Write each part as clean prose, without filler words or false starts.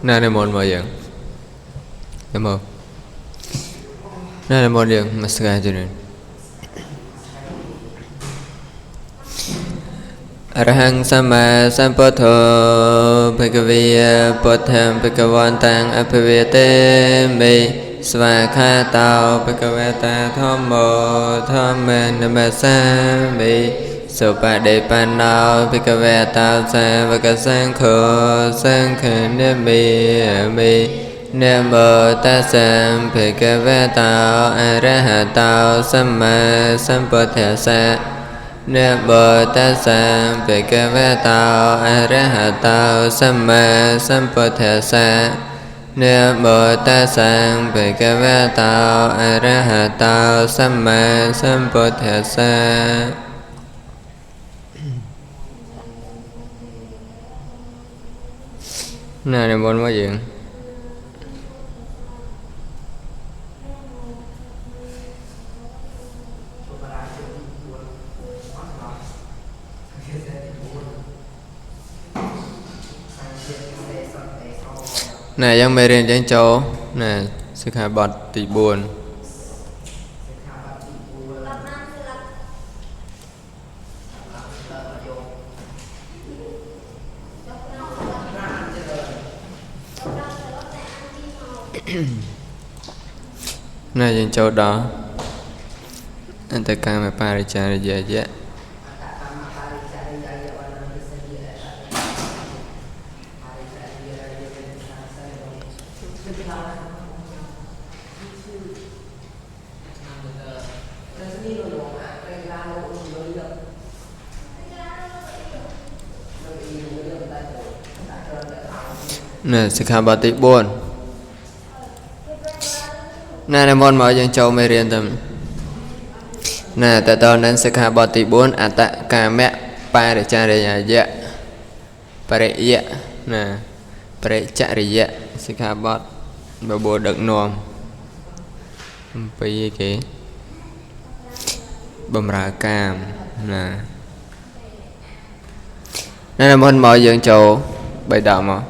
ណានិមន្តមកយើងនិមន្តណានិមន្តយើងមកស្កាជំនអរហង្គសម្មាសម្ពុទ្ធោភគវីពុទ្ធំភគវន្តំអភិវេទេមិស្វាខាតោភគវតាធម្មោធម្មនមស្សាមិសុបដិបណ្ណោភគវតាសាវកសង្ឃោសង្ឃនមិមិនមោតស្សៈភគវតាអរហតោសម្មាសម្ពុទ្ធស្សៈនមោតស្សៈភគវតោអរហតោសម្មាសម្ពុទ្ធស្សៈនមោតស្សៈភគវតោអរហតោសម្មាសម្ពុទ្ធស្សៈណានិមន្តមកយើងណែយើងមេរៀនយើងចូលណែសិក្ខាបទទី4ណែយើងចូលដល់អន្តកាមបរិចារិយយៈណែសិក្ខាបទទី4ណែនិមន្តមកយើងចូលមេរៀនទៅណែតើតើនឹងសិក្ខាបទទី4អត្តកាមៈបរិចារិយយៈបរិយៈណែបរិចរិយៈសិក្ខាបទបបួលដឹកនាំអំពីគេបំរើកាមណាណែនិមន្តមកយើងចូលបីដកមក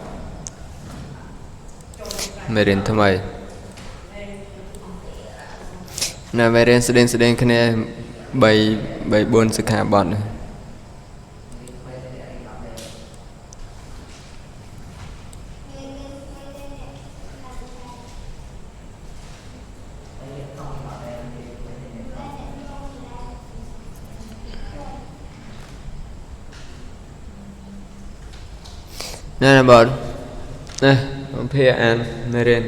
មេរៀនថ្មីនៅមេរៀនស្ដៀងគ្នា3 4សិក្ខាបទនេះណែបងណែអំភាអានមេរៀន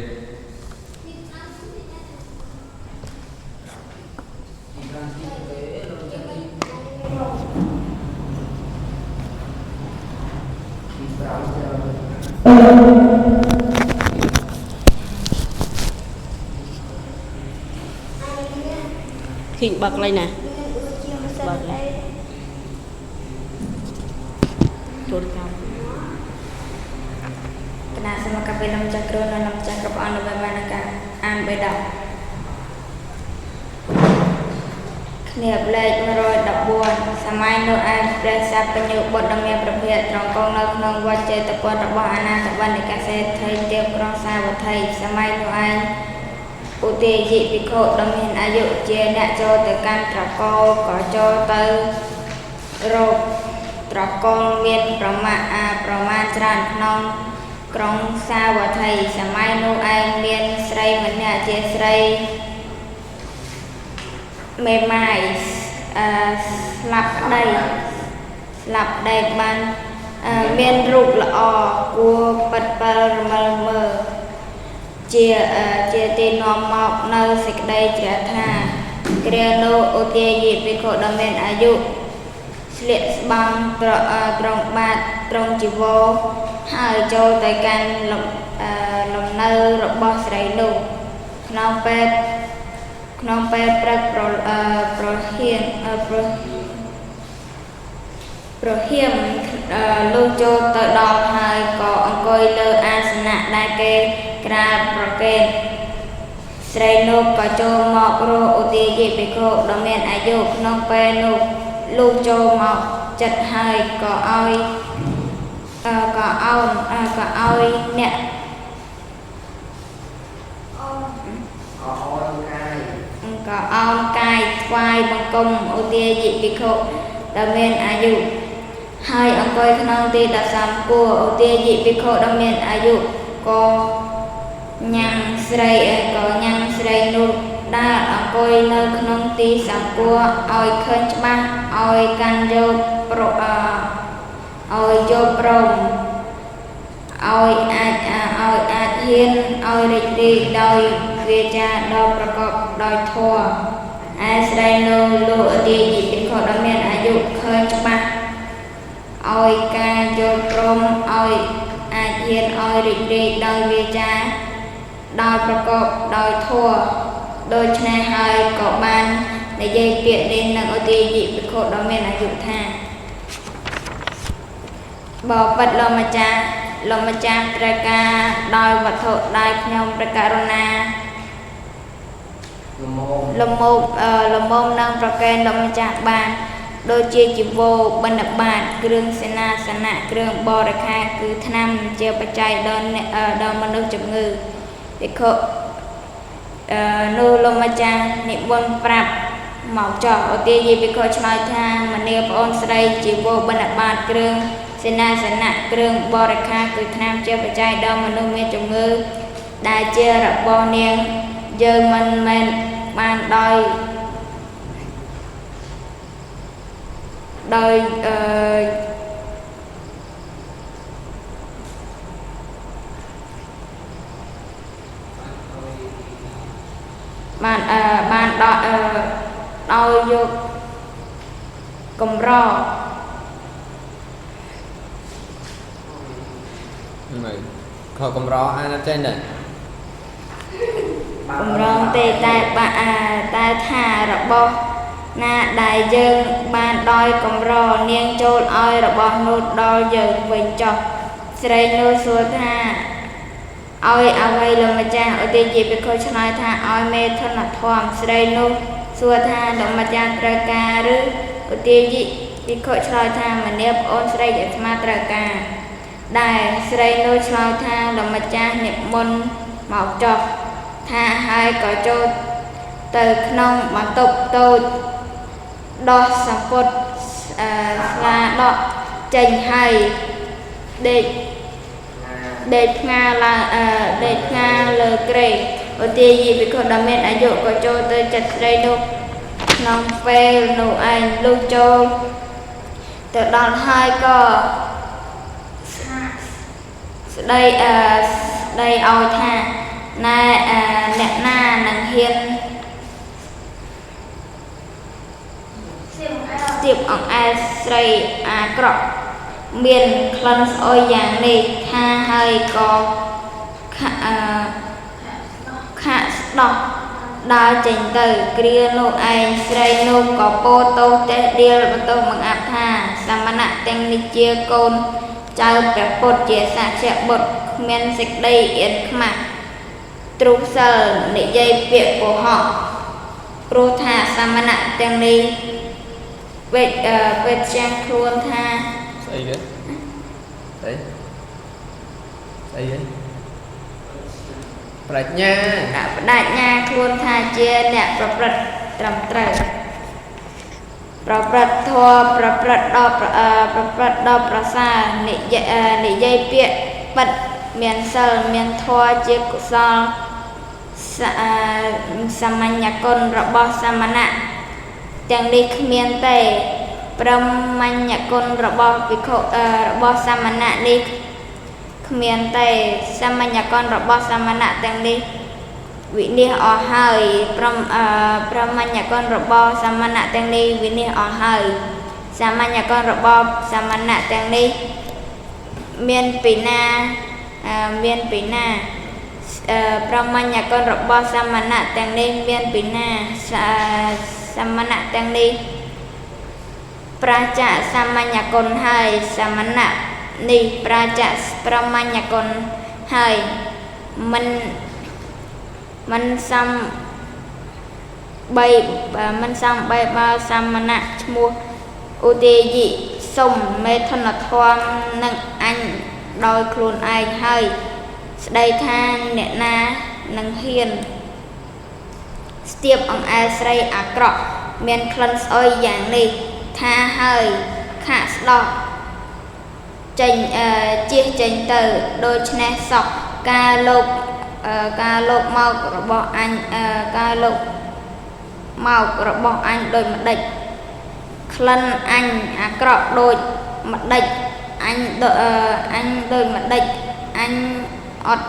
ឃើញបើកឡើយណាបើកចូលកម្មគណៈសមកពេលម្ចាស់គ្រូនិងម្ចាស់គ្រប់អង្គដើម្បីបានការអានបេដកគ្នាលេខ114សម័យនោះឯងព្រះសព្វញ្ញបុត្រដ៏មានព្រះភិក្ខត្រង់គង់នៅក្នុងវត្តចេតពុនរបស់អនាថបណ្ឌិកសេដ្ឋីទាបក្រុងសាវត្ថីសម័យនោះឯងឧទាយិភិក្ខុដ៏មានអាយុជាអ្នកចូលទៅកាន់ត្រកូលក៏ចូលទៅរកត្រកូលមានប្រមាណច្រើនក្នុងក្រុងសាវត្ថីសម័យនោះឯងមានស្រីម្នាក់ជាស្រីមេម៉ាយស្លាប់ប្តីបានមានរូបល្អគួរពិតពិលរមិលមើលជាទីនាំមកនៅសេចក្តីជ្រះថ្លាគ្រានោះឧទាយិភិក្ខុដ៏មានអាយុស្លៀកស្បង់ត្រង់បាតត្រង់ជីវរហើយចូលទៅកាន់លំនៅរបស់ស្រីនោះក្នុងពេលព្រឹកប្រហៀមលុះចូលទៅដល់ហើយក៏អង្គុយលើអាសនៈដែលគេក្រាលប្រគេនស្រីនោះក៏ចូលមករកឧទាយិភិក្ខុដ៏មានអាយុក្នុងពេលនោះលុះចូលមកចិត្តហើយក៏ឲ្យ ក៏ឲ្យអ្នក ោនកាយថ្វាយបង្គំឧទាយិភិក្ខុដែលមានអាយុហើយអង្គុយក្នុងទីដ៏សមគួរឧទាយិភិក្ខុដ៏មានអាយុក៏ញ៉ាំងស្រីក៏ញ៉ាំងស្រីនោះដែលអង្គុយនៅក្នុងទីសមគួរឲ្យឃើញច្បាស់ឲ្យកាន់យកប្រឲ្យយកព្រមឲ្យអាចឲ្យអាចហ៊ានឲ្យរីករាយដោយវាចាដ៏ប្រកបដោយធម៌ឯស្រីនោះលោកឧទាយិភិក្ខុដ៏មានអាយុឃើញច្បាស់ឲ្យការយល់ព្រមឲ្យអាចហ៊ានឲ្យរីករាយដោយវាចាដោយប្រកបដោយធម៌ដូច្នេះហើយក៏បាននិយាយពាក្យនេះនឹងឧទាយិភិក្ខុដ៏មានអាយុថាបបិទ្ធលោកម្ចាស់លោកម្ចាស់ត្រូវការដោយវត្ថុដែលខ្ញុំព្រះករុណាលមោលមមនឹងប្រកេនលោកម្ចាស់បានដូចជាជីវរបណ្ឌបាតគ្រឿងសេនាសនៈគ្រឿងបរិខាគឺថ្នាំជាបច្ច័យដល់មនុស្សជំងឺភិក្ខុនោះលោកម្ចាស់និមន្តប្រាប់មកចោះឧទាយិភិក្ខុឆ្លើយថាមនាប្អូនស្រីជីវរបណ្ឌបាតគ្រឿងសេនាសនៈគ្រឿងបរិខាគឺថ្នាំជាបច្ច័យដល់មនុស្សមានជំងឺដែលជារបស់នាងយើងមិនមែនបានដោយបានបានដោយយកកម្រមើលខកម្រអានចេញដែរកម្រងទេតែតែថារបស់ណាដែលយើងបានដោយកម្រនាងចូលឲ្យរបស់នោះដល់យើងវិញចុះស្រីនោះសួរថាឲ្យអ្វីលោកម្ចាស់ឧទាយិភិក្ខុឆ្លើយថាឲ្យមេធនធម៌ស្រីនោះសួរថាលោកម្ចាស់ត្រូវការឬឧទាយិភិក្ខុឆ្លើយថាមនាប្អូនស្រីអាត្មាត្រូវការដែរស្រីនោះឆ្លើយថាលោកម្ចាស់និមន្តមកចុះថាហើយក៏ចូលទៅក្នុងបន្ទប់តូចដោះសម្ពុតស្លាដកចេញហើយដេកផ្ងាឡើងដេកផ្ងាលើគ្រែឧទាយិភិក្ខុដ៏មានអាយុក៏ចូលទៅចិត្តស្រីនោះក្នុងពេលនោះឯងលុះចូលទៅដល់ហើយក៏ស្ដីស្ដីឲ្យថាណែអ្នកណានឹងហ៊ានស្ទាបអង្អែលស្រីអាក្រក់មានក្លិនស្អុយយ៉ាងនេះថាហើយក៏ខាក់ស្ដោះដើរចេញទៅគ្រានោះឯងស្រីនោះក៏ពោទោសតេះដៀលបន្ទោសបង្អាប់ថាសមណៈទាំងនេះជាកូនចៅព្រះពុទ្ធជាសាក្យបុត្រគ្មានសេចក្តីអៀនខ្មាស់ទ្រុសិលនិយាយពាក្យកុហកព្រោះថាសមណៈទាំងនេះវេទចាំខ្លួនថាស្អីគេស្អីស្អីគេប្រាជ្ញាបដិញ្ញាខ្លួនថាជាអ្នកប្រព្រឹត្តត្រឹមត្រូវប្រព្រឹត្តធម៌ប្រព្រឹត្តដល់ប្រព្រឹត្តដល់ប្រសើរនិយាយពាក្យពិតមានសិលមានធម៌ជាកុសលសាមញ្ញគុណរបស់សមណៈទាំងនេះគ្មានទេប្រមញ្ញគុណរបស់ភិក្ខុរបស់សមណៈនេះគ្មានទេសាមញ្ញគុណរបស់សមណៈទាំងនេះវិនិច្ឆ័យអស់ហើយប្រមញ្ញគុណរបស់សមណៈទាំងនេះវិនិច្ឆ័យអស់ហើយសាមញ្ញគុណរបស់សមណៈទាំងនេះមានពីណាមានពីណាប្រមញ្ញគុណរបស់សមណៈទាំងនេះមានពីណាសមណៈទាំងនេះប្រាចាកសាមញ្ញគុណហើយសមណៈនេះប្រាចាកប្រមញ្ញគុណហើយមិនសំបីមិនសំបីបើសមណៈឈ្មោះឧទាយិសុំមេធនធម៌នឹងអញដោយខ្លួនឯងហើយស្ដីថាអ្នកណានឹងហ៊ាន ស្ ទៀបអង្អែលស្រីអាក្រក់មានក្លិនស្អុយយ៉ាងនេះថាហើយខាកស្ដោះចេញជៀសចេញទៅដូច្នេះសោះការលោកការលោកមករបស់អញការលោកមករបស់អញដូចម្ដេចក្លិនអញអាក្រក់ដូចម្ដេចអញអញដូចម្ដេចអញអត់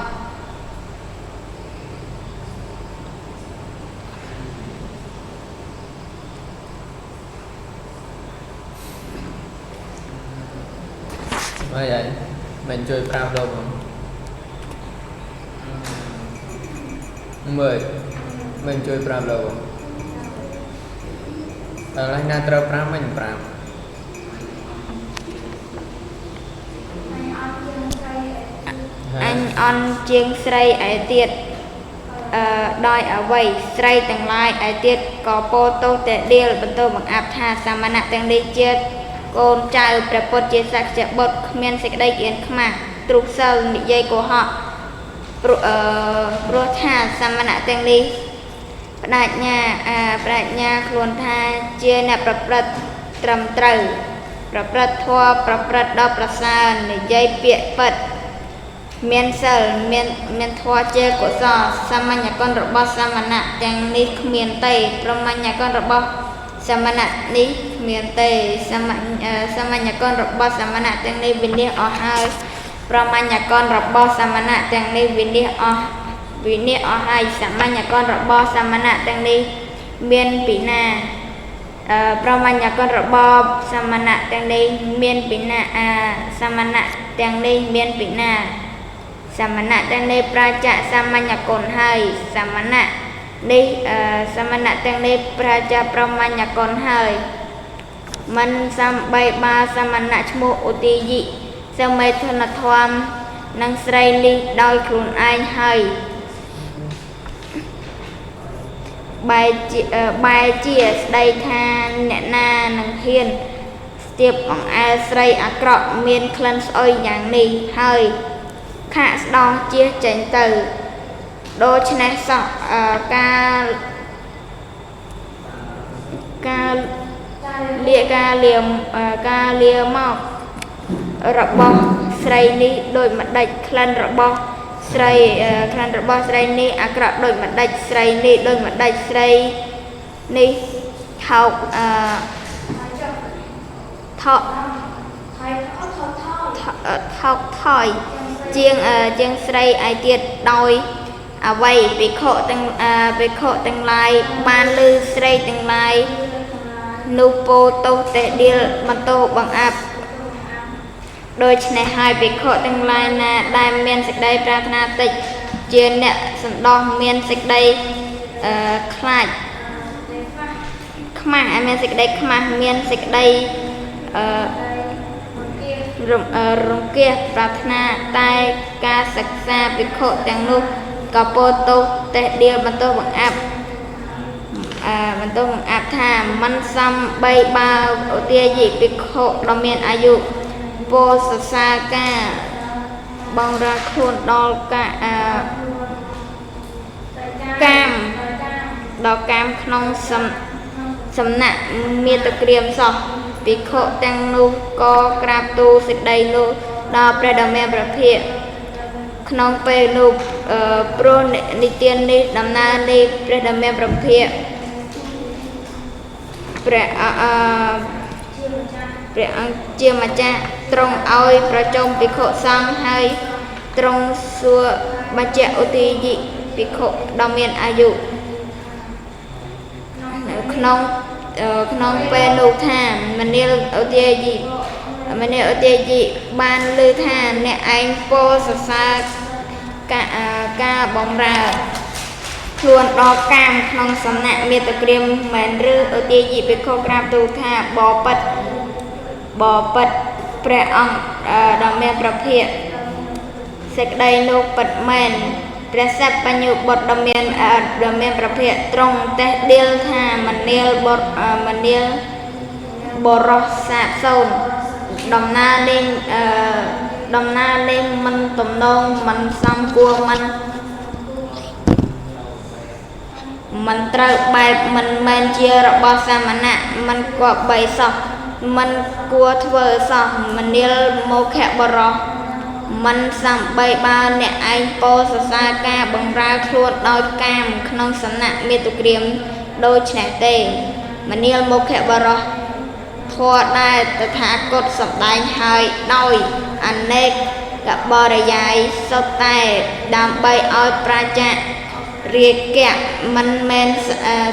អីអីមិនជួយប្រាប់លោកមើលមិនជួយប្រាប់លោកឥឡូវណាត្រូវប្រាប់មិនប្រាប់ អញអន់ជាងស្រីឯទៀតដោយអ្វីស្រីទាំងឡាយឯទៀតក៏ពោលទោសតែដៀលបន្ទោសបង្អាប់ថាសមណៈទាំងនេះជាកូនចៅព្រះពុទ្ធជាសក្យបុត្រគ្មានសេចក្តីគៀនខ្មាស់ទ្រុសិលនិយាយកុហកព្រោះថាសមណៈទាំងនេះបដិញ្ញាខ្លួនថាជាអ្នកប្រព្រឹត្តត្រឹមត្រូវប្រព្រឹត្តធម៌ប្រព្រឹត្តដល់ប្រសើរនិយាយពាក្យពិតមានសិលមានធម៌ជាកុសលសាមញ្ញគុណរបស់សមណៈទាំងនេះគ្មានទេប្រមញ្ញគុណរបស់សមណៈនេះគ្មានទេសាមញ្ញគុណរបស់សមណៈទាំងនេះវិនិច្ឆ័យអស់ហើយប្រមញ្ញគុណរបស់សមណៈទាំងនេះវិនិច្ឆ័យអស់ហើយសាមញ្ញគុណរបស់សមណៈទាំងនេះមានពីណាប្រមញ្ញគុណរបស់សមណៈទាំងនេះមានពីណាសមណៈទាំងនេះមានពីណាសមណៈទាំងនេះប្រាចាកសាមញ្ញគុណហើយសមណៈនេះសមណៈទាំងនេះប្រាចាកប្រមញ្ញគុណហើយមិនសំបីបាសមណៈឈ្មោះឧទាយិសមេធនធមនិងស្រីនេះដោយខ្លួនឯងហើយបែជាស្ដីថាអ្នកណានឹងហ៊ានស្ទាបអង្អែលស្រីអាក្រក់មានក្លិនស្អុយយ៉ាងនេះហើយខាកស្ដោះជៀសចេញទៅដូច្នេះសោះការលាមករបស់ស្រីនេះដូចម្ដេចក្លិនរបស់ស្រីក្លិនរបស់ស្រីនេះអាក្រក់ដូចម្ដេចស្រីនេះដូចម្ដេចស្រីនេះថោកថោកថយជាងស្រីឯទៀតដោយអ្វីភិក្ខុទាំងឡាយបានឮស្រីទាំងឡាយនោះពោលទោសតេះដៀលបន្ទោសបង្អាប់ដូច្នេះហើយភិក្ខុទាំងឡាយណាដែលមានសេចក្តីប្រាថ្នាតិចជាអ្នកសន្តោសមានសេចក្តីខ្លាចខ្មាស់មានសេចក្តីខ្មាស់មានសេចក្តីរង្គៀសប្រាថ្នាតែការសិក្សាភិក្ខុទាំងនោះក៏ពោលទោសតេះដៀលបន្ទោសបង្អាប់ថាមិនសំបីបើឧទាយិភិក្ខុដ៏មានអាយុពោលសរសើរកាបងរាខ្លួនដល់កាមដល់កាមក្នុងសំណាក់មាតុក្រៀមសោះភិក្ខុទាំងនោះក៏ក្រាបទូលសេចក្តីនោះដល់ព្រះដ៏មានព្រះភិក្ខក្នុងពេលនោះព្រោះនិទាននេះដំណើរនេះព្រះដ៏មានព្រះភិក្ខព្រះអង្គជាម្ចាស់ទ្រង់ឲ្យប្រជុំភិក្ខុសង្ឃហើយទ្រង់សួរបញ្ជាក់ឧទាយិភិក្ខុដ៏មានអាយុក្នុងពេលនោះថាមនាលឧទាយិបានឮថាអ្នកឯងពោលសរសើរការបម្រើខ្លួនដល់កាមក្នុងសំណាក់មាតុក្រៀមមែនឬឧទាយិភិក្ខុក្រាបទូលថាបបិទ្ធព្រះអង្គដ៏មានព្រះភិក្ខសេចក្តីនោះពិតមែនព្រះសព្វញ្ញបុត្រដ៏មានព្រះភិក្ខទ្រង់តេះដៀលថាមនាលបរោះសាបសូន្យដំណើរនេះមិនទំនងមិនសមគួរ មិនត្រូវបែបមិនមែនជារបស់សាមណៈមិនគប្បីសោះមិនគួរធ្វើសោះមនាលមោខបុរសមិនសំបីបើអ្នកឯងពោលសរសើរការបម្រើខ្លួនដោយកាមក្នុងសំណាក់មាតុក្រៀមដូច្នេះទេមនាលមោខបុរសធម៌ដែលតថាគតសម្ដែងហើយដោយអនេកបរិយាយសុទ្ធតែដើម្បីឲ្យប្រជារាគៈមិនមែន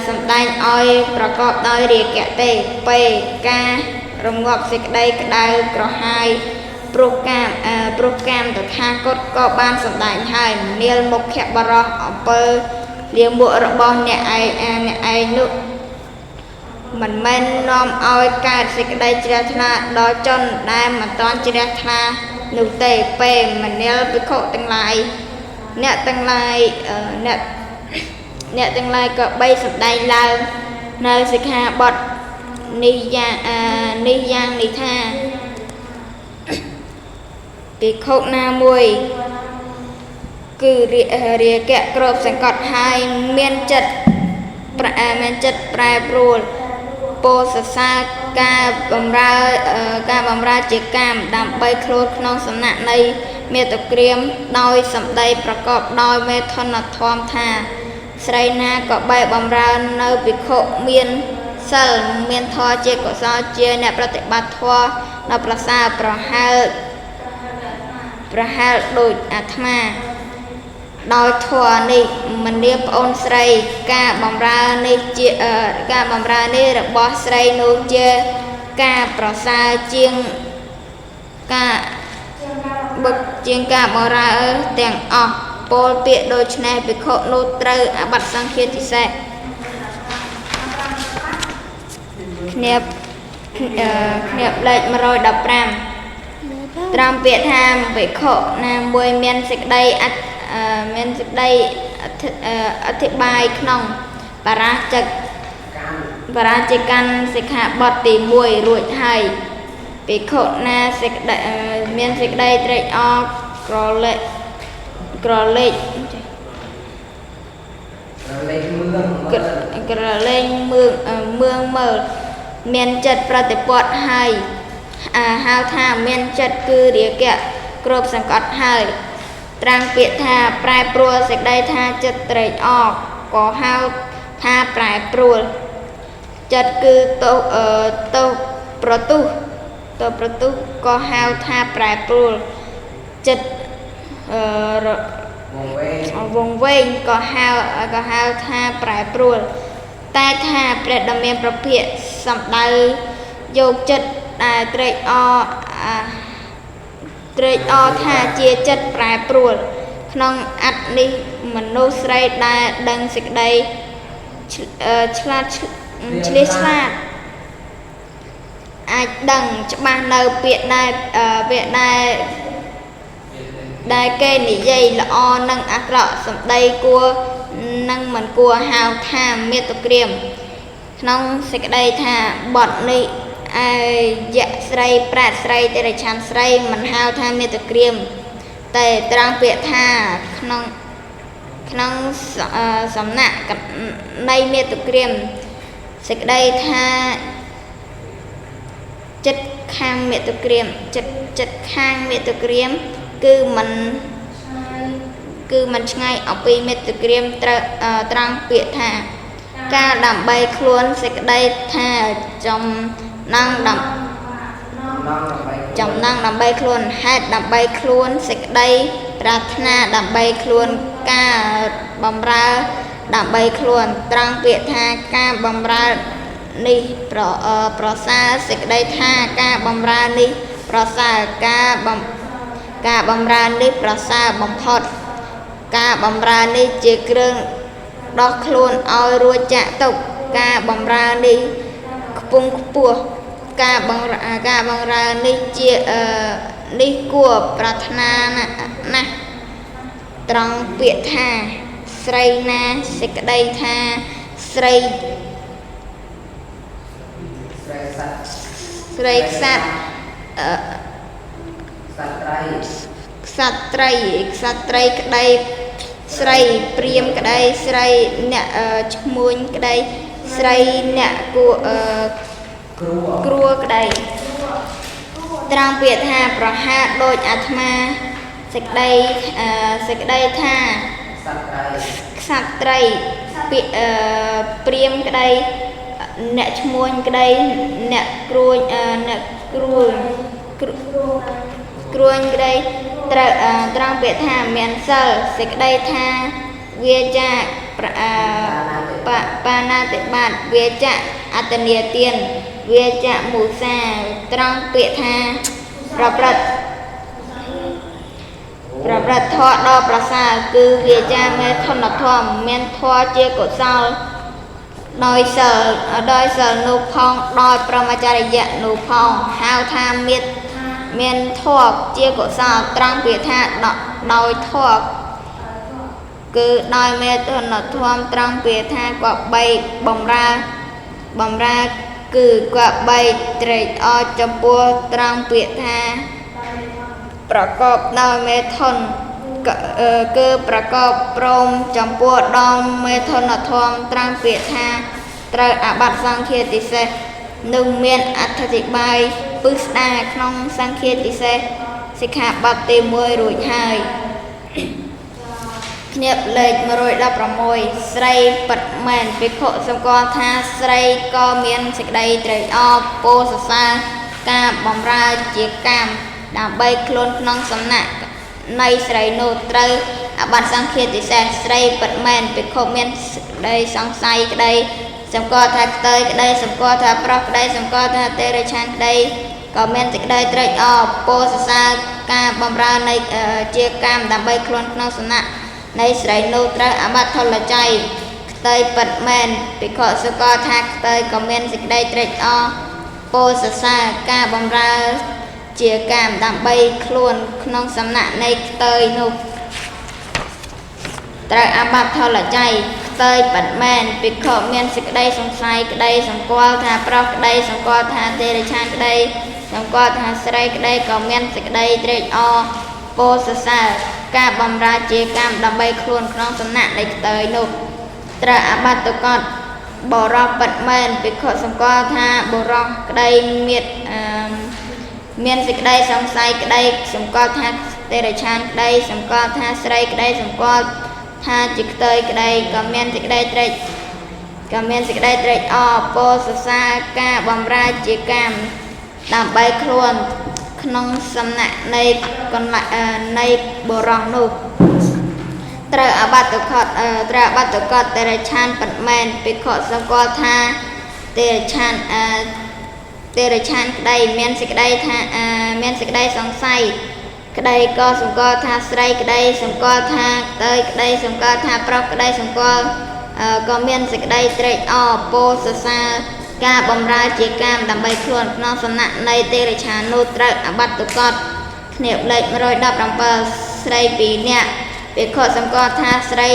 សម្ដែងឲ្យប្រកបដោយរាគៈទេពេលការរងាប់សេចក្តីក្តៅក្រហាយព្រោះកាមតថាគតក៏បានសម្ដែងហើយនាលមុខបរោះអំពើលាមករបស់អ្នកឯងនោះមិនមែននាំឲ្យកើតសេចក្តីជ្រះថ្លាដល់ជនដែលមិនទាន់ជ្រះថ្លានោះទេពេលមនាលភិក្ខុទាំងឡាយអ្នកទាំងឡាយក៏បីសម្ដែងឡើងនៅសិក្ខាបទនេះយ៉ាងនេះថាភិក្ខុណាមួយគឺរាគៈគ្របសង្កត់ហើយមានចិត្តប្រែប្រួលពោលសរសើរការបម្រើជាកម្មដើម្បីខ្លួនក្នុងសំណាក់នៃមាតុក្រៀមដោយសម្ដីប្រកបដោយមេថនធម៌ថាស្រីណាក៏បីបម្រើនៅភិក្ខុមានសិលមានធម៌ជាកុសលជាអ្នកប្រតិបត្តិធម៌ដល់ប្រសើរប្រហែលដូចអាត្មាដោយធម៌នេះមនាលប្អូនស្រីការបម្រើនេះរបស់ស្រីនោះជាការប្រសើរជាងការបឹកជាងការបម្រើទាំងអស់ពោលពាក្យដូច្នេះភិក្ខុនោះត្រូវអាបត្តិសង្ឃាទិសេសគ្នាលេខ115ត្រង់ពាក្យថាភិក្ខុណាមួយមានសេចក្តីអធិប្បាយក្នុងបរាជកម្មសិក្ខាបទទី1រួចហើយភិក្ខុណាមានសេចក្តីត្រេកអរក្រលែងមឿងមើលមានចិត្តប្រតិបត្តិហើយហៅថាមានចិត្តគឺរាគៈគ្របសង្កត់ហើយត្រង់ពាក្យថាប្រែប្រួលសេចក្តីថាចិត្តត្រេកអរក៏ហៅថាប្រែប្រួលចិត្តគឺទៅប្រទុះក៏ហៅថាប្រែប្រួលចិត្តវងវែងក៏ហៅថាប្រែប្រួលតែថាព្រះដ៏មានប្រភិយសំដៅយកចិត្តដែលត្រេកអរថាជាចិត្តប្រែប្រួលក្នុងអត្ថនេះមនុស្សស្រីដែលដឹងសេចក្តីឆ្លៀវឆ្លាតអាចដឹងច្បាស់នៅពាក្យដែលគេនិយាយល្អនិងអាក្រក់សម្ដីគួរនិងមិនគួរហៅថាមាតុក្រៀមក្នុងសេចក្តីថាបទនេះឯយៈស្រីប្រាតស្រីតិរិឆានស្រីមិនហៅថាមាតុក្រៀមតែត្រង់ពាក្យថាក្នុងសំណាក់នៃមាតុក្រៀមសេចក្តីថាចិត្តខាងមាតុក្រៀមចិត្តខាងមាតុក្រៀមគឺមិនឆ្ងាយអំពីមាតុក្រៀមត្រូវត្រង់ពាក្យថាការដើម្បីខ្លួនសេចក្តីថាចំណងដើម្បីខ្លួនហេតុដើម្បីខ្លួនសេចក្តីប្រាថ្នាដើម្បីខ្លួនការបម្រើដើម្បីខ្លួនត្រង់ពាក្យថាការបម្រើនេះប្រសើរសេចក្តីថាការបម្រើនេះប្រសើរការបម្រើនេះប្រសើរបំផុតការបម្រើនេះជាគ្រឿងដោះខ្លួនឲ្យរួចចាកទុក្ខការបម្រើនេះខ្ពង់ខ្ពស់ការបម្រើនេះជានេះគួរប្រាថ្នាណាស់ត្រង់ពាក្យថាស្រីណាសេចក្តីថាស្រីខ្សត្រក្សត្រីក្តី ស្រីព្រាមក្តីស្រីអ្នកឈ្មួញក្តីស្រីអ្នកគួគ្រួក្តីត្រង់ពាក្យថាប្រហារដូចអាត្មាសេចក្តីសេចក្តីថាក្សត្រីពាក្យព្រាមក្តីអ្នកឈ្មួញក្តីអ្នកគ្រួអ្នកគ្រួគ្រួញក្តីត្រូវត្រង់ពាក្យថាមានសិលសេចក្តីថាវាចាបាណាតិបាតវាចាអត្តនីទានវាចាមុសាត្រង់ពាក្យថាប្រព្រឹត្តធម៌ដ៏ប្រសើរគឺវាចាមេធនធម៌មានធម៌ជាកុសលដោយសិលនោះផងដោយព្រហ្មចរិយៈនោះផងហៅថាមានធម៌ជាកុសលត្រង់ពាក្យថាដោយធម៌គឺដោយមេធនធម៌ត្រង់ពាក្យថាគប្បីបំរើគឺគប្បីត្រេកអរចំពោះត្រង់ពាក្យថាប្រកបដោយមេធនគឺប្រកបព្រមចំពោះដល់មេធនធម៌ត្រង់ពាក្យថាត្រូវអាបត្តិសង្ឃាទិសេសនឹងមានអធិប្បាយពឹស្ដាក្នុងសង្ឃាទិសេសសិក្ខាបទទី1រួចហើយភ្ញាក់លេខ116ស្រីពិតមែនភិក្ខុសម្គាល់ថាស្រីក៏មានសេចក្តីត្រេកអរពោលសរសើរការបំរើជាកម្មដើម្បីខ្លួនក្នុងសំណាក់នៃស្រីនោះត្រូវអាបត្តិសង្ឃាទិសេសស្រីពិតមែនភិក្ខុមានសេចក្តីសង្ស័យក្តីសម្គាល់ថាខ្ទើយក្តីសម្គាល់ថាប្រុសក្តីសម្គាល់ថាទេរិឆានក្តីក៏មានសេចក្តីត្រេកអរពោលសរសើរការបំរើនៃជាកម្មដើម្បីខ្លួនក្នុងសំណាក់នៃស្រីនោះត្រូវអាបត្តិធលច័យខ្ទើយពិតមែនភិក្ខុសម្គាល់ថាខ្ទើយក៏មានសេចក្តីត្រេកអរពោលសរសើរការបំរើជាកម្មដើម្បីខ្លួនក្នុងសំណាក់នៃខ្ទើយនោះត្រូវអាបត្តិធលច័យខ្ទើយពិតមែនភិក្ខុមានសេចក្តីសង្ស័យក្តីសម្គាល់ថាប្រុសក្តីសម្គាល់ថាទេរិឆានក្តីសម្គាល់ថាស្រីក្តីក៏មានសេចក្តីត្រេកអរពោលសរសើរការបំរើជាកម្មដើម្បីខ្លួនក្នុងសំណាក់នៃខ្ទើយនោះត្រូវអាបត្តិទុក្កតបុរសពិតមែនភិក្ខុសម្គាល់ថាបុរសក្តីមានសេចក្តីសង្ស័យក្តីសម្គាល់ថាទេរិឆានក្តីសម្គាល់ថាស្រីក្តីសម្គាល់ថាជាខ្ទើយក្តីក៏មានសេចក្តីត្រេកអរពោលសរសើរការបំរើជាកម្មដើម្បីខ្លួនក្នុងសំណាក់នៃកន្លែងនៃបុរសនោះត្រូវអាបត្តិទុក្កតត្រូវអាបត្តិទុក្កតទេរិឆានពិតមែនភិក្ខុសម្គាល់ថាទេរិឆានក្តីមានសេចក្តីថាមានសេចក្តីសង្ស័យក្តីក៏សម្គាល់ថាស្រីក្តីសម្គាល់ថាខ្ទើយក្តីសម្គាល់ថាប្រុសក្តីសម្គាល់ក៏មានសេចក្តីត្រេកអរពោលសរសើរការបំរើជាកម្មដើម្បីខ្លួនក្នុងសំណាក់នៃទេរិឆាននោះត្រូវអាបត្តិទុក្កតភ្ញាក់លេខ117ស្រី2នាក់ភិក្ខុសម្គាល់ថាស្រី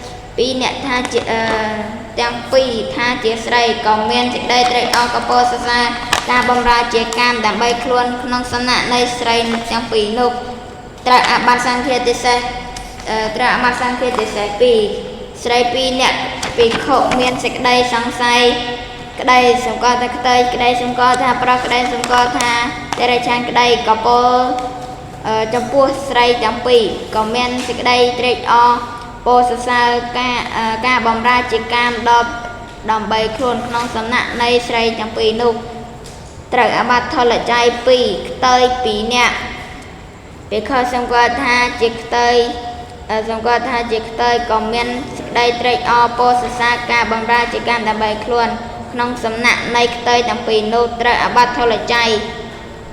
2នាក់ថាជាទាំងពីរថាជាស្រីក៏មានសេចក្តីត្រេកអរក៏ពោលសរសើរការបំរើជាកម្មដើម្បីខ្លួនក្នុងសំណាក់នៃស្រីទាំងពីរនោះត្រូវអាបត្តិសង្ឃាទិសេសត្រូវអាបត្តិសង្ឃាទិសេស2ស្រី2នាក់ភិក្ខុមានសេចក្តីសង្ស័យក្តីសម្គាល់ថាខ្ទើយក្តីសម្គាល់ថាប្រុសក្តីសម្គាល់ថាទេរិឆានក្តីក៏ពោលចំពោះស្រីទាំងពីរក៏មានសេចក្តីត្រេកអរពោលសរសើរការបំរើជាកម្មដល់ដើម្បីខ្លួនក្នុងសំណាក់នៃស្រីទាំងពីរនោះត្រូវអាបត្តិធលច័យ2ខ្ទើយ2នាក់ភិក្ខុសម្គាល់ថាជាខ្ទើយសម្គាល់ថាជាខ្ទើយក៏មានសេចក្តីត្រេកអរពោលសរសើរការបំរើជាកម្មដើម្បីខ្លួនក្នុងសំណាក់នៃខ្ទើយទាំងពីរនោះត្រូវអាបត្តិធលច័យ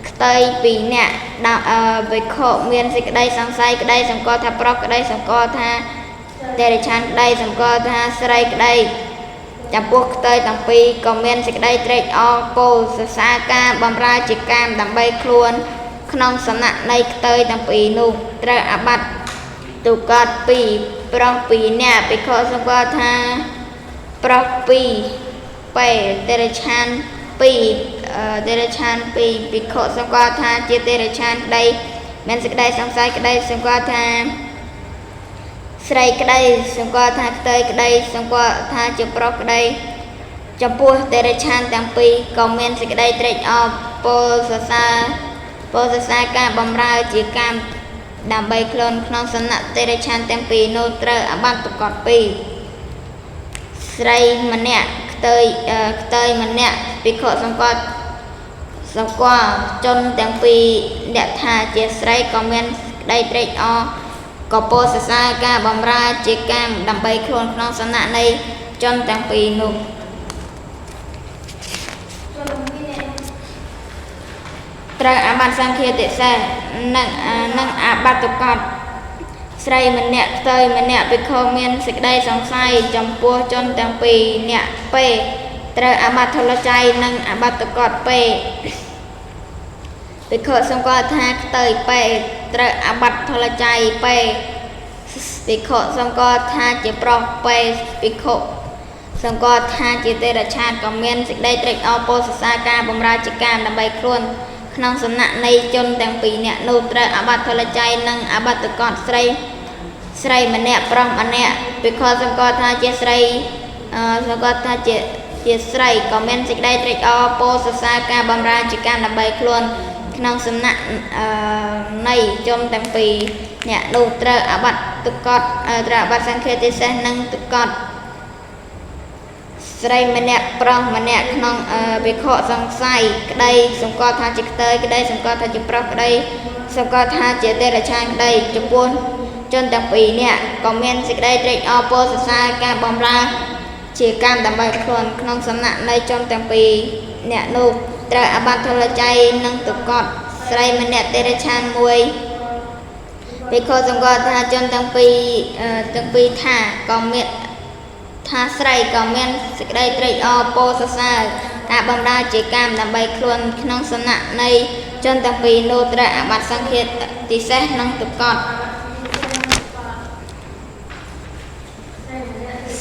ខ្ទើយ2នាក់ភិក្ខុមានសេចក្តីសង្ស័យក្តីសម្គាល់ថាប្រុសក្តីសម្គាល់ថាទេរិឆានក្តីសម្គាល់ថាស្រីក្តីចំពោះខ្ទើយទាំងពីរក៏មានសេចក្តីត្រេកអរពោលសរសើរការបំរើជាកម្មដើម្បីខ្លួនក្នុងសំណាក់នៃខ្ទើយទាំងពីរនោះត្រូវអាបត្តិទុក្កត2ប្រុស2នាក់ភិក្ខុសម្គាល់ថាប្រុស2ពេលទេរិឆាន2ទេរិឆាន2ភិក្ខុសម្គាល់ថាជាទេរិឆានក្តីមានសេចក្តីសង្ស័យក្តីសម្គាល់ថា ស្រីក្តីសម្គាល់ថាខ្ទើយក្តីសម្គាល់ថាជាប្រុសក្តីចំពោះតិរច្ឆានទាំងពីរក៏មានសេចក្តីត្រេកអរពោលសរសើរការបម្រើជាកម្មដើម្បីខ្លួនក្នុងសំណាក់តិរច្ឆានទាំងពីរនោះត្រូវអាបត្តិទុក្កតពីរស្រីម្នាក់ខ្ទើយម្នាក់ភិក្ខុសម្គាល់ជនទាំងពីរអ្នកថាជាស្រីក៏មានក្តីត្រេកអរក៏ពោលសរសើរការបម្រើជាកម្មដើម្បីខ្លួនក្នុងសំណាក់នៃជនទាំងពីរនោះត្រូវអាបត្តិសង្ឃាតិសេសនិងអាបត្តិទុក្កតស្រីម្នាក់ខ្ទើយម្នាក់ភិក្ខុមានសេចក្តីសង្ស័យចំពោះជនទាំងពីរអ្នកពេត្រូវអាបត្តិធុលច័យនិងអាបត្តិទុក្កតពេភិក្ខុសម្គាល់ថាខ្ទើយពេត្រូវអាបត្តិធុលច័យពេភិក្ខុសម្គាល់ថាជាប្រុសពេភិក្ខុសម្គាល់ថាជាតិរច្ឆានក៏មានសេចក្តីត្រេកអរពោលសរសើរការបម្រើជាកម្មដើម្បីខ្លួនក្នុងសំណាក់នៃជនទាំងពីរអ្នកនោះត្រូវអាបត្តិធុលច័យនិងអាបត្តិទុក្កតស្រីម្នាក់ប្រុសម្នាក់ភិក្ខុសម្គាល់ថាជាស្រីសម្គាល់ថាជាស្រីក៏មានសេចក្តីត្រេកអរពោលសរសើរការបម្រើជាកម្មដើម្បីខ្លួនក្នុងសំណាក់នៃជនទាំងពីរអ្នកនោះត្រូវអាបត្តិទុក្កតត្រូវអាបត្តិសង្ឃាតិសេសនិងទុក្កតស្រីម្នាក់ប្រុសម្នាក់ក្នុងភិក្ខុសង្ស័យក្តីសម្គាល់ថាជាខ្ទើយក្តីសម្គាល់ថាជាប្រុសក្តីសម្គាល់ថាជាតិរច្ឆានក្តីចំពោះជនទាំងពីរអ្នកក៏មានសេចក្តីត្រេកអរពោលសរសើរការបម្រើជាកម្មដើម្បីខ្លួនក្នុងសំណាក់នៃជនទាំងពីរអ្នកនោះត្រូវអាបត្តិធុលច័យនិងទុក្កតស្រីម្នាក់តិរច្ឆានមួយភិក្ខុសម្គាល់ថាជនទាំងពីរថាក៏មានថាស្រីក៏មានសេចក្តីត្រេកអរពោលសរសើរការបម្រើជាកម្មដើម្បីខ្លួនក្នុងសំណាក់នៃជនទាំងពីរនោះត្រូវអាបត្តិសង្ឃាតិសេសនិងទុក្កត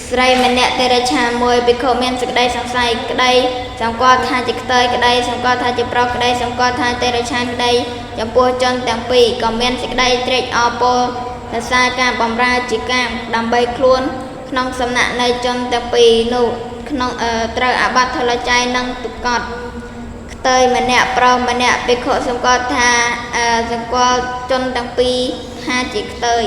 ស្រីម្នាក់តិរច្ឆានមួយភិក្ខុមានសេចក្តីសង្ស័យក្តីសម្គាល់ថាជាខ្ទើយក្តីសម្គាល់ថាជាប្រុសក្តីសម្គាល់ថាតិរច្ឆានក្តីចំពោះជនទាំងពីរក៏មានសេចក្តីត្រេកអរពោលសរសើរការបម្រើជាកម្មដើម្បីខ្លួនក្នុងសំណាក់នៃជនទាំងពីរនោះក្នុងត្រូវអាបត្តិធុលច័យនិងទុក្កតខ្ទើយម្នាក់ប្រុសម្នាក់ភិក្ខុសម្គាល់ថាសម្គាល់ជនទាំងពីរថាជាខ្ទើយ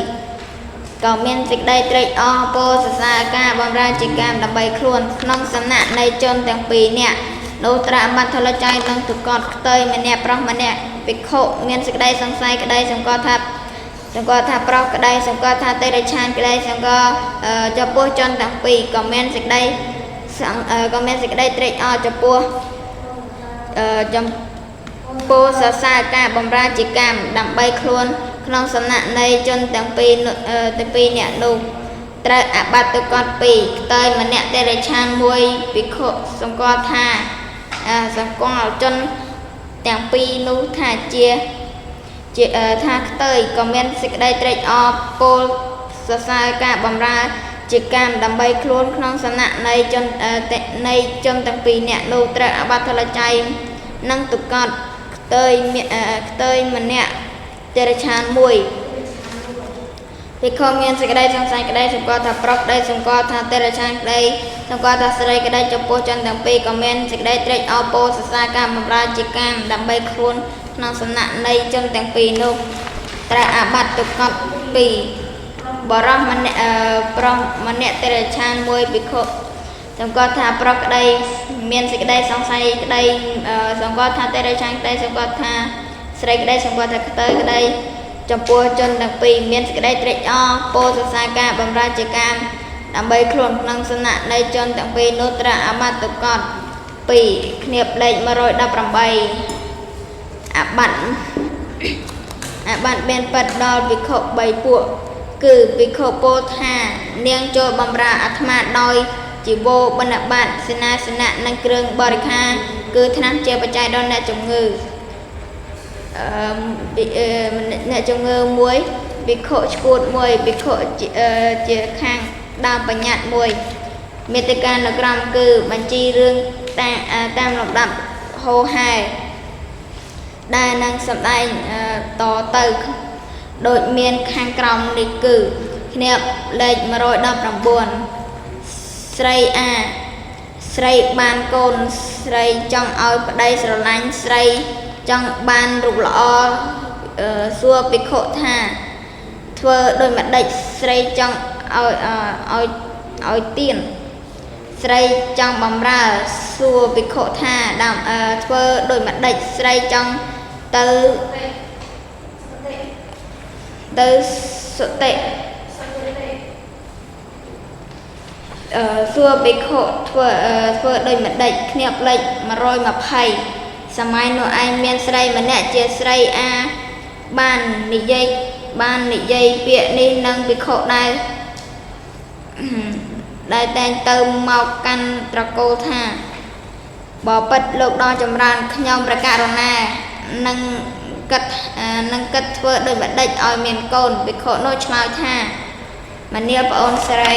ក៏មានសេចក្តីត្រេកអរពោលសរសើរការបម្រើជាកម្មដើម្បីខ្លួនក្នុងសំណាក់នៃជនទាំងពីរនាក់នោះត្រូវអាបត្តិធុលច័យនិងទុក្កតខ្ទើយម្នាក់ប្រុសម្នាក់ភិក្ខុមានសេចក្តីសង្ស័យក្តីសម្គាល់ថាប្រុសក្តីសម្គាល់ថាតិរច្ឆានក្តីសម្គាល់ចំពោះជនទាំងពីរក៏មានសេចក្តីត្រេកអរចំពោះសរសើរការបម្រើជាកម្មដើម្បីខ្លួនក្នុងសំណាក់នៃជនទាំងពីរអ្នកនោះត្រូវអាបត្តិទុក្កតពីរខ្ទើយម្នាក់តិរច្ឆានមួយភិក្ខុសម្គាល់ថាសម្គាល់ជនទាំងពីរនោះថាជាថាខ្ទើយក៏មានសេចក្តីត្រេកអរពោលសរសើរការបម្រើជាកម្មដើម្បីខ្លួនក្នុងសំណាក់នៃជនទាំងពីរអ្នកនោះត្រូវអាបត្តិធុលច័យនិងទុក្កតខ្ទើយម្នាក់តិរច្ឆានមួយភិក្ខុមានសេចក្តីសង្ស័យក្តីសម្គាល់ថាប្រុសក្តីសម្គាល់ថាតិរច្ឆានក្តីសម្គាល់ថាស្រីក្តីចំពោះជនទាំងពីរក៏មានសេចក្តីត្រេកអរពោលសរសើរការបម្រើជាកម្មដើម្បីខ្លួនក្នុងសំណាក់នៃជនទាំងពីរនោះត្រូវអាបត្តិទុក្កតពីរបរោះម្នាក់ប្រុសម្នាក់តិរច្ឆានមួយភិក្ខុសម្គាល់ថាប្រុសក្តីមានសេចក្តីសង្ស័យក្តីសម្គាល់ថាតិរច្ឆានក្តីសម្គាល់ថាស្រីក្តីសម្គាល់ថាខ្ទើយក្តីចំពោះជនទាំងពីរមានសេចក្តីត្រេកអរពោលសរសើរការបម្រើជាកម្មដើម្បីខ្លួនក្នុងសំណាក់នៃជនទាំងពីរនោះត្រូវអាបត្តិទុក្កតពីរគ្នាបលេខ118អាបត្តិមានពិតដល់ភិក្ខុ3ពួកគឺភិក្ខុពោលថានាងចូលបម្រើអាត្មាដោយជីវរបិណ្ឌបាតសេនាសនៈនិងគ្រឿងបរិក្ខារគឺថ្នាំជាបច្ច័យដល់អ្នកជំងឺអ្នកជំងឺមួយភិក្ខុឈួតមួយភិក្ខុជាខាងដើមបញ្ញត្តិមួយមេតិកានុក្រមគឺបញ្ជីរឿងតាមលំដាប់ហោហែដែលនឹងសម្ដែងតទៅដូចមានខាងក្រោមនេះគឺ គ្នាលេខ119ស្រីអាស្រីបានកូនស្រីចង់ឲ្យប្តីស្រឡាញ់ស្រីចង់បានរូបល្អសួរភិក្ខុថាធ្វើដូចម្ដេចស្រីចង់ឲ្យឲ្យឲ្យទៀនស្រីចង់បំរើសួរភិក្ខុថាដើមធ្វើដូចម្ដេចស្រីចង់ទៅសុតិសួរភិក្ខុធ្វើដូចម្ដេចគ្នាផ្លេច120សម័យនោះឯងមានស្រីម្នាក់ជាស្រីអាបាននិយាយពាក្យនេះនឹងភិក្ខុដែលតែងទៅមកកាន់ត្រកូលថាបបិទ្ធលោកដ៏ចម្រើនខ្ញុំព្រះករុណានឹងគិតធ្វើដូចម្ដេចឲ្យមានកូនភិក្ខុនោះឆ្លើយថាមនាលប្អូនស្រី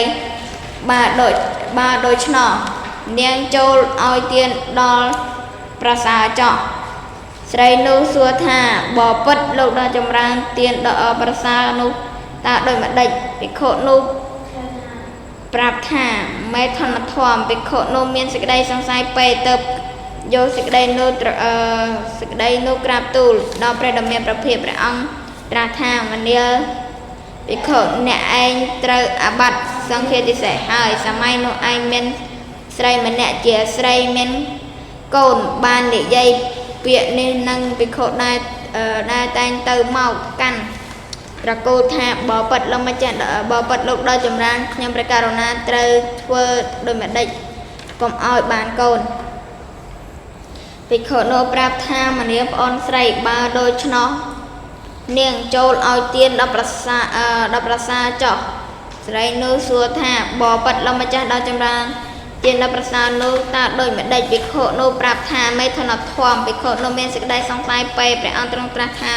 បើដូច្នោះនាងចូលឲ្យទានដល់ប្រសើរចោះស្រីនោះសួរថាបបិទ្ធលោកដ៏ចម្រើនទានដល់ប្រសើរនោះតើដូចម្ដេចភិក្ខុនោះប្រាប់ថាមេធនធម៌ភិក្ខុនោះមានសេចក្តីសង្ស័យពេកទៅយកសេចក្តីនោះក្រាបទូលដល់ព្រះដ៏មានព្រះភិក្ខព្រះអង្គត្រាស់ថាមនាលភិក្ខុអ្នកឯងត្រូវអាបត្តិសង្ឃាទិសេសហើយសម័យនោះឯងមានស្រីម្នាក់ជាស្រីមានកូនបាននិយាយពាក្យនេះនឹងភិក្ខុដែលតែងទៅមកកាន់ត្រកូលថាបបិទ្ធលោកម្ចាស់បបិទ្ធលោកដ៏ចម្រើនខ្ញុំព្រះករុណាត្រូវធ្វើដូចម្ដេចកុំឲ្យបានកូនភិក្ខុនោះប្រាប់ថាមនាលប្អូនស្រីបើដូច្នោះនាងចូលឲ្យទានដល់ប្រសាចោះស្រីនោះសួរថាបបិទ្ធលោកម្ចាស់ដ៏ចម្រើនទានដល់ប្រសានោះតើដូចម្ដេចភិក្ខុនោះប្រាប់ថាមេធនធម៌ភិក្ខុនោះមានសេចក្តីសង្ស័យពេកព្រះអង្គទ្រង់ត្រាស់ថា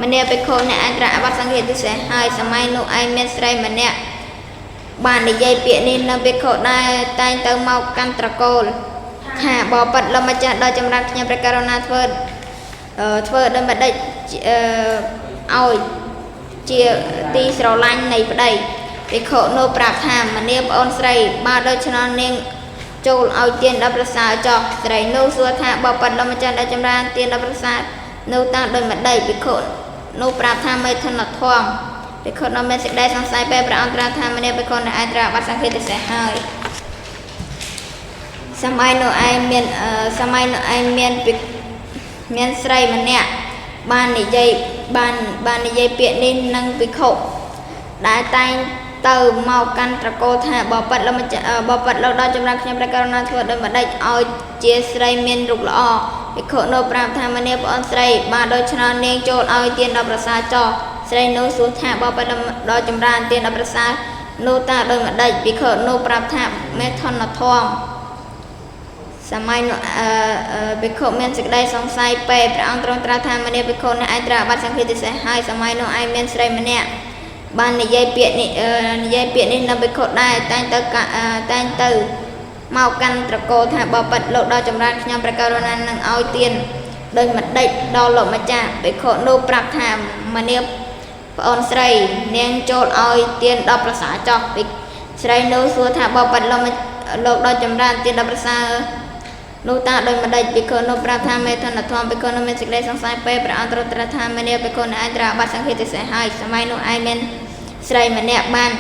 មនាលភិក្ខុអ្នកឯងត្រាស់អបត្តិសង្ឃាទិសេសហើយសម័យនោះឯងមានស្រីម្នាក់បាននិយាយពាក្យនេះនឹងភិក្ខុដែលតែងទៅមកកាន់ត្រកូលថាបបិទ្ធលោកម្ចាស់ដ៏ចម្រើនខ្ញុំព្រះករុណាធ្វើដូចម្ដេចឲ្យជាទីស្រឡាញ់នៃប្តីភិក្ខុនោះប្រាប់ថាមនាលប្អូនស្រីបើដូច្នោះនាងចូលឲ្យទានដល់ប្រសើរចោះស្រីនោះសួរថាបបិទ្ធលោកម្ចាស់ដ៏ចម្រើនទានដល់ប្រសើរនោះតាំងដូចម្ដេចភិក្ខុនោះប្រាប់ថាមេធនធម៌ភិក្ខុនោះមានសេចក្តីសង្ស័យពេលព្រះអង្គត្រាស់ថាមនាលភិក្ខុអ្នកឯងត្រាស់បាត់សង្ឃាទិសេសហើយសម័យនោះឯងមានស្រីម្នាក់បាននិយាយពាក្យនេះនឹងភិក្ខុដែលតែងទៅមកកាន់ត្រកូលថាបបិទ្ធលោកដ៏ចម្រើនខ្ញុំព្រះករុណាធ្វើដូចម្ដេចឲ្យជាស្រីមានរូបល្អភិក្ខុនោះប្រាប់ថាមនាលប្អូនស្រីបើដូច្នោះនាងចូលឲ្យទានដល់ប្រសើរចោះស្រីនោះសួរថាបបិទ្ធដ៏ចម្រើនទានដល់ប្រសើរនោះតើដូចម្ដេចភិក្ខុនោះប្រាប់ថាមេធនធម៌សម័យនោះភិក្ខុមានសេចក្តីសង្ស័យពេកព្រះអង្គទ្រង់ត្រាស់ថាមនាលភិក្ខុអ្នកឯងត្រាស់បាត់សង្ឃាទិសេសហើយសម័យនោះឯងមានស្រីម្នាក់បាននិយាយពាក្យនេះនៅភិក្ខុដែរតែងទៅមកកាន់ត្រកូលថាបបិទ្ធលោកដ៏ចម្រើនខ្ញុំព្រះករុណានឹងឲ្យទានដូចម្ដេចដល់លោកម្ចាស់ភិក្ខុនោះប្រាប់ថាមនាលប្អូនស្រីនាងចូលឲ្យទានដល់ប្រសើរចោះស្រីនោះសួរថាបបិទ្ធលោកដ៏ចម្រើនទានដល់ប្រសើរនោះតើដូចម្ដេចភិក្ខុនោះប្រាប់ថាមេធនធម៌ភិក្ខុនោះមានសេចក្តីសង្ស័យពេលព្រះអង្គទ្រង់ត្រាស់ថាមនាលភិក្ខុអ្នកឯងត្រាស់បាត់សង្ឃាទិសេសហើយសម័យនោះឯងមានស្រីម្នាក់បាន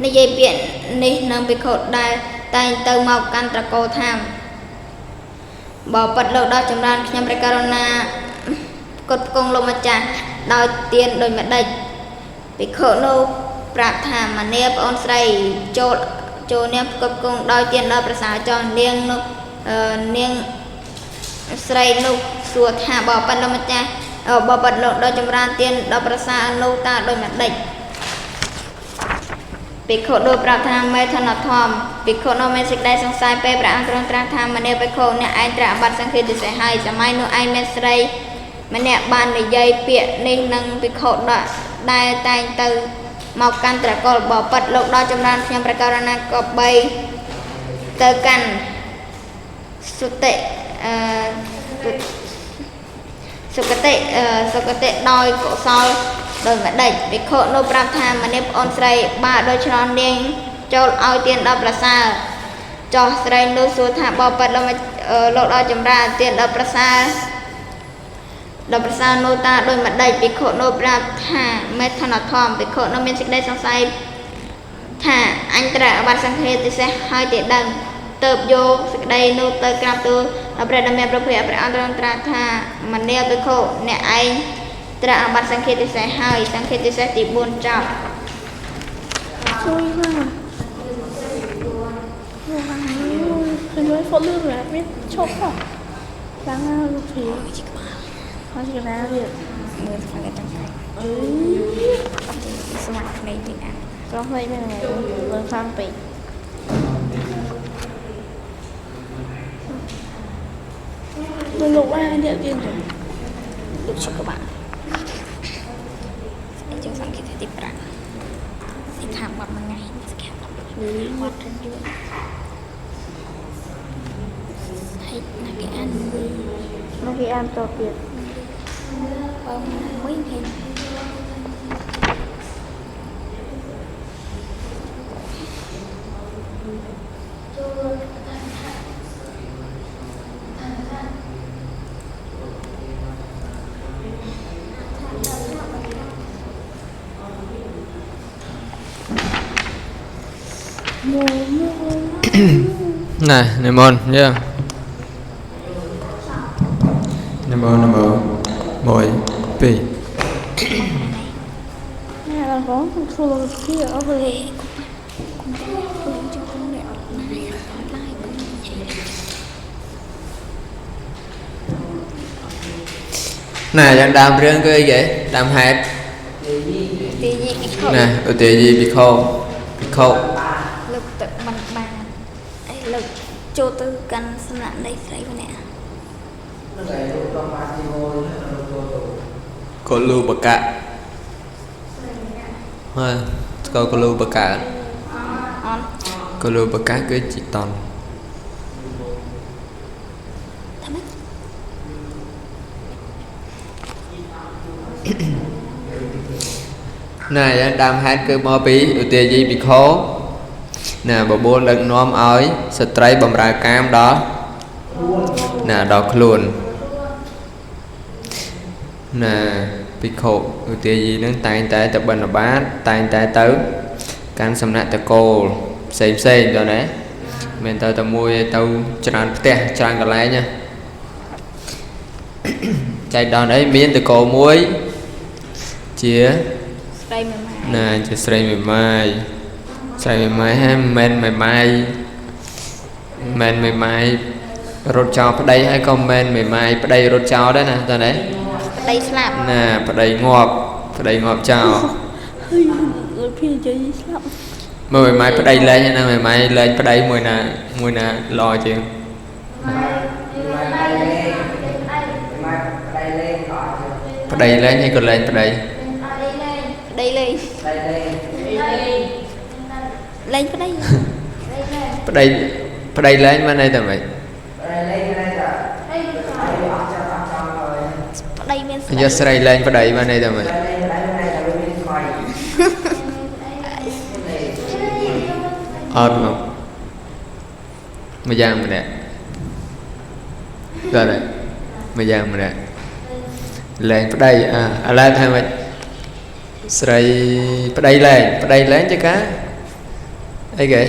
និយាយពាក្យនេះនឹងភិក្ខុដែលតែងទៅមកកាន់ត្រកូលថាបបិទ្ធលោកដ៏ចម្រើនខ្ញុំព្រះករុណាផ្គត់ផ្គង់លោកម្ចាស់ដោយទានដូចម្ដេចភិក្ខុនោះប្រាប់ថាមនាលប្អូនស្រីចូលនាងផ្គត់ផ្គង់ដោយទានដល់ប្រសើរចោះនាងនោះនាងស្រីនោះសួរថាបបិទ្ធលោកម្ចាស់បបិទ្ធលោកដ៏ចម្រើនទានដល់ប្រសើរនោះតើដូចម្ដេចភិក្ខុនោះប្រាប់ថាមេធនធម៌ភិក្ខុនោះមានសេចក្តីសង្ស័យពេលព្រះអង្គទ្រង់ត្រាស់ថាមនាលភិក្ខុអ្នកឯងត្រាស់បាត់សង្ឃាទិសេសហើយសម័យនោះឯងមានស្រីម្នាក់បាននិយាយពាក្យនេះនឹងភិក្ខុដែលតែងទៅមកកាន់ត្រកូលបបិទ្ធលោកដ៏ចម្រើនខ្ញុំព្រះករុណាក៏បីទៅកាន់សុតិសុគតិដោយកុសល ដូចម្ដេចភិក្ខុនោះប្រាប់ថាមនាលប្អូនស្រីបើដូច្នោះនាងចូលឲ្យទានដល់ប្រសើរចុះស្រីនោះសួរថាបបិទ្ធលោកដល់ចម្រើនទានដល់ប្រសើរដល់ប្រសើរនោះតាដូចម្ដេចភិក្ខុនោះប្រាប់ថាមេធនធម៌ភិក្ខុនោះមានសេចក្តីសង្ស័យថាអញត្រូវអាបត្តិសង្ឃាតិសេសហើយទេដឹងទៅយកសេចក្តីនោះទៅក្រាបទូលដល់ព្រះដ៏មានព្រះភ័ក្ត្រព្រះអង្គទ្រង់ត្រាស់ថាមនាលភិក្ខុអ្នកឯងត្រូវអាបត្តិសង្ឃាតិសេសហើយសង្ឃាតិសេសទី4ចប់ ជួយណាខ្ញុំហ្វូលឿនមានឈប់ហ៎ឡើងលោកភីអត់ជាណាវា មើលស្វាតាំងតែ អឺ ស្វាភ្នែកតិចអា ស្វាភ្នែកមែនលើខាងពេកលោកអានទៀតទៅ លោកឈប់ក្បាលចូលសង្កេតទី5សិក្ខាបទមួយថ្ងៃសិក្ខាបទបទយូរហើយណាគេអានមួយ ណាគេអានតទៀត បើមួយហេ ណែនិមន្តយើងនិមន្តនិមន្ត1 2 ណែដល់បងធ្វើលោកភីអត់ទេ គុំជុំនេះអត់ឡាយអត់ឡាយគុំនិយាយ ណែយ៉ាងដើមរឿងគឺអីគេដើមហេតុ ទីយីភិក្ខុ ណែឧទាយីភិក្ខុភិក្ខុ លើកទៅមិនបានអីលើកចូលទៅកាន់សំណាក់នៃស្រីម្នាក់ កលូបកៈហើយស្គាល់កលូបកៈ អត់ កលូបកៈគឺជាតន់ ថាម៉េច ណែយ៉ាងដើមហេតុគឺមកពីឧទាយីភិក្ខុណែបបួលដឹកនាំឲ្យស្ត្រីបម្រើកាមដល់ណែដល់ខ្លួនណែភិក្ខុឧទាយីនឹងតែងតែទៅបិណ្ឌបាតតែងតែទៅកាន់សំណាក់តកូលផ្សេងផ្សេងទៅណាមិនទៅតែមួយទៅច្រើនផ្ទះច្រើនកន្លែងណាចែកដល់អីមានតកូលមួយជា ស្រីមួយម៉ាយ ណែជាស្រីមេម៉ាយស្រីមេម៉ាយហើយមិនមេម៉ាយមិនមេម៉ាយរត់ចោលប្តីហើយក៏មិនមេម៉ាយប្តីរត់ចោលដែរណាតើណា ប្តីស្លាប់ ណាប្តីងាប់ប្តីងាប់ចោល ហើយលោកភីនិយាយស្លាប់ មើលមេម៉ាយប្តីលែងណាមេម៉ាយលែងប្តីមួយណាមួយណាល្អជាងប្តីលែងហើយក៏លែងប្តី ប្តីលេងលេងប្តី ប្តីប្តីលែងបានន័យតែម៉េច ប្តីមានស្រី យកស្រីលែងប្តីបានន័យតែម៉េចអត់មកម្យ៉ាងម្នាក់ដល់ហើយម្យ៉ាងម្នាក់លែងប្តីអាឥឡូវថាម៉េចស្រីប្តីលែងប្តីលែងជាការអីគេ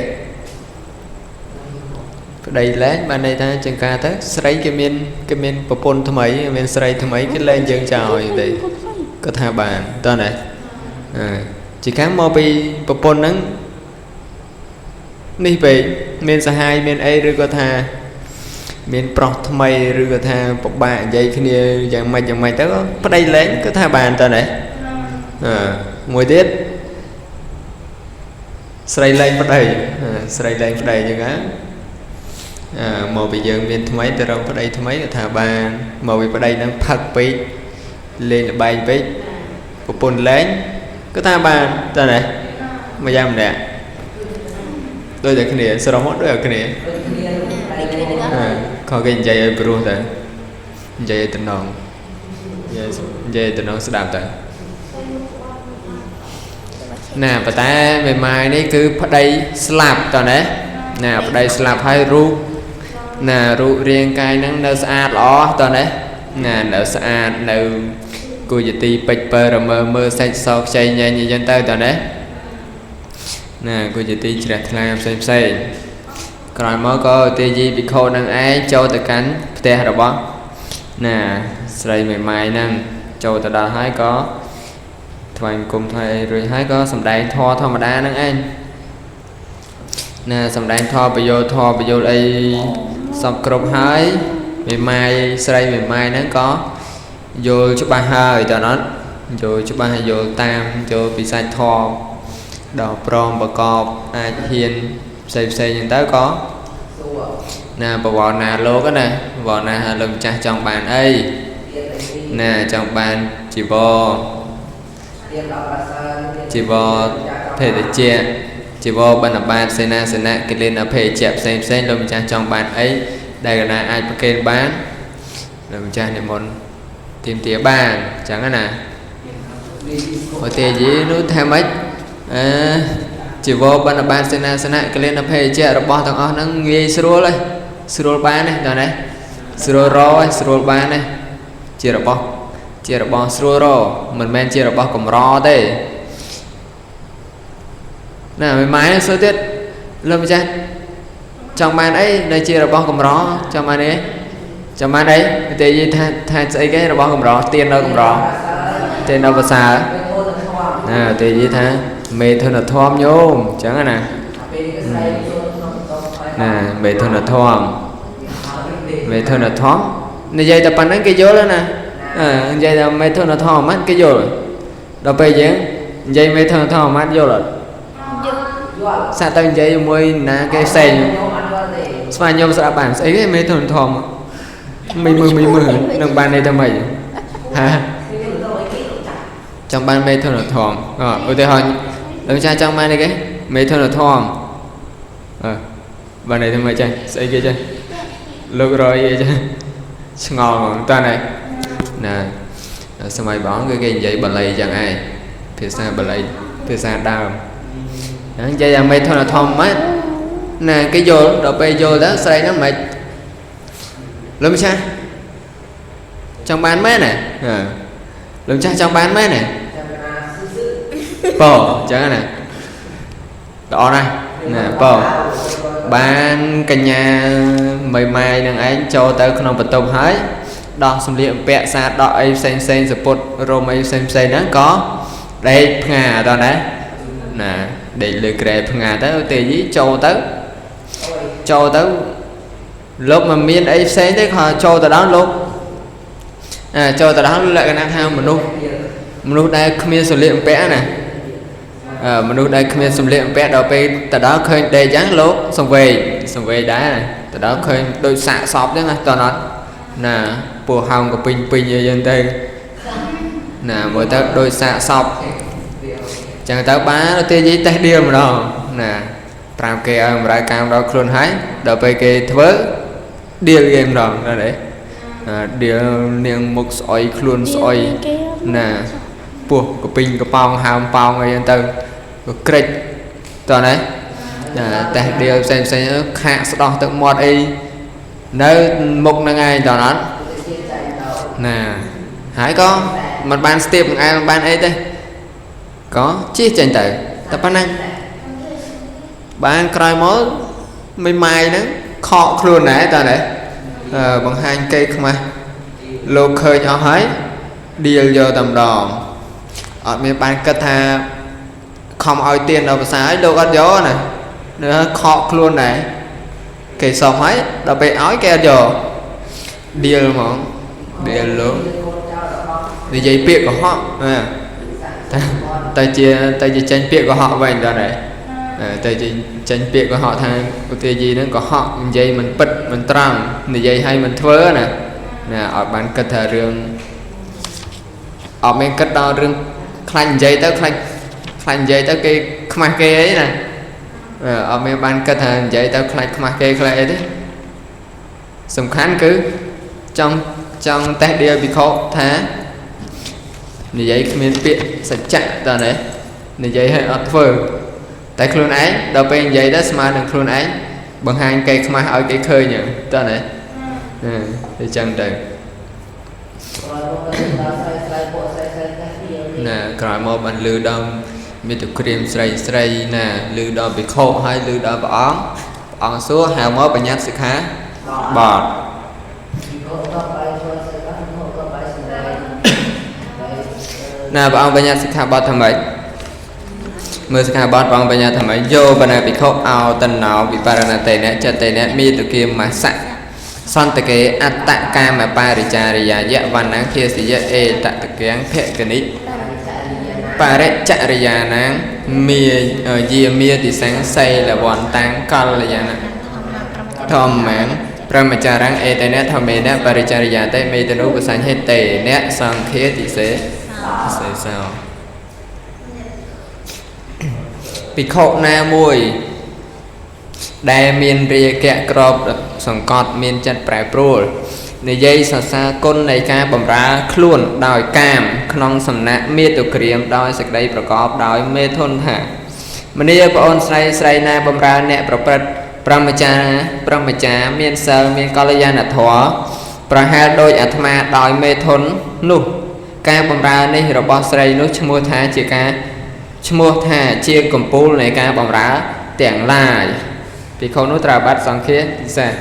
ប្តីលែងបានន័យថាជាការទៅស្រីគេមានប្រពន្ធថ្មីមានស្រីថ្មីគេលែងយើងចោលទេក៏ថាបានតើណាជាការមកពីប្រពន្ធហ្នឹងនេះពេកមានសហាយមានអីឬក៏ថាមានប្រុសថ្មីឬក៏ថាពិបាកនិយាយគ្នាយ៉ាងម៉េចយ៉ាងម៉េចទៅប្តីលែងក៏ថាបានតើណាមួយទៀតស្រីលែងប្តីស្រីលែងប្តីអញ្ចឹងណាមកពីយើងមានថ្មីទៅរកប្តីថ្មីក៏ថាបានមកពីប្តីហ្នឹងផឹកពេកលេងល្បែងពេកប្រពន្ធលែងក៏ថាបានតើណាមួយយ៉ាងម្នាក់ដូចតែគ្នាសរុបមកដូចតែគ្នាខគេនិយាយឲ្យព្រោះទៅនិយាយឲ្យតំណងនិយាយតំណងស្ដាប់ទៅ ណាប៉ុន្តែមេម៉ាយនេះគឺប្តីស្លាប់តើណាណាប្តីស្លាប់ហើយរូបណារូបរាងកាយហ្នឹងនៅស្អាតល្អតើណាណានៅស្អាតនៅគួរជាទីពេជ្រពើរមើមើលសាច់សខ្ចីញ៉ែញអញ្ចឹងទៅតើណាណាគួរជាទីជ្រះថ្លាផ្សេងផ្សេងក្រោយមកក៏ទេយីភិក្ខុនឹងឯងចូលទៅកាន់ផ្ទះរបស់ណាស្រីមេម៉ាយហ្នឹងចូលទៅដល់ហើយក៏ថ្វាយគុំថ្វាយអីរួចហើយក៏សំដែងធម៌ធម្មតាហ្នឹងឯងណាសំដែងធម៌ប្រយោធម៌ប្រយោលអីសពគ្រប់ហើយមេម៉ាយស្រីមេម៉ាយហ្នឹងក៏យល់ច្បាស់ហើយតើអត់យល់ច្បាស់យល់តាមយល់ពីសាច់ធម៌ដល់ព្រមប្រកបអាចហ៊ានផ្សេងផ្សេងហ្នឹងទៅក៏ណាបវរណាលោកណាបវរណាលោកម្ចាស់ចង់បានអីណាចង់បានជីវរជីវរភេទជ្ជៈជីវរបិណ្ឌបាតសេនាសនៈកិលេសអភេជ្ជៈផ្សេងផ្សេងលោកម្ចាស់ចង់បានអីដែលកណាអាចប្រគេនបានលោកម្ចាស់និមន្តទាមទារបានអញ្ចឹងណាឧទាយីនោះថាម៉េចអឺជីវរបិណ្ឌបាតសេនាសនៈកិលេសអភេជ្ជៈរបស់ទាំងអស់ហ្នឹងងាយស្រួលហ៎ស្រួលបានទេតើណាស្រួលរហ៎ស្រួលបានទេជារបស់ស្រួលរមិនមែនជារបស់កម្រទេណាមេម៉ាយសួរទៀតលោកម្ចាស់ចង់បានអីដែលជារបស់កម្រចង់បានអីចង់បានអីទេនិយាយថាស្អីគេរបស់កម្រទៀននៅកម្រទៀននៅភាសាណាទេនិយាយថាមេធនធម៌ញោមអញ្ចឹងណាណាមេធនធម៌មេធនធម៌និយាយតែប៉ុណ្្នឹងគេយល់ណានិយាយតែមេធនធម៌មិនគេយល់ដល់ពេលយើងនិយាយមេធនធម៌មិនយល់អត់សាក់ទៅនិយាយជាមួយណាគេផ្សេងស្មានញោមស្ដាប់បានស្អីគេមេធនធម៌មិនមើលមិនមើលនឹងបានន័យថាម៉េចហាចង់បានមេធនធម៌ឧទាហរណ៍លោកចាស់ចង់បានអីគេមេធនធម៌អឺបានន័យថាម៉េចចាស់ស្អីគេចាស់លោករយអីចាស់ឆ្ងល់ហ្មងតើណាណាសម័យបងគឺគេនិយាយបាលីចឹងឯងភាសាបាលីភាសាដើមហ្នឹងនិយាយថាមេធនធម៌ម៉េចណាគេយល់ដល់ពេលយល់ទៅស្រីហ្នឹងម៉េចលោកម្ចាស់ចង់បានមែនណាលោកម្ចាស់ចង់បានមែនណាប៉អញ្ចឹងណាល្អណាស់ណាប៉បានកញ្ញាមីម៉ាយនឹងឯងចូលទៅក្នុងបន្ទប់ហើយដោះសម្លៀកបំពាក់សាដកអីផ្សេងផ្សេងសពុតរោមអីផ្សេងផ្សេងហ្នឹងក៏ដេកផ្ងាតើណាណាដេកលើក្រែផ្ងាទៅទេយីចូលទៅចូលទៅលោកមិនមានអីផ្សេងទេខចូលទៅដល់លោកចូលទៅដល់លក្ខណៈថាមនុស្សដែលគ្មានសម្លៀកបំពាក់ណាមនុស្សដែលគ្មានសម្លៀកបំពាក់ដល់ពេលទៅដល់ឃើញដេកចឹងលោកសង្វេគសង្វេគដែរទៅដល់ឃើញដូចសាកសពចឹងណាតើអត់ណាពោះហោងកពេញពេញអីចឹងទៅណាមើលទៅដូចសាកសពចឹងទៅបានទេយីតេះដៀលម្ដងណាប្រាប់គេឲ្យបម្រើកម្មដល់ខ្លួនហើយដល់ពេលគេធ្វើដៀលគេម្ដងដល់ទេដៀលនាងមុខស្អុយខ្លួនស្អុយណាពោះកពេញកប៉ោងហើមប៉ោងអីចឹងទៅក៏ក្រិចតើណាតេះដៀលផ្សេងផ្សេងខាកស្ដោះទឹកមាត់អីនៅមុខហ្នឹងឯងតើអត់ណាហើយក៏មិនបានស្ទាបនឹងឯងមិនបានអីទេក៏ជិះចេញទៅតែប៉ុណ្ណឹងបានក្រោយមកមីម៉ាយហ្នឹងខកខ្លួនដែរតើណាបង្ហាញគេខ្មាស់លោកឃើញអស់ហើយដៀលយកតែម្ដងអត់មានបានគិតថាខំឲ្យទៀនដល់ភាសាឲ្យលោកអត់យកណានៅខកខ្លួនដែរគេសុំហើយដល់ពេលឲ្យគេអត់យកដៀលហ្មងដៀលលោកនិយាយពាក្យកុហកតែជាចេញពាក្យកុហកវិញដល់ដែរតែជាចេញពាក្យកុហកថាឧទាយីហ្នឹងកុហកនិយាយមិនពិតមិនត្រង់និយាយឲ្យមិនធ្វើណាណាអត់បានគិតថារឿងអត់មានគិតដល់រឿងខ្លាចនិយាយទៅខ្លាចនិយាយទៅគេខ្មាស់គេអីណាអត់មានបានគិតថានិយាយទៅខ្លាចខ្មាស់គេខ្លាចអីទេសំខាន់គឺចង់តេះដៀលភិក្ខុថានិយាយគ្មានពាក្យសច្ចៈតើណា និយាយឲ្យអត់ធ្វើតែខ្លួនឯងដល់ពេលនិយាយទៅស្មើនឹងខ្លួនឯងបង្ហាញគេខ្មាស់ឲ្យគេឃើញតើណាអញ្ចឹងទៅណាក្រោយមកបានលឺដល់មាតុក្រៀមស្រីស្រីណាលឺដល់ភិក្ខុហើយលឺដល់ព្រះអង្គព្រះអង្គសួរហៅមកបញ្ញត្តិសិក្ខាបទណាព្រះអង្គបញ្ញត្តិសិក្ខាបទថាម៉េចមើលសិក្ខាបទព្រះអង្គបញ្ញត្តិថាម៉េចយោបណាភិក្ខុអោតណោវិបរណតេនៈចតេនៈមាតុគាមសៈសន្តកេអត្តកាមបរិចារិយាយៈវណ្ណង្ឃាសិយៈអេតតកាំងភគនិបរិចរិយាណាងមាយាមាទិសង្សីលវន្តាំងកល្យាណធម្មំព្រហ្មចារំអេតេនៈធម្មេនៈបរិចរិយាតេមេតនុបសញ្ហេតេនៈសង្ឃាទិសេសេសោភិក្ខុណាមួយដែលមានរាគៈក្របសង្កត់មានចិត្តប្រែប្រួលនិយាយសរសើរគុណនៃការបម្រើខ្លួនដោយកាមក្នុងសំណាក់មាតុក្រៀមដោយសេចក្តីប្រកបដោយមេធនថាមនាប្អូនស្រីស្រីណាបម្រើអ្នកប្រព្រឹត្តព្រហ្មចារព្រហ្មចារមានសិលមានកល្យាណធម៌ប្រហែលដោយអាត្មាដោយមេធននោះការបម្រើនេះរបស់ស្រីនោះឈ្មោះថាជាការឈ្មោះថាជាកំពូលនៃការបម្រើទាំងឡាយភិក្ខុនោះត្រូវបាត់សង្ឃាពិសេស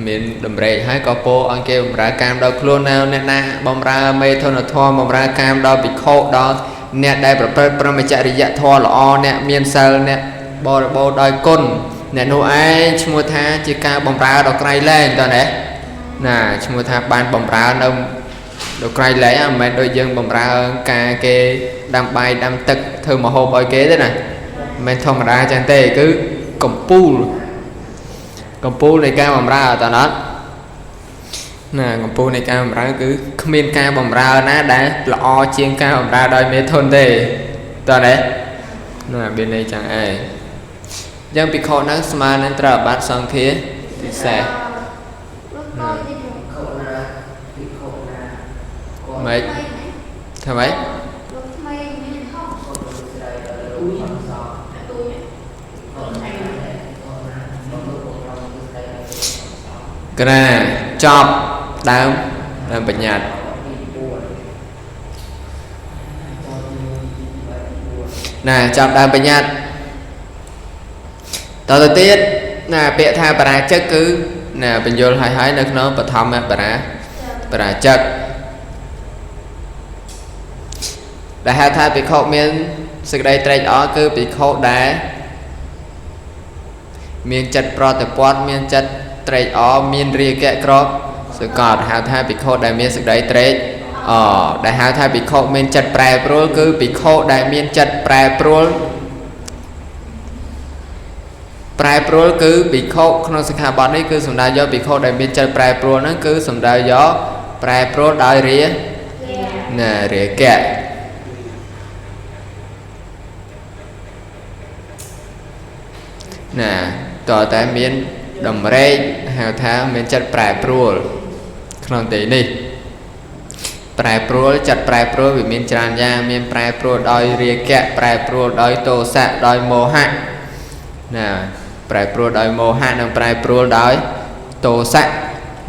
មានតម្រេកហើយក៏ពោអង្គគេបំរើកាមដល់ខ្លួនណាអ្នកណាបំរើមេធនធម៌បំរើកាមដល់ភិក្ខុដល់អ្នកដែលប្រព្រឹត្តព្រហ្មចរិយធម៌ល្អអ្នកមានសិលអ្នកបរិបូរណ៍ដោយគុណអ្នកនោះឯងឈ្មោះថាជាការបំរើដល់ក្រៃលែងតើណាណាឈ្មោះថាបានបំរើនៅដល់ក្រៃលែងមិនមែនដូចយើងបំរើការគេដាំបាយដាំទឹកធ្វើម្ហូបឲ្យគេទេណាមិនមែនធម្មតាចឹងទេគឺកំពូលកំពូលនៃការបម្រើតើណាត់ណាកំពូលនៃការបម្រើគឺគ្មានការបម្រើណាដែលល្អជាងការបម្រើដោយមេធនទេតើណាណាមានន័យចឹងឯងយ៉ាងភិក្ខុហ្នឹងស្មើនឹងត្រូវបាត់សង្ឃាពិសេសម៉េចថាម៉េចក្រាចប់ដើមបញ្ញត្តិណាចប់ដើមបញ្ញត្តិតទៅទៀតណាពាក្យថាបរាជិកគឺណាបញ្យលហើយហើយនៅក្នុងបឋមបរាជិកដែលហៅថាភិក្ខុមានសេចក្តីត្រេកអរគឺភិក្ខុដែលមានចិត្តប្រតិពត្តិមានចិត្តត្រេកអរមានរាគៈក្របសកតហៅថាភិក្ខុដែលមានសេចក្តីត្រេកអរដែលហៅថាភិក្ខុមានចិត្តប្រែប្រួលគឺភិក្ខុដែលមានចិត្តប្រែប្រួលប្រែប្រួលគឺភិក្ខុក្នុងសិក្ខាបទនេះគឺសំដៅយកភិក្ខុដែលមានចិត្តប្រែប្រួលហ្នឹងគឺសំដៅយកប្រែប្រួលដោយរាណារាគៈណាតើតែមានតម្រេកហៅថាមានចិត្តប្រែប្រួលក្នុងទីនេះប្រែប្រួលចិត្តប្រែប្រួលវាមានច្រើនយ៉ាងមានប្រែប្រួលដោយរាគៈប្រែប្រួលដោយទោសៈដោយមោហៈណាប្រែប្រួលដោយមោហៈនិងប្រែប្រួលដោយទោសៈ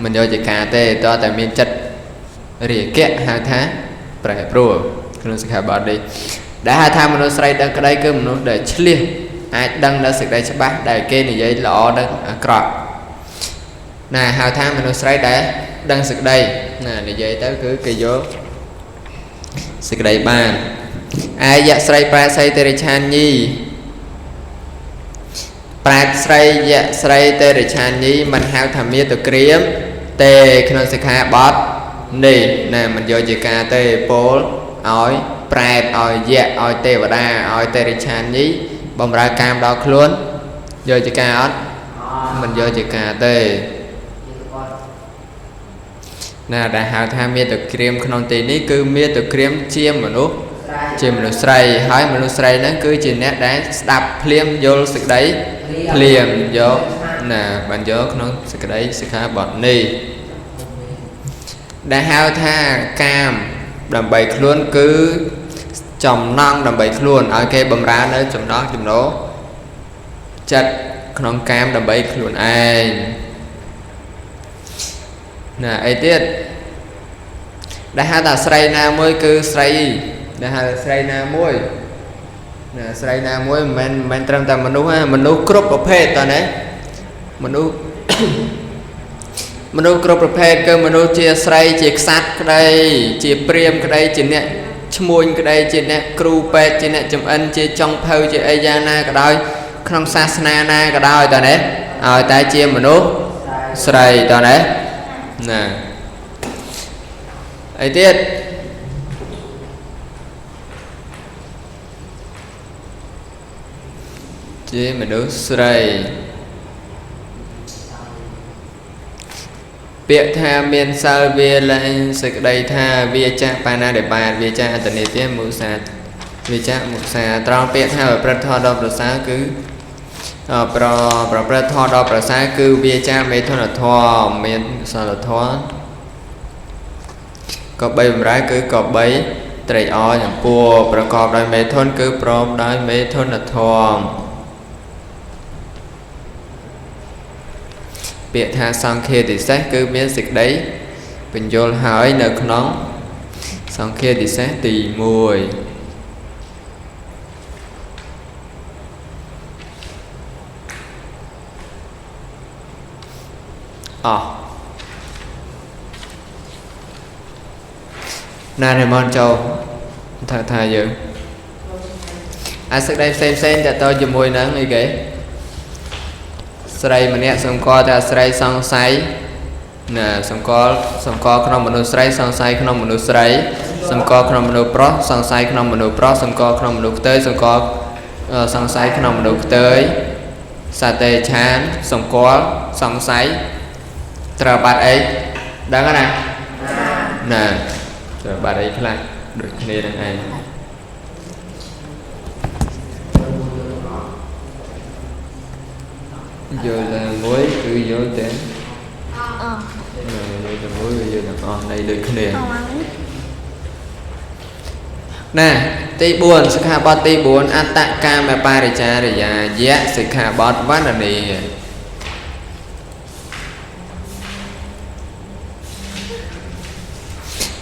មិនយកជាការទេតើតែមានចិត្តរាគៈហៅថាប្រែប្រួលក្នុងសិក្ខាបទនេះដែលហៅថាមនុស្សស្រីដឹងក្តីគឺមនុស្សដែលឆ្លៀសអាចដឹងនៅសេចក្តីច្បាស់ដែលគេនិយាយល្អនិងអាក្រក់ណាហៅថាមនុស្សស្រីដែលដឹងសេចក្តីណានិយាយទៅគឺគេយកសេចក្តីបានឯយៈស្រីប្រែសីតិរិឆានញីប្រែស្រីយៈស្រីតិរិឆានញីមិនហៅថាមាតុក្រៀមទេក្នុងសិក្ខាបទនេះណាមិនយកជាការទេពោលឲ្យប្រែតឲ្យយៈឲ្យទេវតាឲ្យតិរិឆានញីបំរើកាមដល់ខ្លួនយកជាការអត់មិនយកជាការទេណាដែលហៅថាមាតុក្រៀមក្នុងទីនេះគឺមាតុក្រៀមជាមនុស្សស្រីហើយមនុស្សស្រីហ្នឹងគឺជាអ្នកដែលស្ដាប់ភ្លាមយល់សេចក្តីភ្លាមយកណាបានយកក្នុងសេចក្តីសិក្ខាបទនេះដែលហៅថាកាមដើម្បីខ្លួនគឺ ចំណង់ដើម្បីខ្លួនឲ្យគេបំរើនៅចំណង់ចំណូលចិត្តក្នុងកាមដើម្បីខ្លួនឯងណាអីទៀតដែលហៅថាស្រីណាមួយគឺស្រីដែលហៅស្រីណាមួយណាស្រីណាមួយមិនមែនត្រឹមតែមនុស្សទេមនុស្សគ្រប់ប្រភេទតើណាមនុស្សមនុស្សគ្រប់ប្រភេទគឺមនុស្សជាស្រីជាក្សត្រក្តីជាព្រាហ្មណ៍ក្តីជាអ្នកឈ្មួញក្តីជាអ្នកគ្រូពេទ្យជាអ្នកចម្អិនជាចុងភៅជាអីយ៉ាងណាក៏ដោយក្នុងសាសនាណាក៏ដោយតើណាឲ្យតែជាមនុស្សស្រីតើណាណាអីទៀតជាមនុស្សស្រីពាក្យថាមានសិលវាលែងសេចក្តីថាវាចាបាណារិបាតវាចាអត្តនេទាមុសាវាចាមុសាត្រង់ពាក្យថាប្រព្រឹត្តធម៌ដ៏ប្រសើរគឺប្រព្រឹត្តធម៌ដ៏ប្រសើរគឺវាចាមេធនធម៌មានសិលធម៌ក៏បីបំរើគឺក៏បីត្រេកអរចំពោះប្រកបដោយមេធនគឺព្រមដោយមេធនធម៌ពាក្យថាសង្ឃាទិសេសគឺមានសេចក្តីបញ្យល់ហើយនៅក្នុងសង្ឃាទិសេសទី1អស់ណារមនចូលថាយើងអាសេចក្តីផ្សេងៗតទៅជាមួយនឹងអីគេស្រីម្នាក់សម្គាល់ថាស្រីសង្ស័យណាសម្គាល់ក្នុងមនុស្សស្រីសង្ស័យក្នុងមនុស្សស្រីសម្គាល់ក្នុងមនុស្សប្រុសសង្ស័យក្នុងមនុស្សប្រុសសម្គាល់ក្នុងមនុស្សខ្ទើយសម្គាល់សង្ស័យក្នុងមនុស្សខ្ទើយសតេឆានសម្គាល់សង្ស័យត្រូវបាត់អីដឹងណាណាត្រូវបាត់អីខ្លះដូចគ្នានឹងឯងយល់តែមួយគឺយល់តែអស់យល់តែមួយគឺយល់ទាំងអស់នៃដូចគ្នាណាទី4សិក្ខាបទទី4អត្តកាមបរិចារិយាយៈសិក្ខាបទវណ្ណនី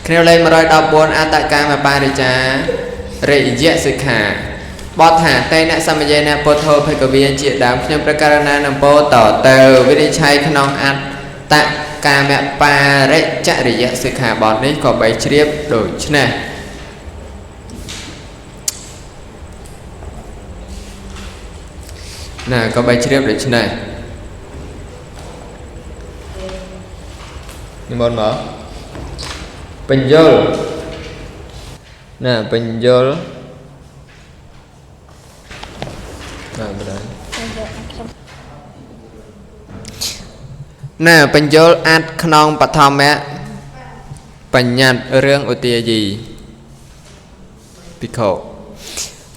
គ្នាលេខ114អត្តកាមបរិចារិយៈសិក្ខាបទថាតេនសមយេនពុទ្ធោភគវាជាដើមខ្ញុំប្រកាសណានំពោតទៅវិនិច្ឆ័យក្នុងអត្តកាមបរិចរិយសិក្ខាបទនេះក៏បីជ្រាបដូច្នេះណាក៏បីជ្រាបដូច្នេះនិមន្តមកបញ្យលណាបញ្យលណាបញ្យលអាចក្នុងបឋមបញ្ញត្តិរឿងឧទាយីភិក្ខុ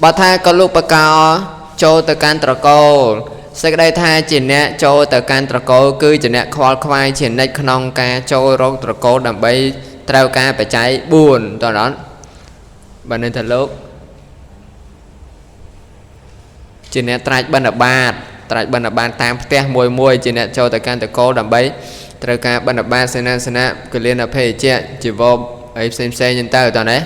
បើថាកលុបកោចូលទៅកាន់ត្រកូលសេចក្តីថាជាអ្នកចូលទៅកាន់ត្រកូលគឺជាអ្នកខ្វល់ខ្វាយជានិច្ចក្នុងការចូលរកត្រកូលដើម្បីត្រូវការបច្ច័យ4តើអត់បើន័យថាលោកជាអ្នកត្រាច់បណ្ឌបាតត្រាច់បណ្ឌបាតតាមផ្ទះមួយមួយជាអ្នកចូលទៅកាន់ត្រកូលដើម្បីត្រូវការបណ្ឌបាតសេនាសនៈកលិនភេជ្ជៈជីវរអីផ្សេងផ្សេងចឹងទៅតើណា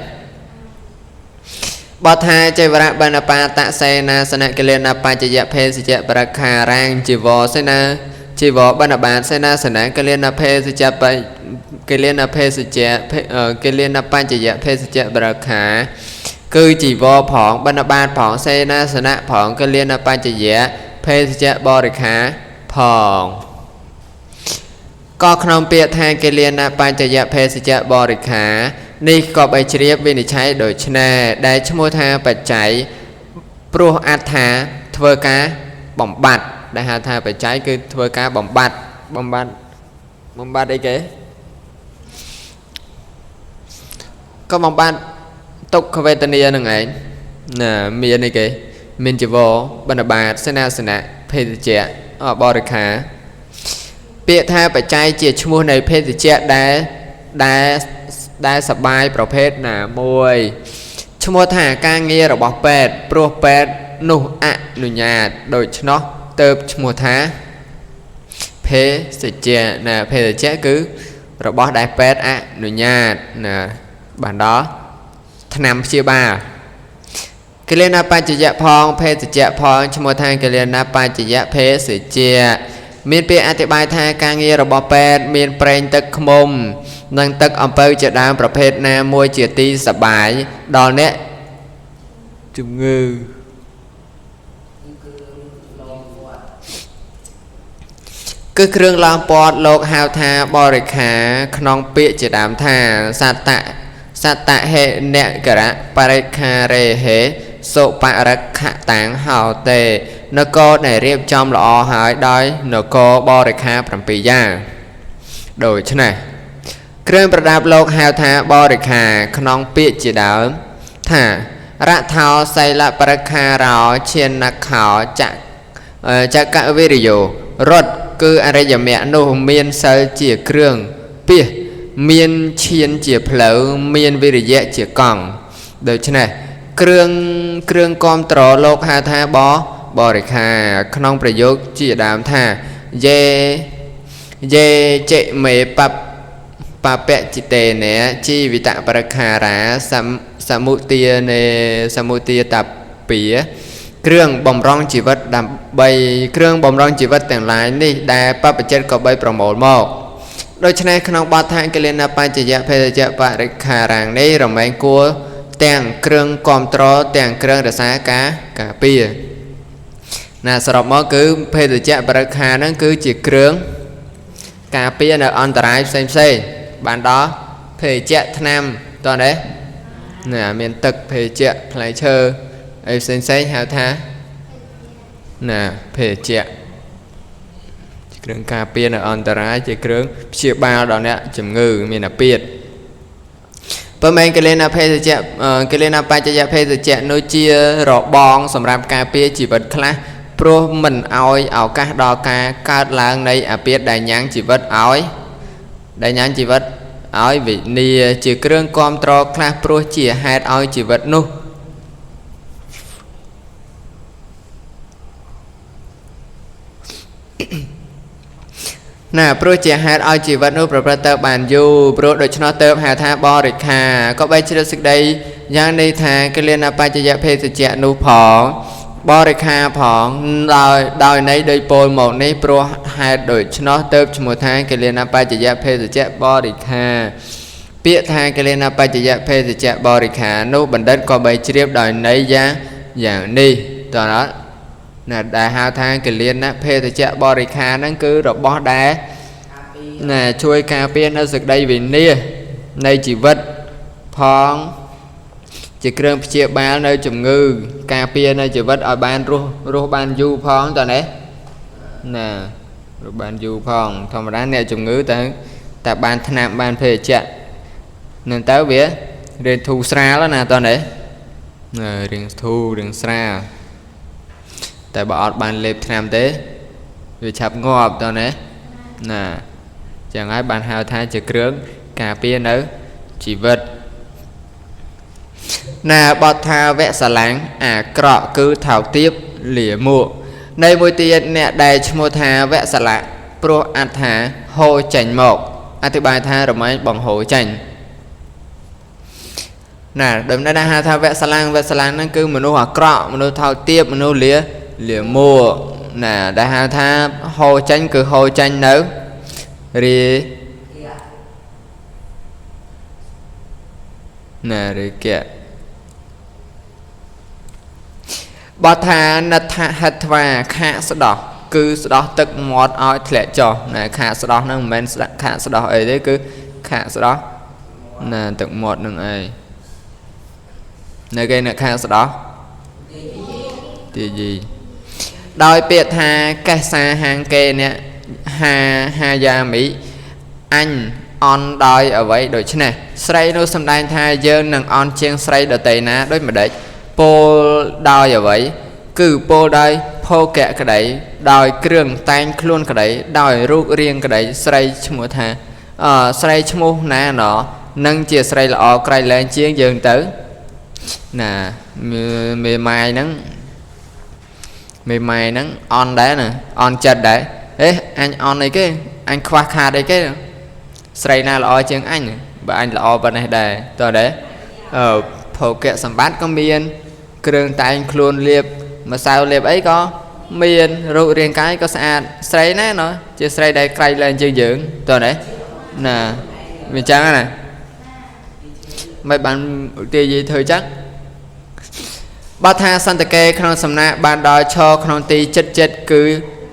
បើថាចីវរៈបណ្ឌបាតសេនាសនៈកលិនបច្ចយភេសជ្ជៈប្រខារាងជីវរសេនាជីវរបណ្ឌបាតសេនាសនៈកលិនភេសជ្ជៈកលិនភេសជ្ជៈកលិនបច្ចយភេសជ្ជៈប្រខាគឺជីវរផងបណ្ឌបាតផងសេនាសនៈផងកលិនបច្ចយៈភេសជ្ជៈបរិខាផងក៏ក្នុងពាក្យថាកលិនបច្ចយៈភេសជ្ជៈបរិខានេះក៏បីជ្រាបវិនិច្ឆ័យដូច្នេះដែលឈ្មោះថាបច្ច័យព្រោះអត្ថាធ្វើការបំបត្តិដែលហៅថាបច្ច័យគឺធ្វើការបំបត្តិបំបត្តិបំបត្តិអីគេក៏បំបត្តិទុក្ខវេទនានឹងឯងណាមានអីគេមានជីវរបណ្ឌបាតសេនាសនៈភេសជ្ជៈបរិខាពាក្យថាបច្ច័យជាឈ្មោះនៃភេសជ្ជៈដែលដែលសបាយប្រភេទណាមួយ ឈ្មោះថាការងាររបស់ពេទ្យព្រោះពេទ្យនោះអនុញ្ញាតដូច្នោះទៅឈ្មោះថាភេសជ្ជៈណាភេសជ្ជៈគឺរបស់ដែលពេទ្យអនុញ្ញាតណាបានដល់ថ្នាំព្យាបាលកិលេសបច្ចយៈផងភេសជ្ជៈផងឈ្មោះថាកិលេសបច្ចយៈភេសជ្ជៈមានពាក្យអធិប្បាយថាការងាររបស់ពេទ្យមានប្រេងទឹកឃ្មុំនិងទឹកអំពៅជាដើមប្រភេទណាមួយជាទីសប្បាយដល់អ្នកជំងឺគឺគ្រឿងឡោមព័ទ្ធលោកហៅថាបរិខាក្នុងពាក្យជាដើមថាសត្តៈសត្តហេនករៈបរិខារេហេសុបរិខតាំងហោតេនគរដែលរៀបចំល្អហើយដោយនគរបរិខា7យ៉ាងដូច្នេះគ្រឿងប្រដាប់លោកហៅថាបរិខាក្នុងពាក្យជាដើមថារថោសីលបរិខារោឈានខោចកវិរិយោរត់គឺអរិយមគ្គនោះមានសិលជាគ្រឿងពាសមានឈានជាផ្លូវមានវិរិយៈជាកង់ដូច្នេះគ្រឿងគាំទ្រលោកហៅថាបរិខាក្នុងប្រយោគជាដើមថាយេយេចេមេបពជិតេនៈជីវិតបរិខារាសមុទានេសមុទាតពាគ្រឿងបំរុងជីវិតដើម្បីគ្រឿងបំរុងជីវិតទាំងឡាយនេះដែលបព្វជិតក៏បីប្រមូលមកដូច្នេះក្នុងបទថាកិលេសបច្ចយៈភេសជ្ជៈបរិខារាងនេះរមែងគួរទាំងគ្រឿងគាំទ្រទាំងគ្រឿងរក្សាការការពារណាសរុបមកគឺភេសជ្ជៈបរិខាហ្នឹងគឺជាគ្រឿងការពារនៅអន្តរាយផ្សេងផ្សេងបានដល់ភេសជ្ជៈថ្នាំតោះទេណាមានទឹកភេសជ្ជៈផ្លែឈើអីផ្សេងផ្សេងហៅថាណាភេសជ្ជៈជាគ្រឿងការពារនៅអន្តរាយជាគ្រឿងព្យាបាលដល់អ្នកជំងឺមានអាពាធប៉ុន្មានកិលេសភេសជ្ជៈកិលេសបច្ចយៈភេសជ្ជៈនោះជារបងសម្រាប់ការពារជីវិតខ្លះព្រោះមិនឲ្យឱកាសដល់ការកើតឡើងនៃអាពាធដែលញ៉ាំងជីវិតឲ្យដែលញ៉ាំងជីវិតឲ្យវិនាជាគ្រឿងគាំទ្រខ្លះព្រោះជាហេតុឲ្យជីវិតនោះណាព្រោះជាហេតុឲ្យជីវិតនោះប្រព្រឹត្តទៅបានយូរព្រោះដូច្នោះទៅហៅថាបរិខាក៏បីជ្រាបសេចក្តីយ៉ាងនេះថាកិលេសបច្ចយៈភេសជ្ជៈនោះផងបរិខាផងដោយន័យដោយពោលមកនេះព្រោះហេតុដូច្នោះទៅឈ្មោះថាកិលេសបច្ចយៈភេសជ្ជៈបរិខាពាក្យថាកិលេសបច្ចយៈភេសជ្ជៈបរិខានោះបណ្ឌិតក៏បីជ្រាបដោយន័យយ៉ាងនេះតើអត់ណាដែលហៅថាកិលេសភេសជ្ជៈបរិខាហ្នឹងគឺរបស់ដែលណាជួយការពារនៅសេចក្តីវិនាសនៃជីវិតផងជាគ្រឿងព្យាបាលនៅជំងឺការពារនៅជីវិតឲ្យបានរស់បានយូរផងតើណាណារស់បានយូរផងធម្មតាអ្នកជំងឺតែបានថ្នាំបានភេសជ្ជៈនឹងទៅវារៀងធូរស្រាលណាតើណារៀងធូររៀងស្រាលតែបើអត់បានលេបថ្នាំទេវាឆាប់ងាប់តើណាណាចឹងហើយបានហៅថាជាគ្រឿងការពារនៅជីវិតណាបទថាវសលាំងអាក្រក់គឺថោកទាបលាមកនៃមួយទៀតអ្នកដែលឈ្មោះថាវសលៈព្រោះអត្ថាហូរចេញមកអធិប្បាយថារមែងបង្ហូរចេញណាដូចនេះហៅថាវសលាំងវសលាំងហ្នឹងគឺមនុស្សអាក្រក់មនុស្សថោកទាបមនុស្សលាមកណាដែលហៅថាហូរចេញគឺហូរចេញនៅរាណារាគៈបទថាណដ្ឋហិត្វាខាកស្ដោះគឺស្ដោះទឹកមាត់ឲ្យធ្លាក់ចុះណាខាកស្ដោះហ្នឹងមិនមែនស្ដាក់ខាកស្ដោះអីទេគឺខាកស្ដោះណាទឹកមាត់ហ្នឹងឯងនៅគេអ្នកខាកស្ដោះទាយីដោយពាក្យថាកេសាហាងគេអ្នកហាយាមិអញអន់ដោយអ្វីដូច្នេះស្រីនោះសម្ដែងថាយើងនឹងអន់ជាងស្រីដទៃណាដូចម្ដេចពោលដោយអ្វីគឺពោលដោយភោគៈក្តីដោយគ្រឿងតែងខ្លួនក្តីដោយរូបរាងក្តីស្រីឈ្មោះថាស្រីឈ្មោះណាណនឹងជាស្រីល្អក្រៃលែងជាងយើងទៅ ណាមេម៉ាយហ្នឹងមេម៉ាយហ្នឹងអន់ដែរណាអន់ចិត្តដែរអេអញអន់អីគេអញខ្វះខាតអីគេស្រីណាល្អជាងអញបើអញល្អប៉ុណ្ណេះដែរតើដែរអឺភោគៈសម្បត្តិក៏មានគ្រឿងតែងខ្លួនលាបម្សៅលាបអីក៏មានរូបរាងកាយក៏ស្អាតស្រីណាណោះជាស្រីដែលក្រៃលែងជាងយើងតើដែរណាវាចឹងណាមិនបានទាយធ្វើចឹងបើថាសន្តកេក្នុងសំណាក់បានដល់ឈរក្នុងទីចិត្តចិត្តគឺ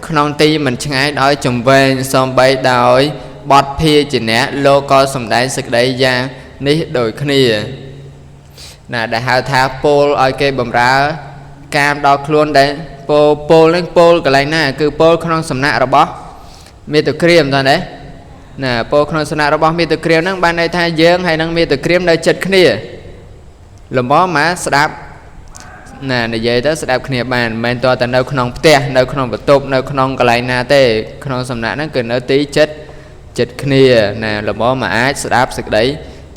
ក្នុងទីមិនឆ្ងាយដោយជំវែងសំបីដោយបត់ភាជាអ្នកលោកក៏សំដែងសេចក្តីយ៉ាងនេះដូចគ្នាណាដែលហៅថាពោលឲ្យគេបំរើកាមដល់ខ្លួនដែលពោលពោលនឹងពោលកន្លែងណាគឺពោលក្នុងសំណាក់របស់មេតុក្រាមតើណាណាពោលក្នុងសំណាក់របស់មេតុក្រាមហ្នឹងបានន័យថាយើងហើយនឹងមេតុក្រាមនៅចិត្តគ្នាលំមកស្ដាប់ណានិយាយទៅស្ដាប់គ្នាបានមិនមែនតើតែនៅក្នុងផ្ទះនៅក្នុងបន្ទប់នៅក្នុងកន្លែងណាទេក្នុងសំណាក់ហ្នឹងគឺនៅទីចិត្តចិត្តគ្នាណាលំមកអាចស្ដាប់សេចក្តី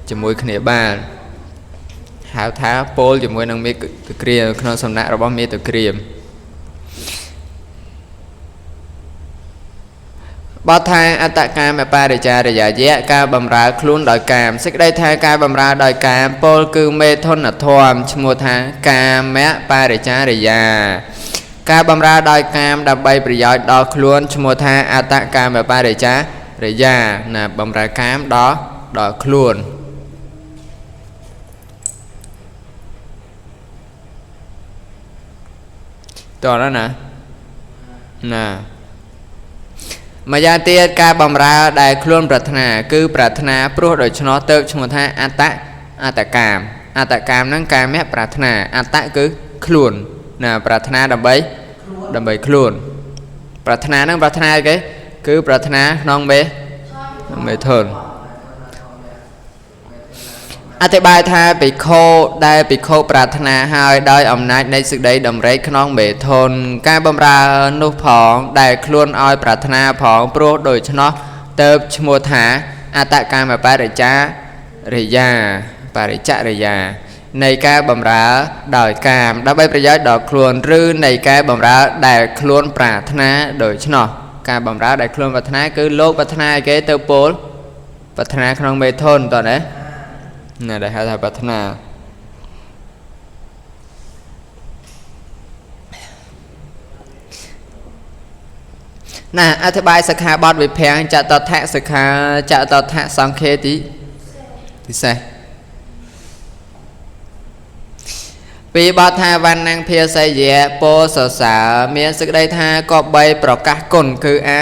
ជាមួយគ្នាបានហៅថាពោលជាមួយនឹងមេតុក្រាមក្នុងសំណាក់របស់មេតុក្រាមបើថាអត្តកាមបរិចារិយាយៈការបំរើខ្លួនដោយកាមសេចក្តីថាការបំរើដោយកាមពោលគឺមេធនធម៌ឈ្មោះថាកាមបរិចារិយាការបំរើដោយកាមដើម្បីប្រយោជន៍ដល់ខ្លួនឈ្មោះថាអត្តកាមបរិចារិយាណាបំរើកាមដល់ខ្លួនតោះណាណាម្យ៉ាងទៀតការបំរើដែលខ្លួនប្រាថ្នាគឺប្រាថ្នាព្រោះដូច្នោះទៅឈ្មោះថាអត្តអត្តកាមអត្តកាមហ្នឹងកាមៈប្រាថ្នាអត្តគឺខ្លួនណាប្រាថ្នាដើម្បីដើម្បីខ្លួនប្រាថ្នាហ្នឹងប្រាថ្នាអីគេគឺប្រាថ្នាក្នុងមេធនអធិប្បាយថាភិក្ខុដែលភិក្ខុប្រាថ្នាហើយដោយអំណាចនៃសេចក្តីតម្រេចក្នុងមេធនការបំរើនោះផងដែលខ្លួនឲ្យប្រាថ្នាផងព្រោះដូច្នោះទៅឈ្មោះថាអត្តកាមបរិចារិយាបរិចរិយានៃការបំរើដោយកាមដើម្បីប្រយោជន៍ដល់ខ្លួនឬនៃការបំរើដែលខ្លួនប្រាថ្នាដូច្នោះការបំរើដែលខ្លួនប្រាថ្នាគឺលោកប្រាថ្នាឲ្យគេទៅពោលប្រាថ្នាក្នុងមេធនតើណាណាដែលហៅថាប្រាថ្នាណាអធិប្បាយសិក្ខាបទវិភាំងចតថៈសិក្ខាចតថៈសង្ឃេតិពិសេសពីបទថាវណ្ណភាសយៈពោសរសើរមានសេចក្តីថាក៏បីប្រកាសគុណគឺអា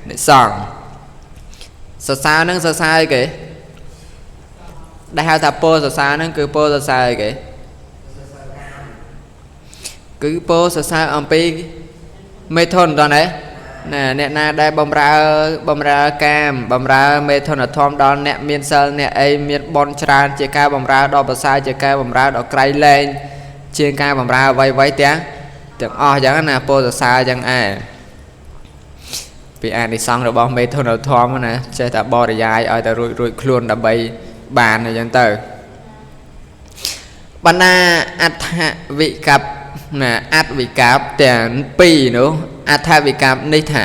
និសង្ឃសរសើរនឹងសរសើរអីគេដែលហៅថាពោសរសើរហ្នឹងគឺពោសរសើរអីគេគឺពោសរសើរអំពីមេធនតើណាណាអ្នកណាដែលបំរើកាមបំរើមេធនធម៌ដល់អ្នកមានសិលអ្នកអីមានបុណ្យច្រើនជាការបំរើដល់ប្រសើរជាការបំរើដល់ក្រៃលែងជាងការបំរើអ្វីៗទាំងអស់អញ្ចឹងណាពោសរសើរអញ្ចឹងឯងពីអានិសង្សរបស់មេធនធម៌ណាចេះតែបរិយាយឲ្យតែរួចខ្លួនដើម្បីបានអញ្ចឹងទៅបណ្ដាអដ្ឋវិកັບណាអត្តវិកັບទាំងពីរនោះអដ្ឋវិកັບនេះថា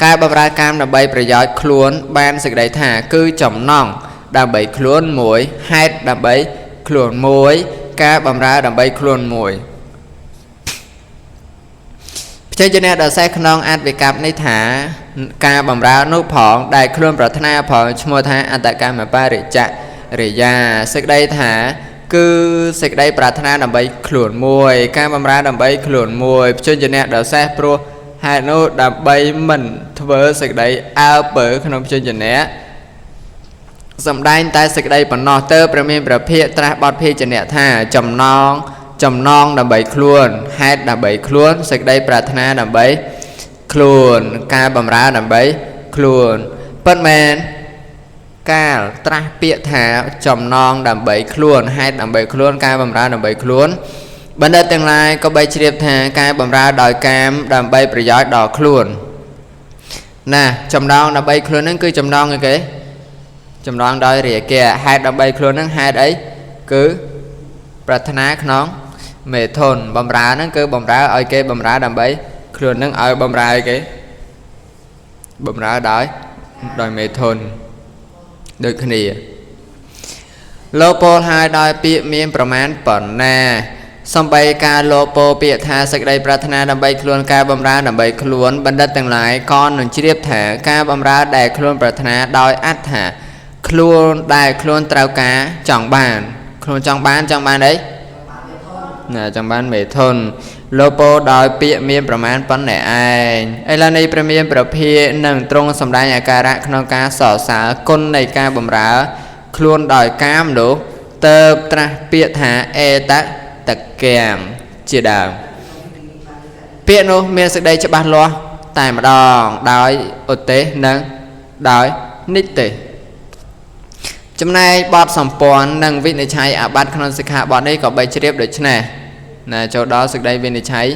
ការបម្រើកម្មដើម្បីប្រយោជន៍ខ្លួនបានសេចក្តីថាគឺចំណងដើម្បីខ្លួនមួយហេតុដើម្បីខ្លួនមួយការបម្រើដើម្បីខ្លួនមួយផ្សេងជាអ្នកដែលសេះក្នុងអត្តវិកັບនេះថាការបម្រើនោះផងដែលខ្លួនប្រាថ្នាផងឈ្មោះថាអត្តកម្មបរិចរិយាសេចក្តីថាគឺសេចក្តីប្រាថ្នាដើម្បីខ្លួនមួយការបម្រើដើម្បីខ្លួនមួយភ្ជញ្ជនៈដល់សេះព្រោះហេតុនោះដើម្បីមិនធ្វើសេចក្តីអើពើក្នុងភ្ជញ្ជនៈសំដែងតែសេចក្តីប៉ុណ្ណោះទៅព្រះមានព្រះភិក្ខត្រាស់បទភាជនៈថាចំណងដើម្បីខ្លួនហេតុដើម្បីខ្លួនសេចក្តីប្រាថ្នាដើម្បីខ្លួនការបម្រើដើម្បីខ្លួនពិតមែនកាលត្រាស់ពាក្យថាចំណងដើម្បីខ្លួនហេតុដើម្បីខ្លួនការបម្រើដើម្បីខ្លួនបណ្ឌិតទាំងឡាយក៏បីជ្រាបថាការបម្រើដោយកាមដើម្បីប្រយោជន៍ដល់ខ្លួនណាចំណងដើម្បីខ្លួនហ្នឹងគឺចំណងអីគេចំណងដោយរាគៈហេតុដើម្បីខ្លួនហ្នឹងហេតុអីគឺ ប្រាថ្នាក្នុងមេធនបំរើហ្នឹងគឺបំរើឲ្យគេបំរើដើម្បីខ្លួនហ្នឹងឲ្យបំរើឲ្យគេបំរើដោយមេធនដូចគ្នាលោកពោលហើយដោយពាក្យមានប្រមាណប៉ុណ្ណាសំបីការលោកពោលពាក្យថាសេចក្តីប្រាថ្នាដើម្បីខ្លួនការបំរើដើម្បីខ្លួនបណ្ឌិតទាំងឡាយក៏នឹងជ្រាបថាការបំរើដែលខ្លួនប្រាថ្នាដោយអត្ថាខ្លួនដែលខ្លួនត្រូវការចង់បានខ្លួនចង់បានអីណាចង់បានមេធនលោកពោលដោយពាក្យមានប្រមាណប៉ុណ្ណេះឯងឥឡូវនេះព្រះមានព្រះភិក្ខនឹងទ្រង់សម្ដែងអាការៈក្នុងការសរសើរគុណនៃការបំរើខ្លួនដោយកាមនោះទៅត្រាស់ពាក្យថាអេតតកាំជាដើមពាក្យនោះមានសេចក្តីច្បាស់លាស់តែម្ដងដោយឧទ្ទេសនិងដោយនិទេសចំណែកបទសម្ព័ន្ធនិងវិនិច្ឆ័យអាបត្តិក្នុងសិក្ខាបទនេះក៏បីជ្រាបដូចនេះណាចូលដល់សេចក្តីវិនិច្ឆ័យ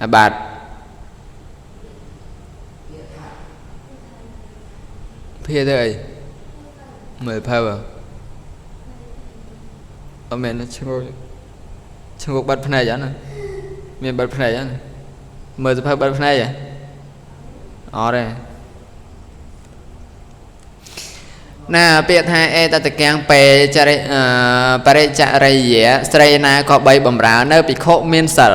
អាបត្តិភាទៅអីមើលភៅអត់មែនឈ្ងោកបាត់ភ្នែកអត់ណាមានបាត់ភ្នែកអត់មើលសភៅបាត់ភ្នែកហ៎អត់ទេណាពាក្យថាអេតតកាំងបេចរិបរិចរិយៈស្រីណាក៏បីបំរើនៅភិក្ខុមានសិល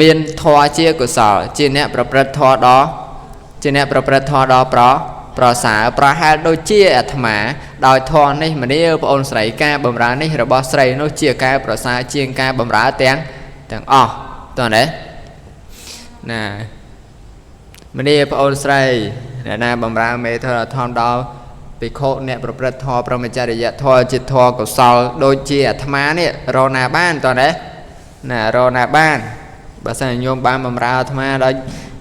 មានធម៌ជាកុសលជាអ្នកប្រព្រឹត្តធម៌ដ៏ជាអ្នកប្រព្រឹត្តធម៌ដ៏ប្រសើរប្រហែលដូចជាអាត្មាដោយធម៌នេះមនាលប្អូនស្រីការបំរើនេះរបស់ស្រីនោះជាការប្រសើរជាងការបំរើទាំងអស់តោះណាណាមនាលប្អូនស្រីអ្នកណាបំរើមេធរធម៌ដល់ភិក្ខុអ្នកប្រព្រឹត្តធម៌ព្រហ្មចរិយធម៌ជាធម៌កុសលដូចជាអាត្មានេះរកណាបានតោះណាណារកណាបានបើសិនញោមបានបំរើអាត្មាដោយ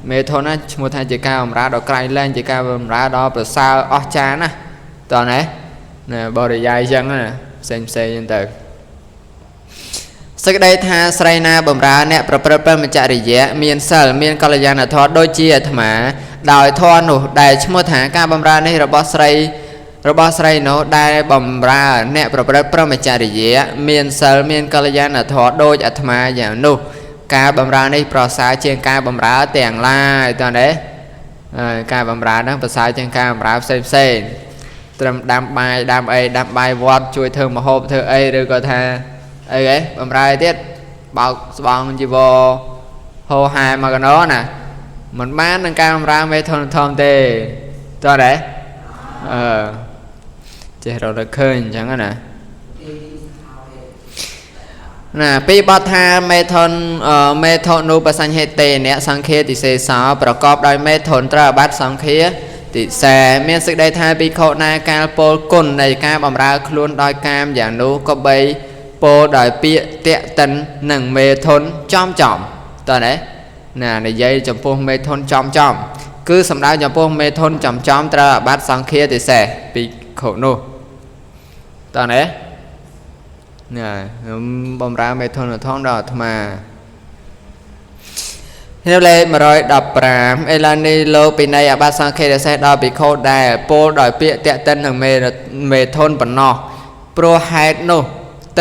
មេធនណាឈ្មោះថាជាការបម្រើដល់ក្រៃលែងជាការបម្រើដល់ប្រសើរអស្ចារ្យណាស់តោះណាណាបរិយាយចឹងណាផ្សេងចឹងទៅសេចក្តីថាស្រីណាបម្រើអ្នកប្រព្រឹត្តព្រហ្មចរិយៈមានសិលមានកល្យាណធម៌ដូចជាអាត្មាដោយធម៌នោះដែលឈ្មោះថាការបម្រើនេះរបស់ស្រីនោះដែលបម្រើអ្នកប្រព្រឹត្តព្រហ្មចរិយៈមានសិលមានកល្យាណធម៌ដូចអាត្មាយ៉ាងនោះការបម្រើនេះប្រសើរជាងការបម្រើទាំងឡាយតើទេការបម្រើហ្នឹងប្រសើរជាងការបម្រើផ្សេងត្រឹមដាំបាយដាំអីដាំបាយវត្តជួយធ្វើម្ហូបធ្វើអីឬក៏ថាអីគេបម្រើទៀតបោកស្បង់ជីវរហោហែមកកណោណាមិនបាននឹងការបម្រើមេធនធំទេតើទេអឺចេះរកដល់ឃើញអញ្ចឹងណាណាពីបទថាមេធនមេធនុបសញ្ញហេតេអ្នកសង្ឃាទិសេសោប្រកបដោយមេធនត្រូវអាបត្តិសង្ឃាទិសេមានសេចក្តីថាភិក្ខុណាកាលពោលគុណនៃការបម្រើខ្លួនដោយកាមយ៉ាងនោះក៏បីពោលដោយពាក្យតាក់តិននិងមេធនចំតើណាណានិយាយចំពោះមេធនចំគឺសំដៅចំពោះមេធនចំត្រូវអាបត្តិសង្ឃាទិសេភិក្ខុនោះតើណាណាបំរើមេធនធម៌ដល់អាត្មានៅលេខ115ឥឡូវនេះលោកពីនៃអាបត្តិសង្ឃាទិសេដល់ភិក្ខុដែលពោលដោយពាក្យតាក់តិននិងមេធនប៉ុណ្ណោះព្រោះហេតុនោះ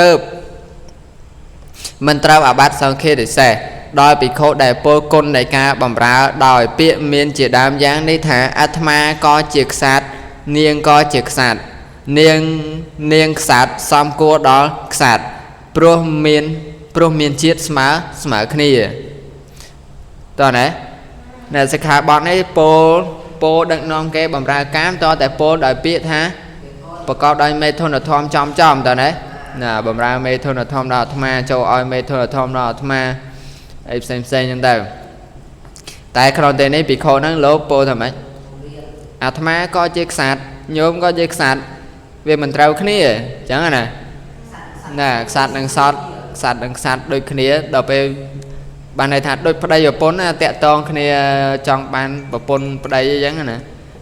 ទៅមិនត្រូវអាបត្តិសង្ឃាទិសេដោយភិក្ខុដែលពោលគុណនៃការបំរើដោយពាក្យមានជាដើមយ៉ាងនេះថាអាត្មាក៏ជាក្សត្រនាងក៏ជាក្សត្រនាងក្សត្រសំគួរដល់ក្សត្រព្រោះមានជាតិស្មើគ្នាតើណានៅសិក្ខាបទនេះពោលដឹកនាំគេបំរើកាមតតែពោលដោយពាក្យថាប្រកបដោយមេធនធម៌ចំតើណាណាបំរើមេធនធម៌ដល់អាត្មាចូលឲ្យមេធនធម៌ដល់អាត្មាអីផ្សេងចឹងទៅតែក្នុងទីនេះភិក្ខុហ្នឹងលោកពោលថាម៉េចអាត្មាក៏ជាក្សត្រញោមក៏ជាក្សត្រវាមិនត្រូវគ្នាអញ្ចឹងណាណាក្សត្រនិងសត្វក្សត្រនិងក្សត្រដូចគ្នាដល់ពេលបានន័យថាដូចប្តីប្រពន្ធណាតាក់តងគ្នាចង់បានប្រពន្ធប្តីអញ្ចឹងណា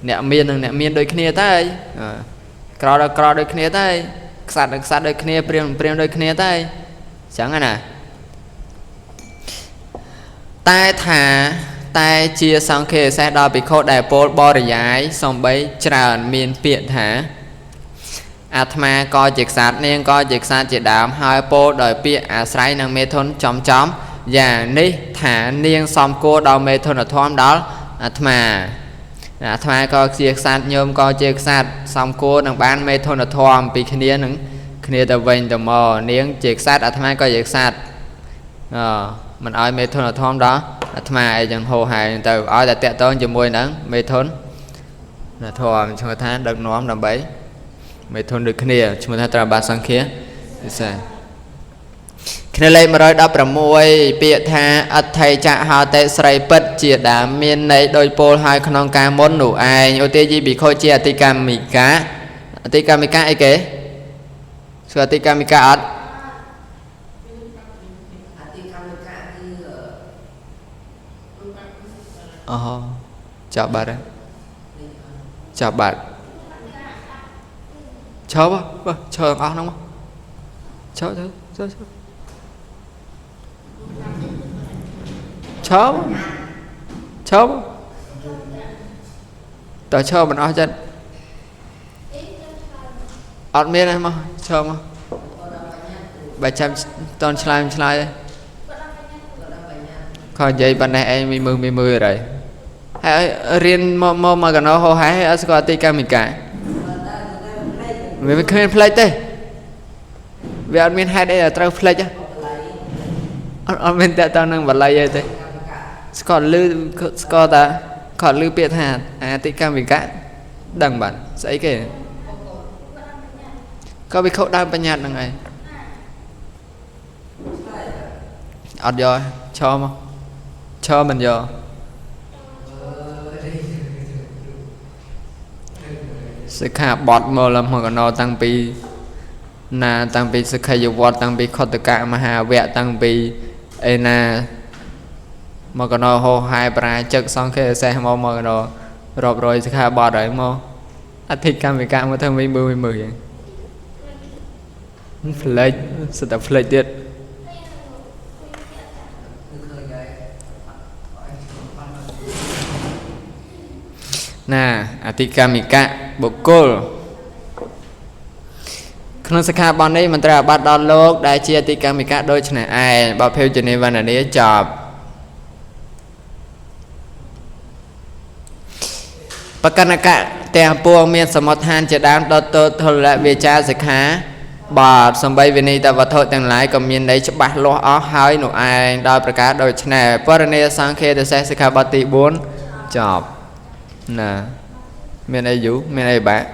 អ្នកមាននិងអ្នកមានដូចគ្នាទៅក្រដល់ក្រដូចគ្នាទៅក្សត្រនិងក្សត្រដូចគ្នាព្រាហ្មណ៍ដូចគ្នាទៅអញ្ចឹងណាតែថាតែជាសង្ឃាសេសដល់ភិក្ខុដែលពោលបរិយាយសំបីច្រើនមានពាក្យថា អាត្មាក៏ជាក្សត្រនាងក៏ជាក្សត្រជាដើមហើយពោលដោយពាក្យអាស្រ័យនឹងមេធនចំចំយ៉ាងនេះថានាងសំគួរដល់មេធនធម៌ដល់អាត្មាអាត្មាក៏ជាក្សត្រញោមក៏ជាក្សត្រសំគួរនឹងបានមេធនធម៌ពីគ្នានឹងគ្នាទៅវិញទៅមកនាងជាក្សត្រអាត្មាក៏ជាក្សត្រអមិនឲ្យមេធនធម៌ដល់អាត្មាអីចឹងហោហែទៅឲ្យតែតាក់ទងជាមួយនឹងមេធនធម៌ឈ្មោះថាដឹកនាំដើម្បីមេធនដូចគ្នាឈ្មោះថាត្របាសង្ឃាពិសេសគ្នាលេខ116ពាក្យថាអដ្ឋិចហោតិស្រីពិតជាដើមមានន័យដោយពោលហើយក្នុងការមុននោះឯងឧទាយីភិក្ខុជាអតិកម្មិកាអតិកម្មិកាអីគេស្គាល់អតិកម្មិកាអត់អូចាប់បាត់ហើយចាប់បាត់ឈប់បើឈប់ទាំងអស់ហ្នឹងមកឈប់ទៅឈប់ឈប់ឈប់តើឈប់មិនអស់ចិត្តអត់មានទេមកឈប់មកបើចាំតនឆ្លើយឆ្លើយខនិយាយប៉ុណ្ណេះឯងមីមើមីមើហើយហើយរៀនមកមកមកកណោហោហែអត់ស្គាល់ទីកម្មិកាវាគ្មានផ្លេចទេវាអត់មានហេតុអីដែលត្រូវផ្លេចអត់មានតើតើនឹងបល័យអីទេស្គាល់ឮស្គាល់តាគាត់ឮពាក្យថាអតិកម្មវិកៈដឹងបានស្អីគេក៏វិខុដើមបញ្ញត្តិហ្នឹងឯងអត់យកឈរមកឈរមិនយកសិក្ខាបទមកលំមកកណោតាំងពីណាតាំងពីសិក្ខាយវត្តតាំងពីខុទ្ទកមហាវៈតាំងពីអីណាមកកណោហោហែប្រាជឹកសង្ឃេសេះមកមកកណោរាប់រយសិក្ខាបទហើយមកអធិកម្មវិកៈមកធ្វើមីមើមីមើយ៉ាងផ្លេចសិតតែផ្លេចទៀតណាអធិកម្មិកៈបុគ្គលក្នុងសិក្ខាបទនេះមិនត្រូវអាបត្តិដល់លោកដែលជាអធិកម្មិកៈដូច្នេះឯងបើភេវជនីវណ្ណនាចប់បកណកៈទាំងពួងមានសមុទ្ឋានជាដើមដល់ទធលវាចាសិក្ខាបាទសំបីវិន័យតវត្ថុទាំងឡាយក៏មានន័យច្បាស់លាស់អស់ហើយនោះឯងដោយប្រការដូច្នេះបរិណីសង្ឃេទសេសិក្ខាបទទី4ចប់ណាមានអីយូរមានអីបាក់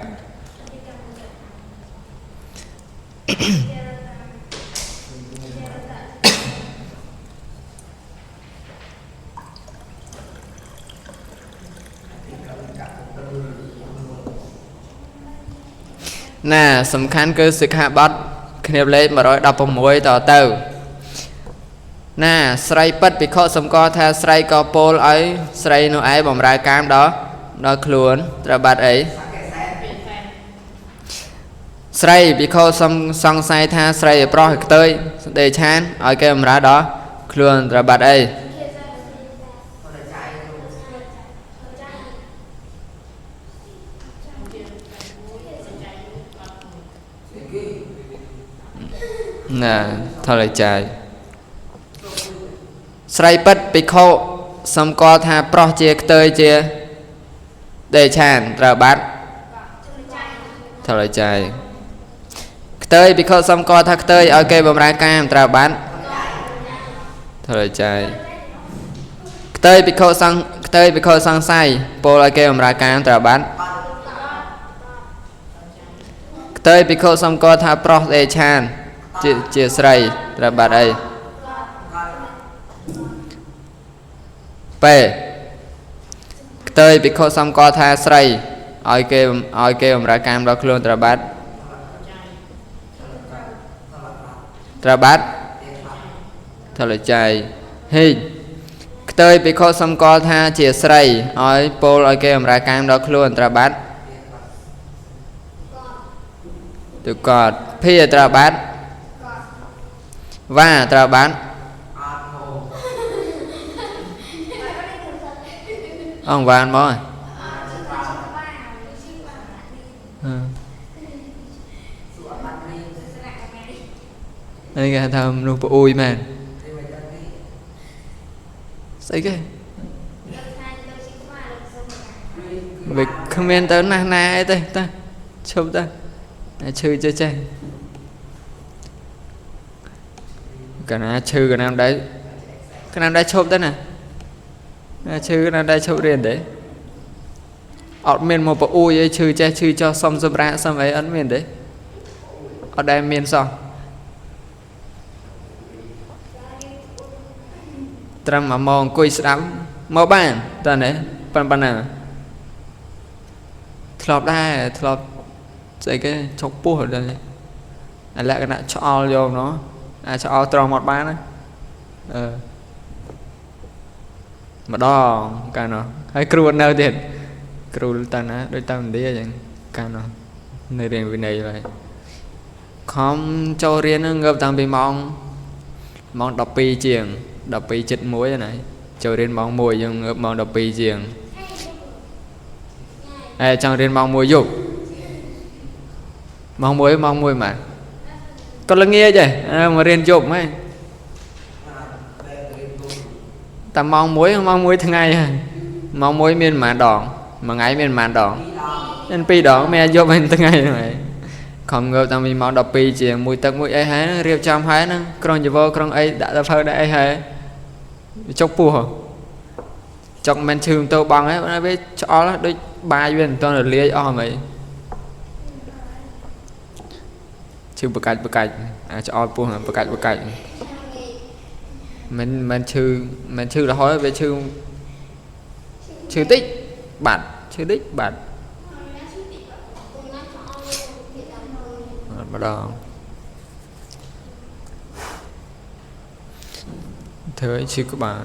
ណាសំខាន់គឺសិក្ខាបទគ្នាលេខ116តទៅណាស្រីពិតភិក្ខុសម្គាល់ថាស្រីក៏ពោលឲ្យស្រីនោះឯងបំរើកាមដល់ខ្លួនត្រូវបាត់អីស្រីភិក្ខុសង្ស័យថាស្រីប្រុសខ្ទើយដេឆានឲ្យគេបំរើដល់ខ្លួនត្រូវបាត់អីណាថលចាយស្រីពិតភិក្ខុសម្គាល់ថាប្រុសជាខ្ទើយជាដេឆានត្រូវបាត់ថលចាយខ្ទើយភិក្ខុសម្គាល់ថាខ្ទើយឲ្យគេបំរើកាមត្រូវបាត់ថលចាយខ្ទើយភិក្ខុសង្ខ្ទើយភិក្ខុសង្ស័យពោលឲ្យគេបំរើកាមត្រូវបាត់ខ្ទើយភិក្ខុសម្គាល់ថាប្រុសដេឆានជាស្រីត្រូវបាត់អីពេខ្ទើយភិក្ខុសម្គាល់ថាស្រីឲ្យគេបំរើកាមដល់ខ្លួនត្រូវបាត់ត្រូវបាត់ថលចៃហេខ្ទើយភិក្ខុសម្គាល់ថាជាស្រីឲ្យពោលឲ្យគេបំរើកាមដល់ខ្លួនត្រូវបាត់ទុកតភាត្រូវបាត់វ៉ាត្រូវបាត់អងវ៉ានមក នេះគេថាមនុស្សប្អួយមែនស្អីគេវាគ្មានទៅណាស់ណាអីទេតាឈប់តាឈឺចេះចេះកាលណាឈឺកាលណាមិនដែរកាលណាមិនដែរឈប់ទេណាឈឺកាលណាដែរឈប់រៀនទេអត់មានមកប្អួយអីឈឺចេះឈឺចោះសុំសម្រាកសុំអីអត់មានទេអត់ដែលមានសោះត្រឹម1ម៉ោងអង្គុយស្ដាប់មកបានតើនេះប៉ុណ្ណាធ្លាប់ដែរធ្លាប់ស្អីគេចុកពោះដល់អាលក្ខណៈឆ្អល់យកណោះអាឆ្អល់ត្រង់មកបានណាអឺម្ដងកាលនោះហើយគ្រូអត់នៅទៀតគ្រូតាណាដូចតាមឥណ្ឌាអញ្ចឹងកាលនោះនៅរៀនវិន័យហើយខំចូលរៀនហ្នឹងងើបតាំងពីម៉ោង12ជាង12:71ណាចូលរៀនម៉ោង1យើងងើបម៉ោង12ជាងអេចង់រៀនម៉ោង1យប់ម៉ោង1ម៉ោង1ម៉ាក៏ល្ងាចដែរមករៀនយប់ហ្នឹងតែម៉ោង1ម៉ោង1ថ្ងៃហើយម៉ោង1មានប៉ុន្មានដងមួយថ្ងៃមានប៉ុន្មានដងមាន2ដងមានយប់ហើយថ្ងៃហ្នឹងឯងខំងើបតាំងពីម៉ោង12ជាងមួយទឹកមួយអីហើយហ្នឹងរៀបចំហើយហ្នឹងក្រុងជីវរក្រុងអីដាក់ទៅភៅដាក់អីហើយចុកពោះចុកមិនឈឺទៅបងហើយវាឆ្អល់ដូចបាយវាមិនទាន់រលាយអស់ហ្មងឈឺបកាច់បកាច់អាចឆ្អល់ពោះបកាច់បកាច់មិនឈឺមិនឈឺរហូតវាឈឺឈឺតិចបាត់ឈឺតិចបាត់ម្ដងធ្វើឲ្យឈឺក្បាល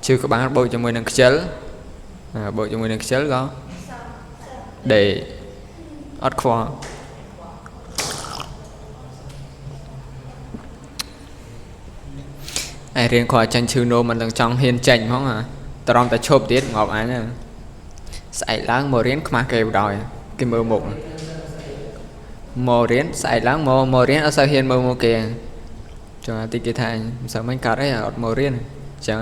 ឈឺក្បាលបូកជាមួយនឹងខ្ជិលបូកជាមួយនឹងខ្ជិលក៏ដេកអត់ខ្វល់ឯរៀនគ្រាន់ចាញ់ឈឺនោមមិនដឹងចង់ហ៊ានចេញហ្មងត្រង់តែឈប់ទៀតងាប់អញស្អែកឡើងមករៀនខ្មាស់គេបណ្ដោយគេមើលមុខមករៀនស្អែកឡើងមករៀនអត់សូវហ៊ានមើលមុខគេចង់តិចគេថាមិនសូវមិនកើតអីអត់មករៀនអញ្ចឹង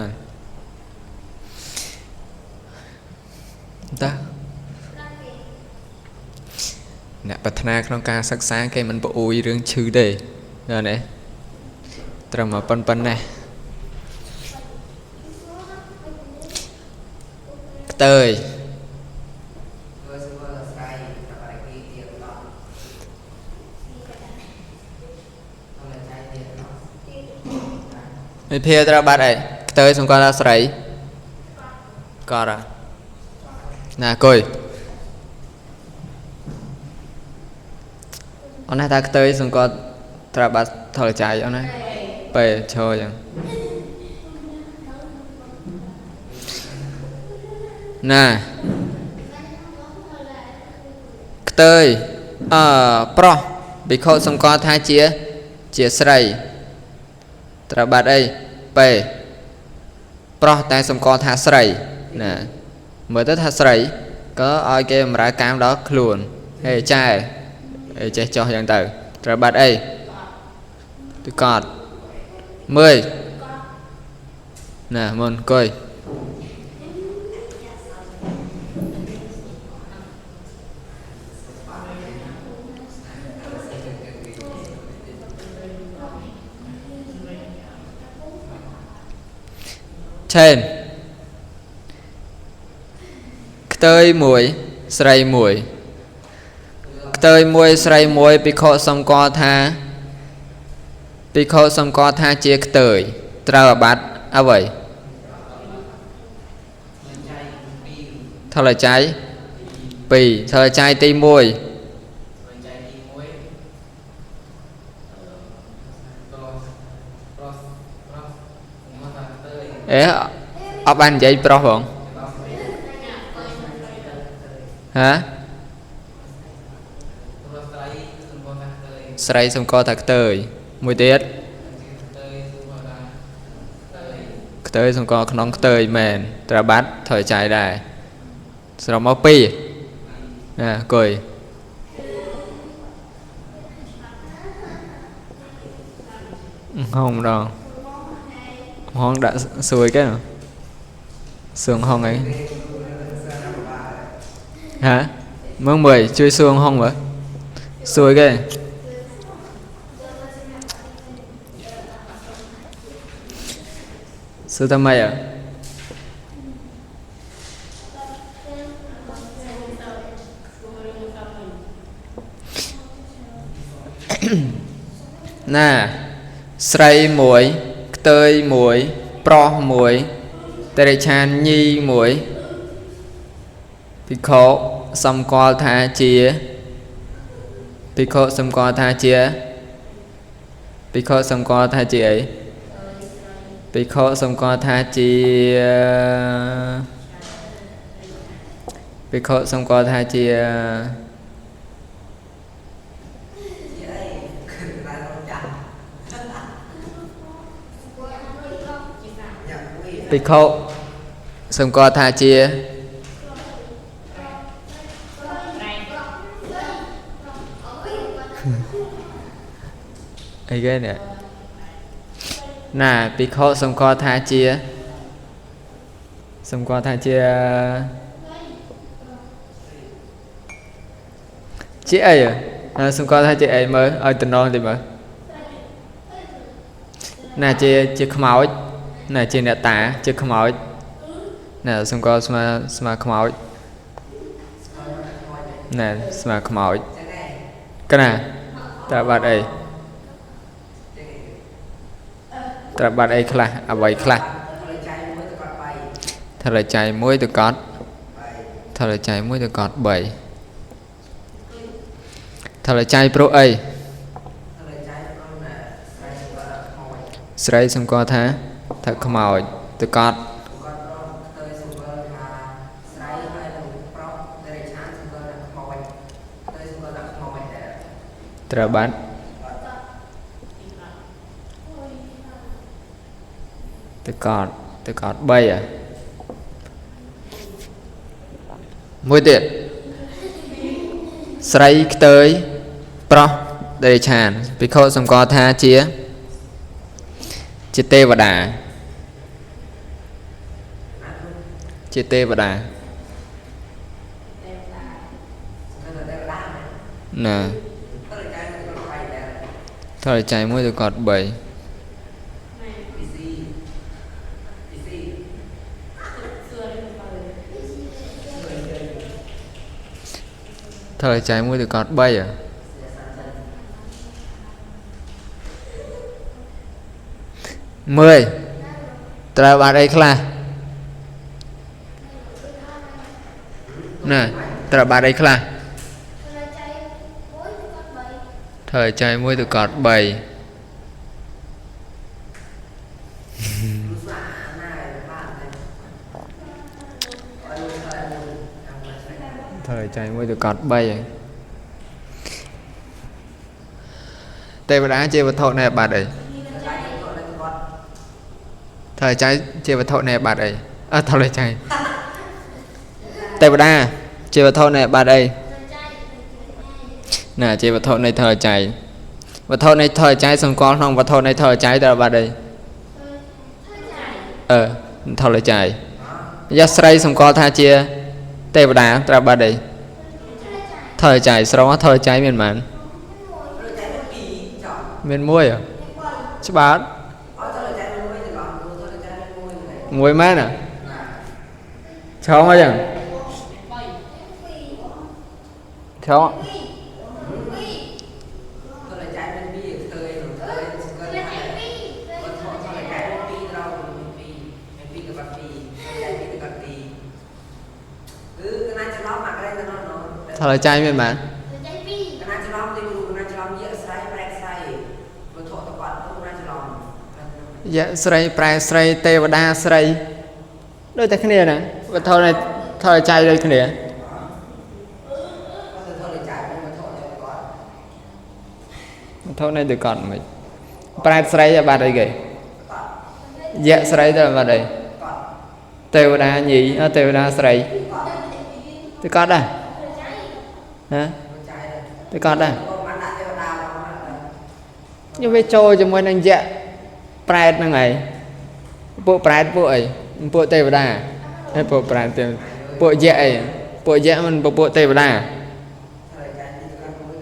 តាអ្នកប្រាថ្នាក្នុងការសិក្សាគេមិនប្អួយរឿងឈឺទេណានេះត្រឹមមកប៉ុណ្ណេះខ្ទើយវិភាត្រូវបាត់អីខ្ទើយសម្គាល់ថាស្រីកត់ណាអង្គុយអូនណាថាខ្ទើយសម្គាល់ត្រូវបាត់ថលចៃអូនណាពេលឈរចឹងណាខ្ទើយអឺប្រុសភិក្ខុសម្គាល់ថាជាស្រីត្រូវបាត់អីពេប្រុសតែសម្គាល់ថាស្រីណាមើលទៅថាស្រីក៏ឲ្យគេបម្រើកាមដល់ខ្លួនហេចែអីចេះចោះយ៉ាងទៅត្រូវបាត់អីទៅកត់មើលណាមុនអង្គុយឆេនខ្ទើយមួយស្រីមួយខ្ទើយមួយស្រីមួយភិក្ខុសម្គាល់ថាភិក្ខុសម្គាល់ថាជាខ្ទើយត្រូវអាបត្តិអ្វីថលចៃ2ថលចៃទី1អេអត់បាននិយាយប្រុសផងហ៎ស្រីសម្គាល់ថាខ្ទើយមួយទៀតខ្ទើយសម្គាល់ក្នុងខ្ទើយមែនត្រូវបាត់ថយចៃដែរសរុបមក2ណាអង្គុយ ហងម្ដងហងដាក់សួយគេសួងហងអីហ៎មើលមើលជួយសួងហងមើលសួយគេសួរថាម៉េចណាស្រីមួយខ្ទើយមួយប្រុសមួយតិរិឆានញីមួយភិក្ខុសម្គាល់ថាជាភិក្ខុសម្គាល់ថាជាភិក្ខុសម្គាល់ថាជាអីភិក្ខុសម្គាល់ថាជាភិក្ខុសម្គាល់ថាជាភិក្ខុសម្គាល់ថាជាអីគេនេះណាភិក្ខុសម្គាល់ថាជាសម្គាល់ថាជាជាអីសម្គាល់ថាជាអីមើលឲ្យតំណងតិចមើលណាជាខ្មោចណាជាអ្នកតាជាខ្មោចណាសម្គាល់ស្មាខ្មោចណាស្មាខ្មោចកណាតើបាត់អីត្រូវបាត់អីខ្លះអ្វីខ្លះថលចៃមួយទៅកត់ថលចៃមួយទៅកត់3ថលចៃព្រោះអីស្រីសម្គាល់ថាថាខ្មោចទៅកត់ត្រូវបាត់ទៅកត់3មួយទៀតស្រីខ្ទើយប្រុសតិរិឆានភិក្ខុសម្គាល់ថាជាទេវតាជាទេវតាណាថលចៃមួយទៅកត់3ថលចៃមួយទៅកត់3មើលត្រូវបាត់អីខ្លះណាត្រូវបាត់អីខ្លះថលចៃមួយទៅកត់3ថលចៃមួយទៅកត់3ទេវតាជាវត្ថុនៃបាត់អីថលចៃជាវត្ថុនៃបាត់អីអើថលចៃទេវតាជាវត្ថុនៃបាត់អីណាជាវត្ថុនៃថលចៃវត្ថុនៃថលចៃសម្គាល់ក្នុងវត្ថុនៃថលចៃត្រូវបាត់អីថលចៃយ៉ាស្រីសម្គាល់ថាជាទេវតាត្រូវបាត់អីថលចៃស្រងថលចៃមានប៉ុន្មានមានមួយច្បាស់មួយមែនណាឆោងអីចឹងឆោងថលចៃមានប៉ុន្មានយៈស្រីប្រែស្រីទេវតាស្រីដូចតែគ្នាណាវត្ថុនៃថលចៃដូចគ្នាវត្ថុនៃទៅកត់មិនប្រែស្រីបាត់អីគេយៈស្រីទៅបាត់អីទេវតាញីទេវតាស្រីទៅកត់ដែរហ៎ទៅកត់ដែរខ្ញុំវាចូលជាមួយនឹងយៈ ប្រែតហ្នឹងឯងពួកប្រែតពួកអីពួកទេវតាហើយពួកប្រែតទេពួកយៈអីពួកយៈមិនពួកទេវតា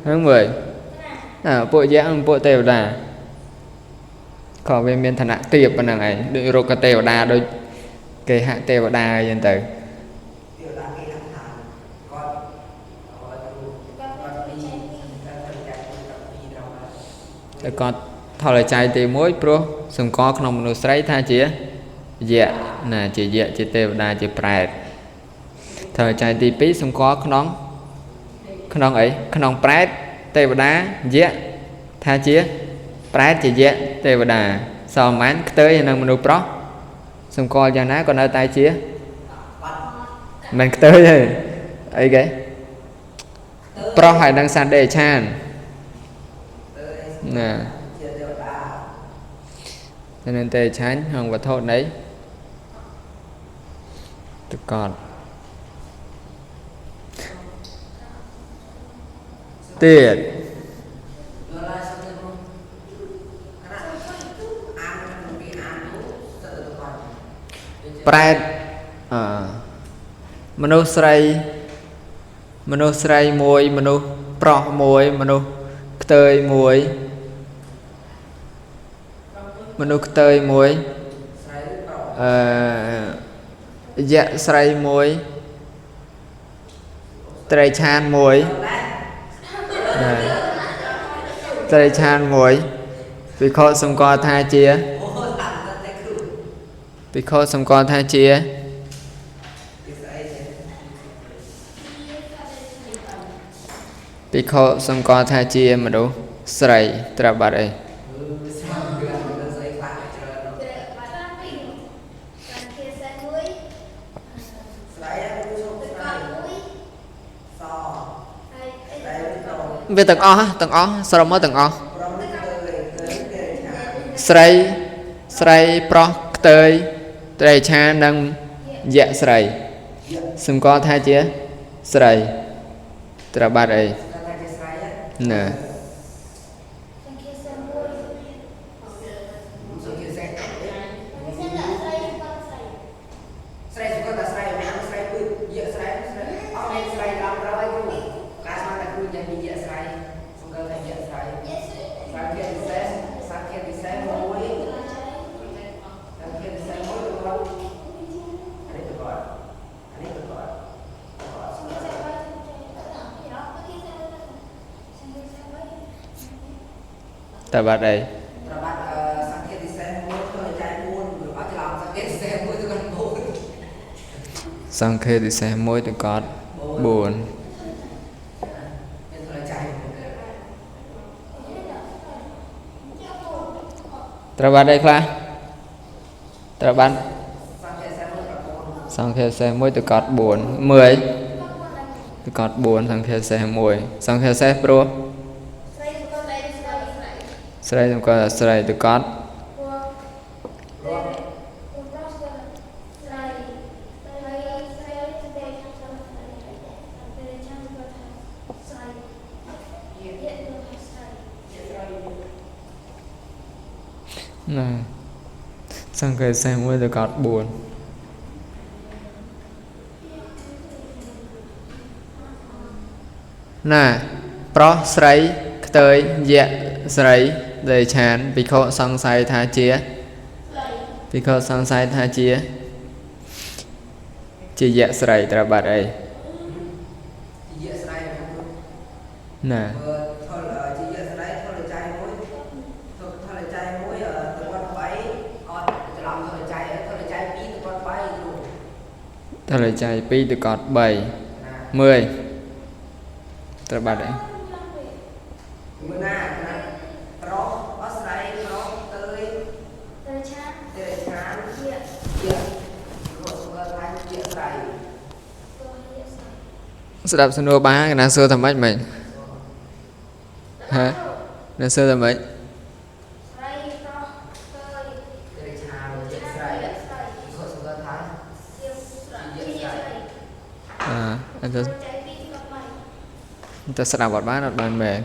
ហ្នឹងមើលអើពួកយៈមិនពួកទេវតាក៏វាមានឋានៈទាបប៉ុណ្ណឹងឯងដូចរុក្ខទេវតាដូចគេហទេវតាអីចឹងទៅតែគាត់ថលចៃទី1ព្រោះសម្គាល់ក្នុងមនុស្សស្រីថាជាយៈណាជាយៈជាទេវតាជាប្រែតថលចៃទី2សម្គាល់ក្នុងក្នុងអីក្នុងប្រែតទេវតាយៈថាជាប្រែតជាយៈទេវតាសមមានខ្ទើយនឹងមនុស្សប្រុសសម្គាល់យ៉ាងណាក៏នៅតែជាមិនខ្ទើយទេអីគេប្រុសហើយនឹងសត្វដេឆានណានឹងទេឆាញ់ក្នុងវត្ថុនៃតកតទៀតប្រែតអមនុស្សស្រីមនុស្សស្រីមួយមនុស្សប្រុសមួយមនុស្សខ្ទើយមួយមនុស្សខ្ទើយមួយអឺយៈស្រីមួយត្រីឆានមួយណាត្រីឆានមួយវិខសម្គាល់ថាជាវិខសម្គាល់ថាជាវិខសម្គាល់ថាជាមនុស្សស្រីត្រាប់បាត់អីវាទាំងអស់ទាំងអស់សរុបមកទាំងអស់ស្រីស្រីប្រុសខ្ទើយត្រីឆានិងយៈស្រីសម្គាល់ថាជាស្រីត្រាប់បាត់អីណាតើបាត់អីបាត់សង្ឃាពិសេសមួយធ្វើចែក4អត់ច្រឡំសង្ឃាពិសេសមួយទៅកត់4សង្ឃាពិសេសមួយទៅកត់4ត្រូវបាត់អីខ្លះត្រូវបានសង្ឃាពិសេសមួយទៅកត់4មើលទៅកត់4សង្ឃាពិសេសមួយសង្ឃាពិសេសព្រោះស្រីសម្គាល់ថាស្រីទៅកត់ណាសង្កេតសេះមួយទៅកត់4ណាប្រុសស្រីខ្ទើយយៈស្រីដែលឆានភិក្ខុសង្ស័យថាជាភិក្ខុសង្ស័យថាជាជាយៈស្រីត្រូវបាត់អីជាយៈស្រីណាថលជាយៈស្រីថលចៃមួយថលចៃមួយទៅកត់3អត់ច្រឡំថលចៃថលចៃ2ទៅកត់3គ្រូថលចៃ2ទៅកត់3មើលត្រូវបាត់អីមើលណាប្រុសអស់ស្រីប្រុសទៅឆាន ទេឆានជាជារត់ស្គាល់ថាជាស្រី ស្ដាប់សំណួរបានកណាសួរថាម៉េចមិញហ៎ណាសួរថាម៉េចស្រីប្រុសទៅទេឆានជាស្រីរត់ស្គាល់ថាជាស្រីអើអត់ទៅស្ដាប់អត់បានអត់បានមែន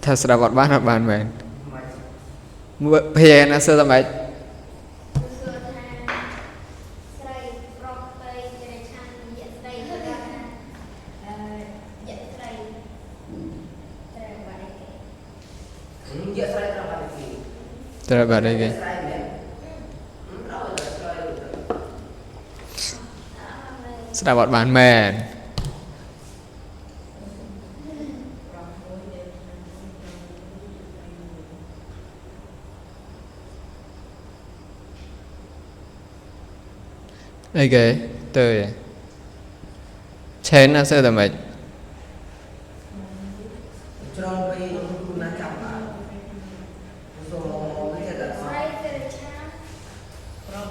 ថាស្ដាប់អត់បានអត់បានមែនភេណាសើតែម៉េចត្រូវបាត់អីគេស្ដាប់អត់បានមែនអីគេទៅឆេនណាសើតែម៉េចច្រើនពេលណាចាំបានសូមមកគេតែ ស្រីទៅឆាប្រុស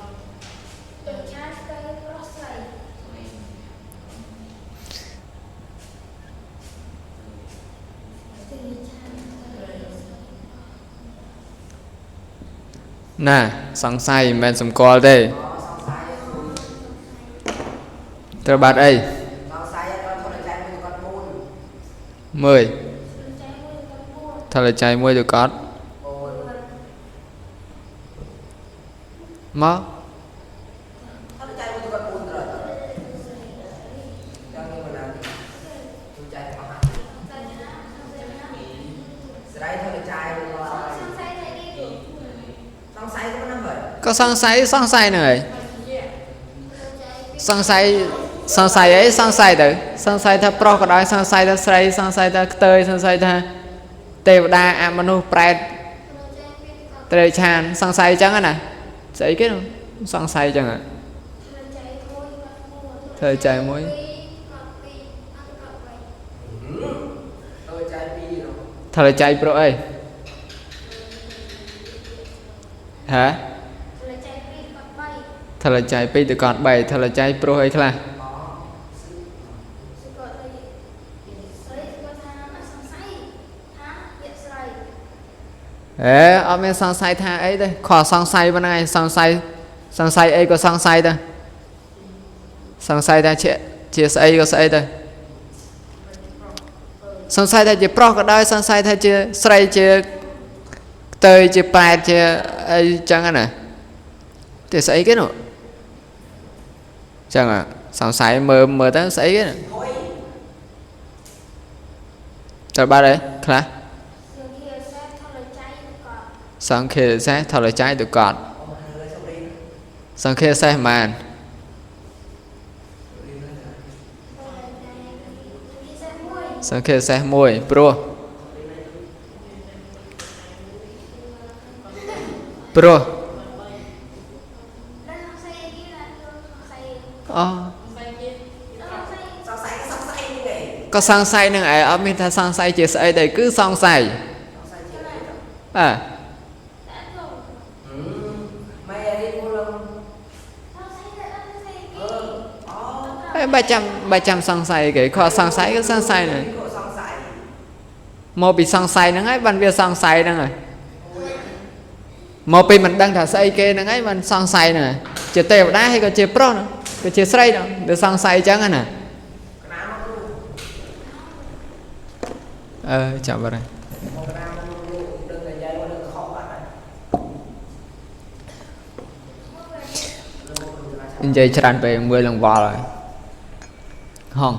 ទៅឆាទៅប្រុសស្រី ណាសង្ស័យមិនមែនសម្គាល់ទេត្រូវបាត់អីសង្ស័យគាត់ថលចៃមួយទៅគាត់4មើលថលចៃមួយទៅគាត់មកថលចៃមួយទៅគាត់4ត្រូវចាំនេះមិនណាចៃមកស្រីថលចៃសង្ស័យក៏មិនហ្នឹង ក៏សង្ស័យសង្ស័យហ្នឹងហើយសង្ស័យសង្ស័យអីសង្ស័យទៅសង្ស័យថាប្រុសក៏ដោយសង្ស័យថាស្រីសង្ស័យថាខ្ទើយសង្ស័យថាទេវតាអមនុស្សប្រែតត្រីឆានសង្ស័យអញ្ចឹងណាស្អីគេសង្ស័យអញ្ចឹងធ្វើចៃមួយធ្វើចៃប្រុសអីហ៎ថលចៃ2ទៅគាត់3ថលចៃប្រុសអីខ្លះអេអត់មានសង្ស័យថាអីទេខសង្ស័យប៉ុណ្ណឹងឯងសង្ស័យសង្ស័យអីក៏សង្ស័យទៅសង្ស័យថាជាស្អីក៏ស្អីទៅសង្ស័យថាជាប្រុសក៏ដោយសង្ស័យថាជាស្រីជាខ្ទើយជាប្រែតជាអីចឹងណាទេស្អីគេនោះចឹងសង្ស័យមើលមើលទៅស្អីគេត្រូវបាត់អីខ្លះសង្ឃេសេះថលចៃទៅកត់សង្ឃេសេះប៉ុន្មានសង្ឃេសេះមួយព្រោះព្រោះអូក៏សង្ស័យនឹងឯងអត់មានថាសង្ស័យជាស្អីទេគឺសង្ស័យអើបើចាំបើចាំសង្ស័យគេខសង្ស័យក៏សង្ស័យហ្នឹងមកពីសង្ស័យហ្នឹងហើយបានវាសង្ស័យហ្នឹងហើយមកពីមិនដឹងថាស្អីគេហ្នឹងហើយបានសង្ស័យហ្នឹងហើយជាទេវតាហើយក៏ជាប្រុសហ្នឹងក៏ជាស្រីហ្នឹងវាសង្ស័យអញ្ចឹងណាអឺចាំបាត់ហើយនិយាយច្រើនពេកមើលឡើងវល់ហើយហង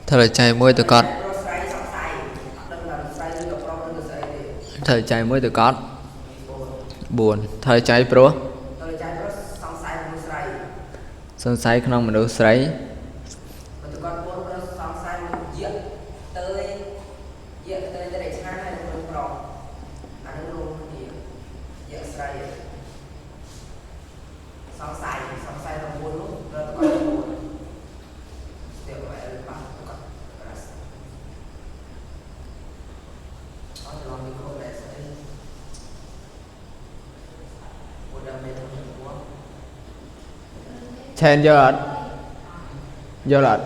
ថលចៃមួយទៅគាត់ថលចៃមួយទៅគាត់4ថលចៃព្រោះសង្ស័យក្នុងមនុស្សស្រីឆេនយល់អត់យល់អត់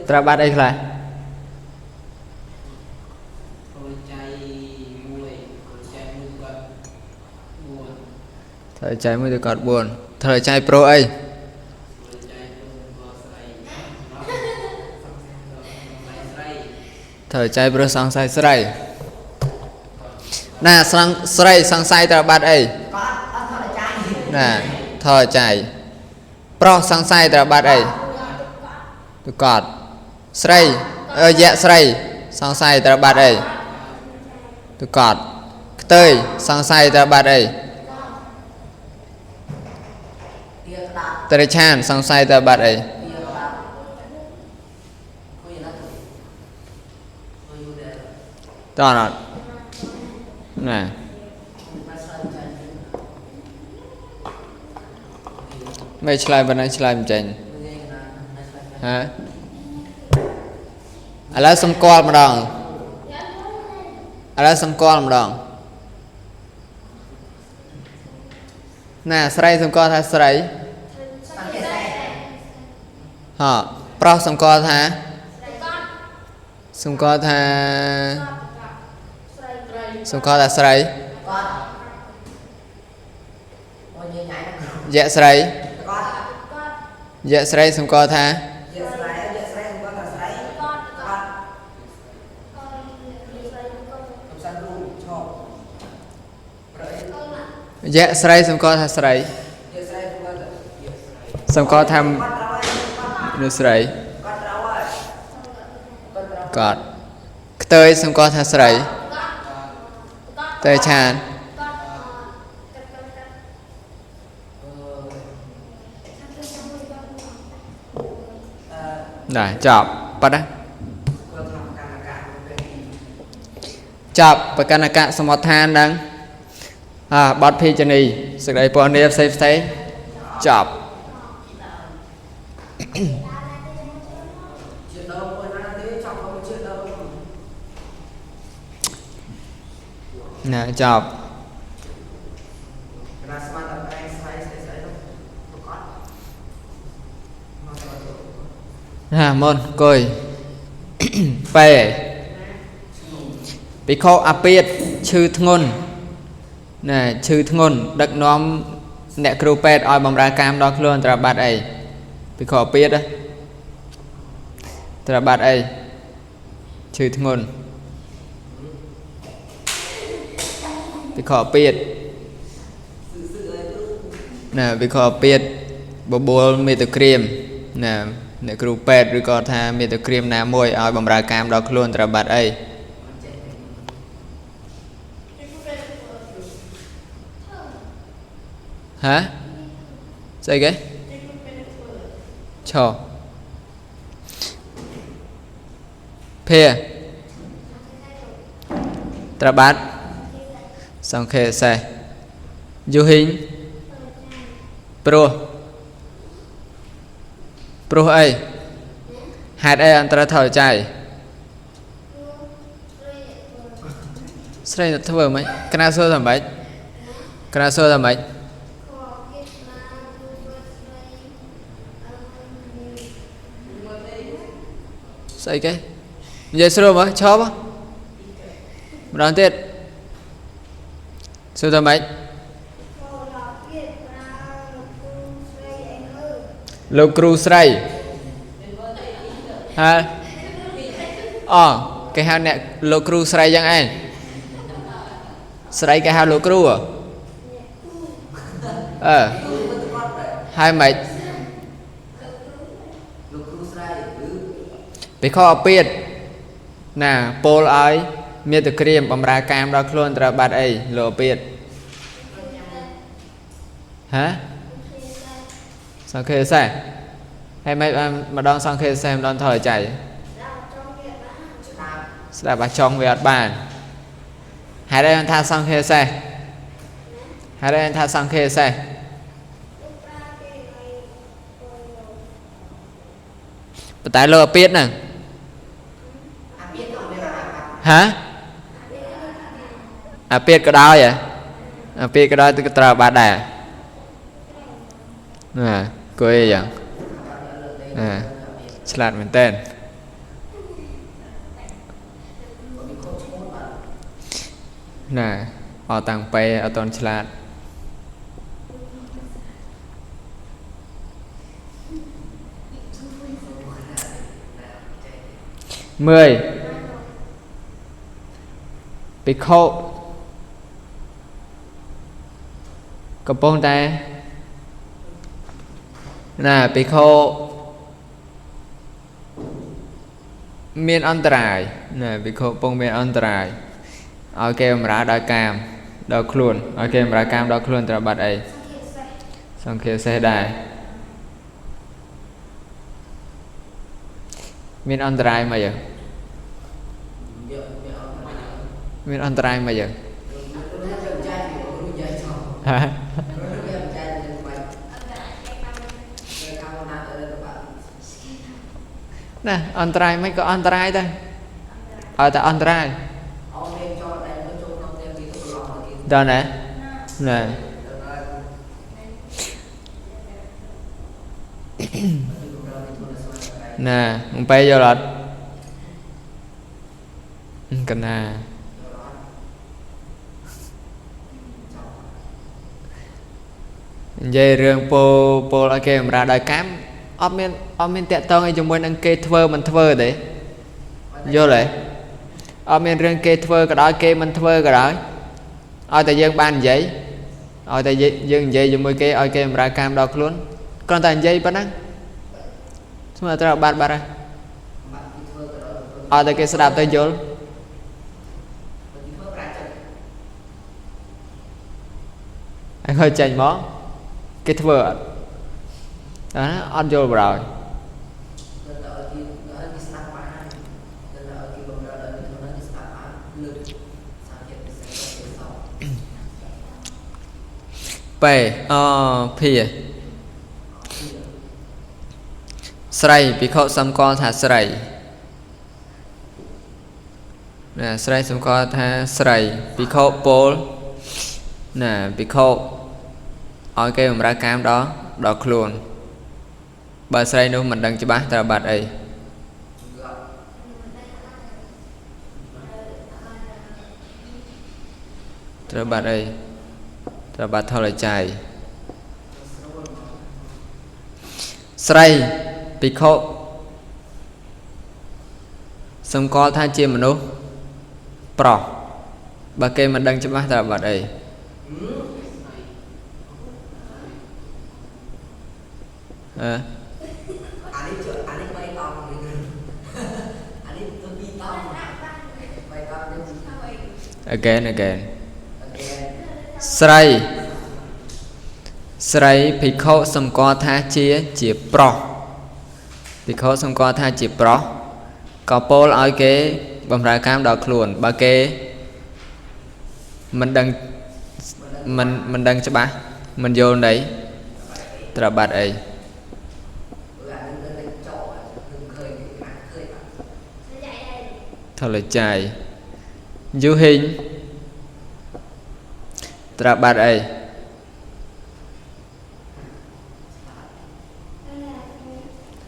ត្រូវបាត់អីខ្លះត្រូវចៃមួយទៅគាត់4ត្រូវចៃប្រុសអី ថយចៃព្រោះសង្ស័យស្រីណាសង្ស្រីសង្ស័យត្រូវបាត់អី កត់អត់ថយចៃ ណាថយចៃប្រុសសង្ស័យត្រូវបាត់អីទុកតស្រីយៈស្រីសង្ស័យត្រូវបាត់អីទុកតខ្ទើយសង្ស័យត្រូវបាត់អីតរិឆានសង្ស័យត្រូវបាត់អីតើអត់ណាមិនឆ្លើយប៉ុណ្ណឹងឆ្លើយមិនចេញហ៎ឥឡូវសម្គាល់ម្ដងឥឡូវសម្គាល់ម្ដងណាស្រីសម្គាល់ថាស្រីហ៎ប្រុសសម្គាល់ថាសម្គាល់ថាសម្គាល់ថាស្រីយៈស្រីយៈស្រីសម្គាល់ថាយៈស្រីសម្គាល់ថាស្រីសម្គាល់ថាមនុស្សស្រីកត់ខ្ទើយសម្គាល់ថាស្រីតេឆានណាចប់ប៉ណ្ណាចប់បកណកៈសមដ្ឋានហ្នឹងបទភិជនីសេចក្តីពណ៌នាផ្សេងផ្សេងចប់ណាចប់ណាមុនអង្គុយបែភិក្ខុអាពាធឈឺធ្ងន់ណាឈឺធ្ងន់ដឹកនាំអ្នកគ្រូពេទ្យឲ្យបម្រើកាមដល់ខ្លួនត្រូវបាត់អីភិក្ខុអាពាធត្រូវបាត់អីឈឺធ្ងន់ភិក្ខុអាពាធណាភិក្ខុអាពាធបបួលមេតុក្រាមណាអ្នកគ្រូពេទ្យឬក៏ថាមេតុក្រាមណាមួយឲ្យបម្រើកាមដល់ខ្លួនត្រូវបាត់អីហ៎ស្អីគេឆភាត្រូវបាត់សង្ខេសេះយូហ៊ីងព្រោះព្រោះអីហេតុអីអន្តរថយចៃស្រីទៅធ្វើម៉េចកណាសួរថាម៉េចកណាសួរថាម៉េចស្អីគេនិយាយស្រួលមើលឈប់ម្ដងទៀតសួរថាម៉េចលោកគ្រូស្រីហ៎អូគេហៅអ្នកលោកគ្រូស្រីយ៉ាងឯងស្រីគេហៅលោកគ្រូអឺហើយម៉េចភិក្ខុអាពាធណាពោលឲ្យមេតុក្រាមបំរើកាមដល់ខ្លួនត្រូវបាត់អីលោកអាពាធហ៎សង្ខេសេះហើយមិនបានម្ដងសង្ខេសេះម្ដងថយចៃស្ដាប់អាចុងវាអត់បានហេតុអីបានថាសង្ខេសេះហេតុអីបានថាសង្ខេសេះប៉ុន្តែលោកអាពាធហ្នឹងហ៎អាពាធក៏ដោយហ៎អាពាធក៏ដោយទៅត្រូវបាត់ដែរណាគួយយ៉ាងណាឆ្លាតមែនតើណាអត់តាំងពេអត់តន់ឆ្លាតមើល ភិក្ខុកំពុងតែណាភិក្ខុមានអន្តរាយណាភិក្ខុកំពុងមានអន្តរាយឲ្យគេបម្រើដោយកាមដល់ខ្លួនឲ្យគេបម្រើកាមដល់ខ្លួនត្រូវបាត់អីសង្ឃាសេះដែរមានអន្តរាយមកយើមានអន្តរាយមកយើហ៎ណាអន្តរាយមិនក៏អន្តរាយដែរឲ្យតែអន្តរាយដល់ណាណែណែអំបែយល់អត់កណានិយាយរឿងពោលឲ្យគេបម្រើដោយកម្មអត់មានតាក់ទងអីជាមួយនឹងគេធ្វើមិនធ្វើទេយល់ទេអត់មានរឿងគេធ្វើក៏ដោយគេមិនធ្វើក៏ដោយឲ្យតែយើងបាននិយាយឲ្យតែយើងនិយាយជាមួយគេឲ្យគេបម្រើកម្មដល់ខ្លួនគ្រាន់តែនិយាយប៉ុណ្ណឹងស្មើត្រូវបាត់បាត់ហើយឲ្យតែគេស្ដាប់ទៅយល់ហើយចេញមកគេធ្វើអត់ណាអត់យល់ប្រោយបែអភាស្រីភិក្ខុសម្គាល់ថាស្រីណាស្រីសម្គាល់ថាស្រីភិក្ខុពោលណាភិក្ខុឲ្យគេបម្រើកាមដល់ខ្លួនបើស្រីនោះមិនដឹងច្បាស់ត្រូវបាត់អីត្រូវបាត់អីត្រូវបាត់ថលច័យស្រីភិក្ខុសម្គាល់ថាជាមនុស្សប្រុសបើគេមិនដឹងច្បាស់ត្រូវបាត់អីអឺ again again ស្រីស្រីភិក្ខុសម្គាល់ថាជាប្រុសភិក្ខុសម្គាល់ថាជាប្រុសក៏ពោលឲ្យគេបម្រើកម្មដល់ខ្លួនបើគេមិនដឹងមិនដឹងច្បាស់មិនយល់ន័យត្រូវបាត់អីថលច័យយូហិញត្រូវបាត់អី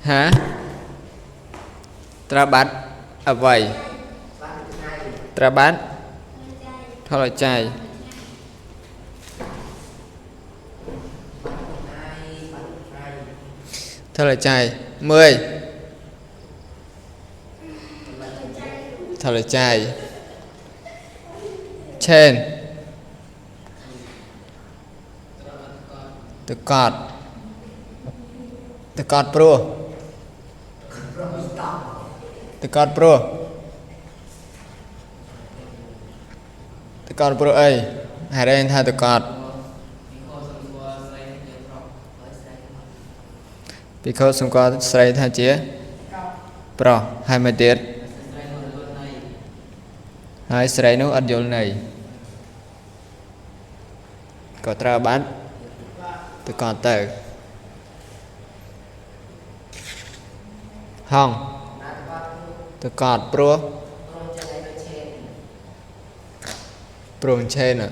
ហាត្រូវបាត់អ្វីត្រូវបាត់ថលច័យថលច័យមើលថលច័យឆេនតកតតកតព្រោះតកតព្រោះតកតព្រោះអីហេតុអីថាតកតភិក្ខុសម្គាល់ស្រីថាជាប្រុសហើយមកទៀតហើយស្រីនោះអត់យល់ន័យក៏ត្រូវបាត់តកតទៅហងតកតព្រោះព្រោះឆេន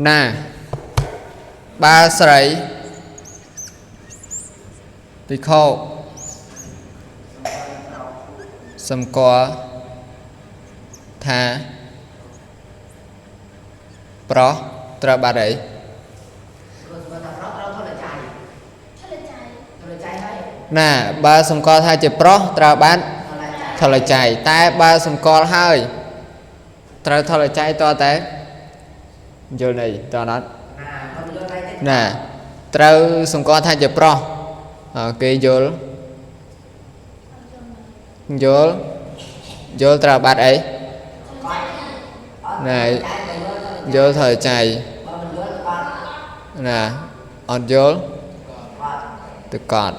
ណាបើស្រីភិក្ខុសម្គាល់ថាប្រុសត្រូវបាត់អី ណាបើសម្គាល់ថាជាប្រុសត្រូវបានថលចៃតែបើសម្គាល់ហើយត្រូវថលចៃតតែយល់ន័យតអត់ណាត្រូវសម្គាល់ថាជាប្រុសគេយល់យល់យល់ត្រូវបាត់អីណាយល់ថលចៃណាអត់យល់ទៅកត់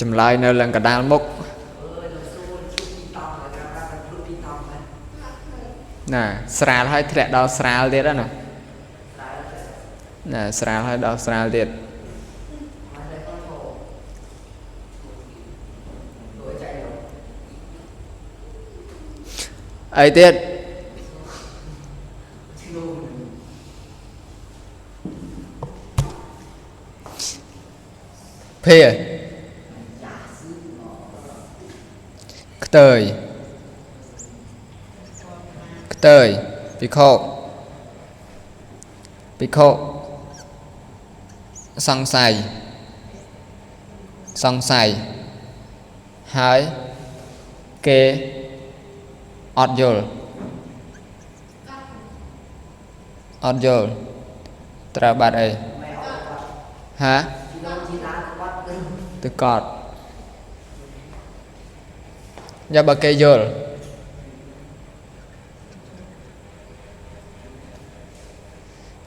ចម្លើយនៅឡើងកដាលមុខណាស្រាលហើយធ្លាក់ដល់ស្រាលទៀតណាណាស្រាលហើយដល់ស្រាលទៀតអីទៀតភាខ្ទើយខ្ទើយភិក្ខុភិក្ខុសង្ស័យសង្ស័យហើយគេអត់យល់អត់យល់ត្រូវបាត់អីហាទៅកត់យ៉ាបើគេយល់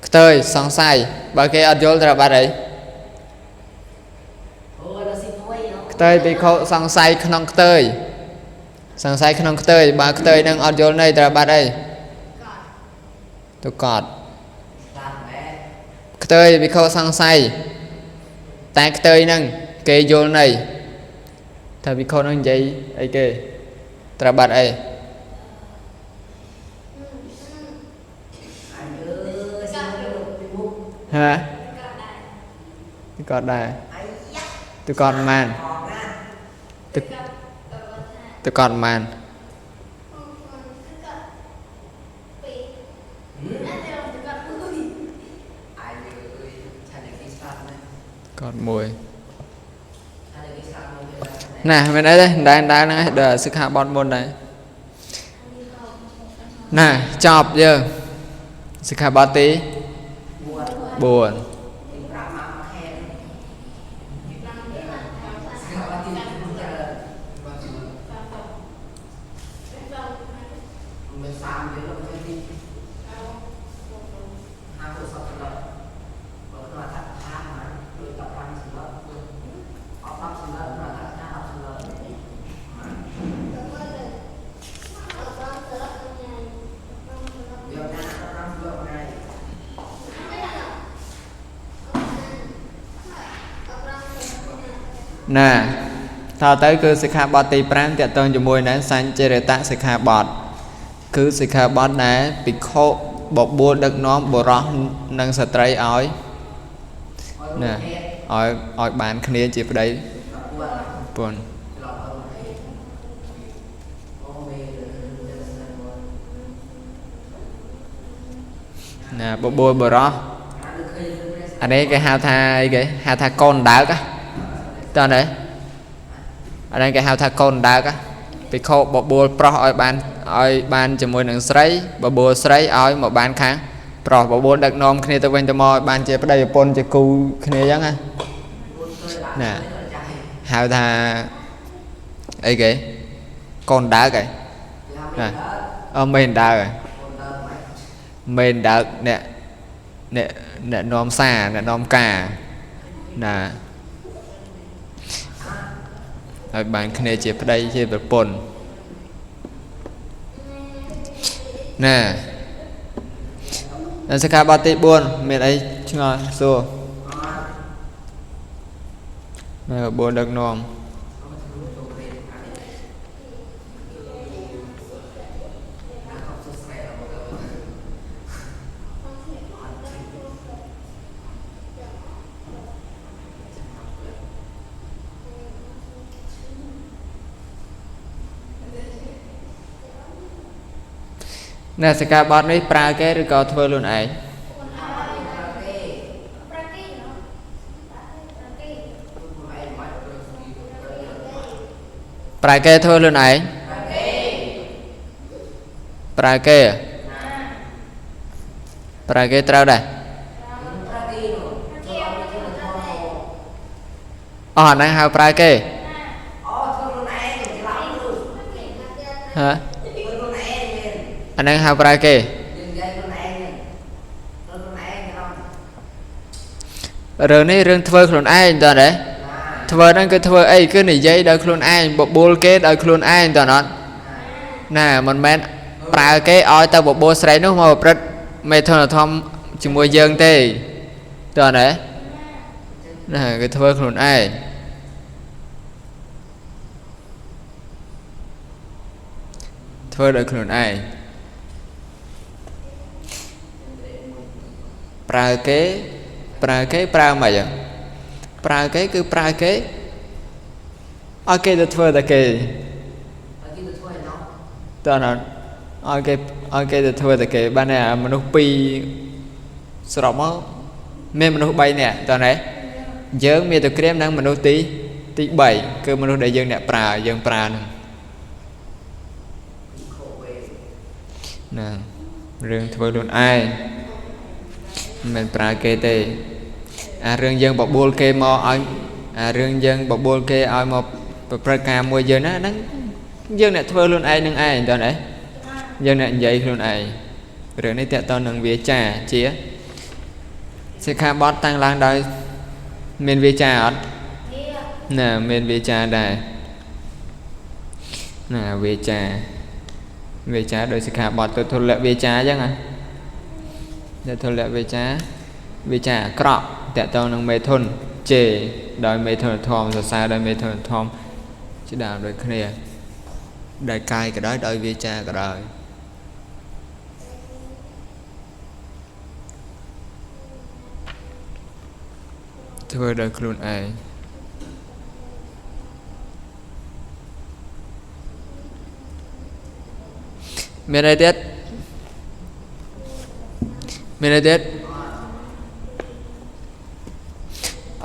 ខ្ទើយសង្ស័យបើគេអត់យល់ត្រូវបាត់អីខ្ទើយភិក្ខុសង្ស័យក្នុងខ្ទើយសង្ស័យក្នុងខ្ទើយបើខ្ទើយនឹងអត់យល់ន័យត្រូវបាត់អីទៅកត់ខ្ទើយភិក្ខុសង្ស័យតែខ្ទើយនឹងគេយល់ន័យថាភិក្ខុនឹងនិយាយអីគេត្រូវបាត់អីហាទៅកត់ដែរទៅកត់ម៉ានទៅកត់ម៉ានកត់មួយណាមិនអីទេដែរដែរហ្នឹងឯងដល់សិក្ខាបទមុនដែរណាចប់យើងសិក្ខាបទទី4ណាតទៅគឺសិក្ខាបទទី5ទាក់ទងជាមួយនឹងសញ្ចរិតសិក្ខាបទគឺសិក្ខាបទដែលភិក្ខុបបួលដឹកនាំបុរសនិងស្ត្រីឲ្យណាឲ្យបានគ្នាជាប្តីប្រពន្ធណាបបួលបុរសអានេះគេហៅថាអីគេហៅថាកូនដើកតើនេះអានេះគេហៅថាកូនដើកភិក្ខុបបួលប្រុសឲ្យបានជាមួយនឹងស្រីបបួលស្រីឲ្យមកបានខាងប្រុសបបួលដឹកនាំគ្នាទៅវិញទៅមកឲ្យបានជាប្តីប្រពន្ធជាគូគ្នាអញ្ចឹងណាណាហៅថាអីគេកូនដើកហ៎ណាអឺមេនដើកមេនដើកអ្នកអ្នកអ្នកនាំសារអ្នកនាំការណាឲ្យបានគ្នាជាប្តីជាប្រពន្ធណានៅសិក្ខាបទទី4មានអីឆ្ងល់សួរនៅ4ដឹកនាំ នៅសិក្ខាបទនេះប្រើគេឬក៏ធ្វើខ្លួនឯងប្រើគេធ្វើខ្លួនឯងប្រើគេប្រើគេត្រូវដែរអស់ហ្នឹងហៅប្រើគេហ៎អាហ្នឹងហៅប្រើគេរឿងនេះរឿងធ្វើខ្លួនឯងតើទេធ្វើហ្នឹងគឺធ្វើអីគឺនិយាយដោយខ្លួនឯងបបួលគេដោយខ្លួនឯងតើអត់ណាមិនមែនប្រើគេឲ្យទៅបបួលស្រីនោះមកប្រព្រឹត្តមេធនធម៌ជាមួយយើងទេតើណាណាគឺធ្វើខ្លួនឯងធ្វើដោយខ្លួនឯងប្រើគេប្រើគេប្រើមិនអញ្ចឹងប្រើគេគឺប្រើគេឲ្យគេទៅធ្វើតែគេតើអត់ឲ្យគេទៅធ្វើតែគេបានតែមនុស្សពីរសរុបមកមានមនុស្ស3នាក់តើណាយើងមានតែក្រៀមនិងមនុស្សទី3គឺមនុស្សដែលយើងអ្នកប្រើយើងប្រើហ្នឹងណារឿងធ្វើខ្លួនឯងមិនមែនប្រើគេទេអារឿងយើងបបួលគេមកឲ្យអារឿងយើងបបួលគេឲ្យមកប្រព្រឹត្តការមួយយើងណាហ្នឹងយើងអ្នកធ្វើខ្លួនឯងនឹងឯងតើណាយើងអ្នកនិយាយខ្លួនឯងរឿងនេះទាក់ទងនឹងវាចាជាសិក្ខាបទតាំងឡើងដោយមានវាចាអត់ណាមានវាចាដែរណាវាចាវាចាដោយសិក្ខាបទទៅធុលវាចាអញ្ចឹងណាទៅធុលវាចាវាចាអាក្រក់ទាក់ទងនឹងមេធុនជេរដោយមេធុនធម៌សរសើរដោយមេធុនធម៌ជាដើមដូចគ្នាដោយកាយក៏ដោយដោយវាចាក៏ដោយធ្វើដោយខ្លួនឯងមានអីទៀតមានអីទៀត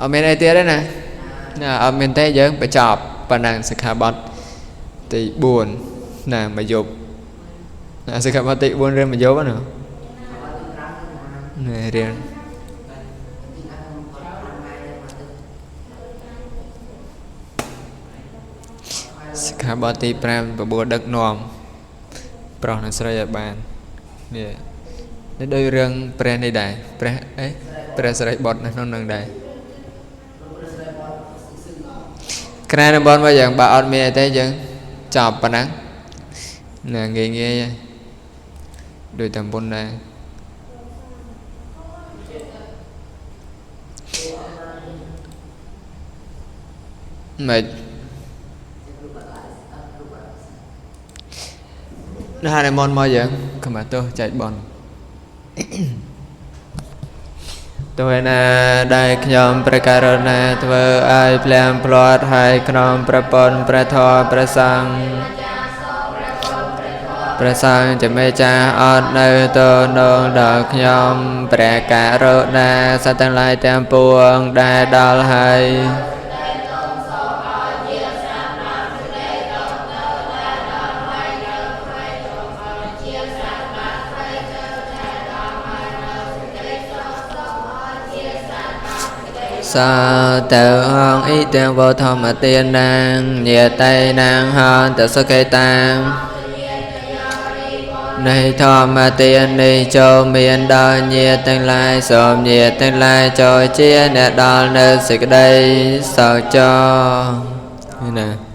អត់មានអីទៀតទេណាណាអត់មានទេយើងបញ្ចប់ប៉ុណ្ណឹងសិក្ខាបទទី4ណាមកយប់ណាសិក្ខាបទទី4រៀនមកយប់ណានេះរៀនសិក្ខាបទទី5បបួលដឹកនាំប្រុសនិងស្រីឲ្យបាននេះនេះដូចរឿងព្រះនេះដែរព្រះអីព្រះសិរីបុត្រនៅក្នុងនឹងដែរក្រែតំបន់មកយ៉ាងបើអត់មានអីទេយើងចប់ប៉ុណ្ណឹងណាងាយងាយដូចតំបន់ដែរមិនណានិមន្តមកយើងខមទោសចែកបន់ទោះណាដែលខ្ញុំព្រះករុណាធ្វើឲ្យភ្លាំងភ្លាត់ហើយក្នុងប្រពន្ធព្រះធម៌ព្រះសង្ឃព្រះសង្ឃជាមេចាស់អត់នៅទនងដល់ខ្ញុំព្រះករុណាសត្វទាំងឡាយទាំងពួងដែលដល់ហើយសាទៅហងអ៊ីទាំងវធម្មទានាងញាតៃនាងហន្តសុខេតានៃធម្មទាននេះចូលមានដល់ញាតិទាំងឡាយសូមញាតិទាំងឡាយចូលជាអ្នកដល់នៅសេចក្តីសោកចោណា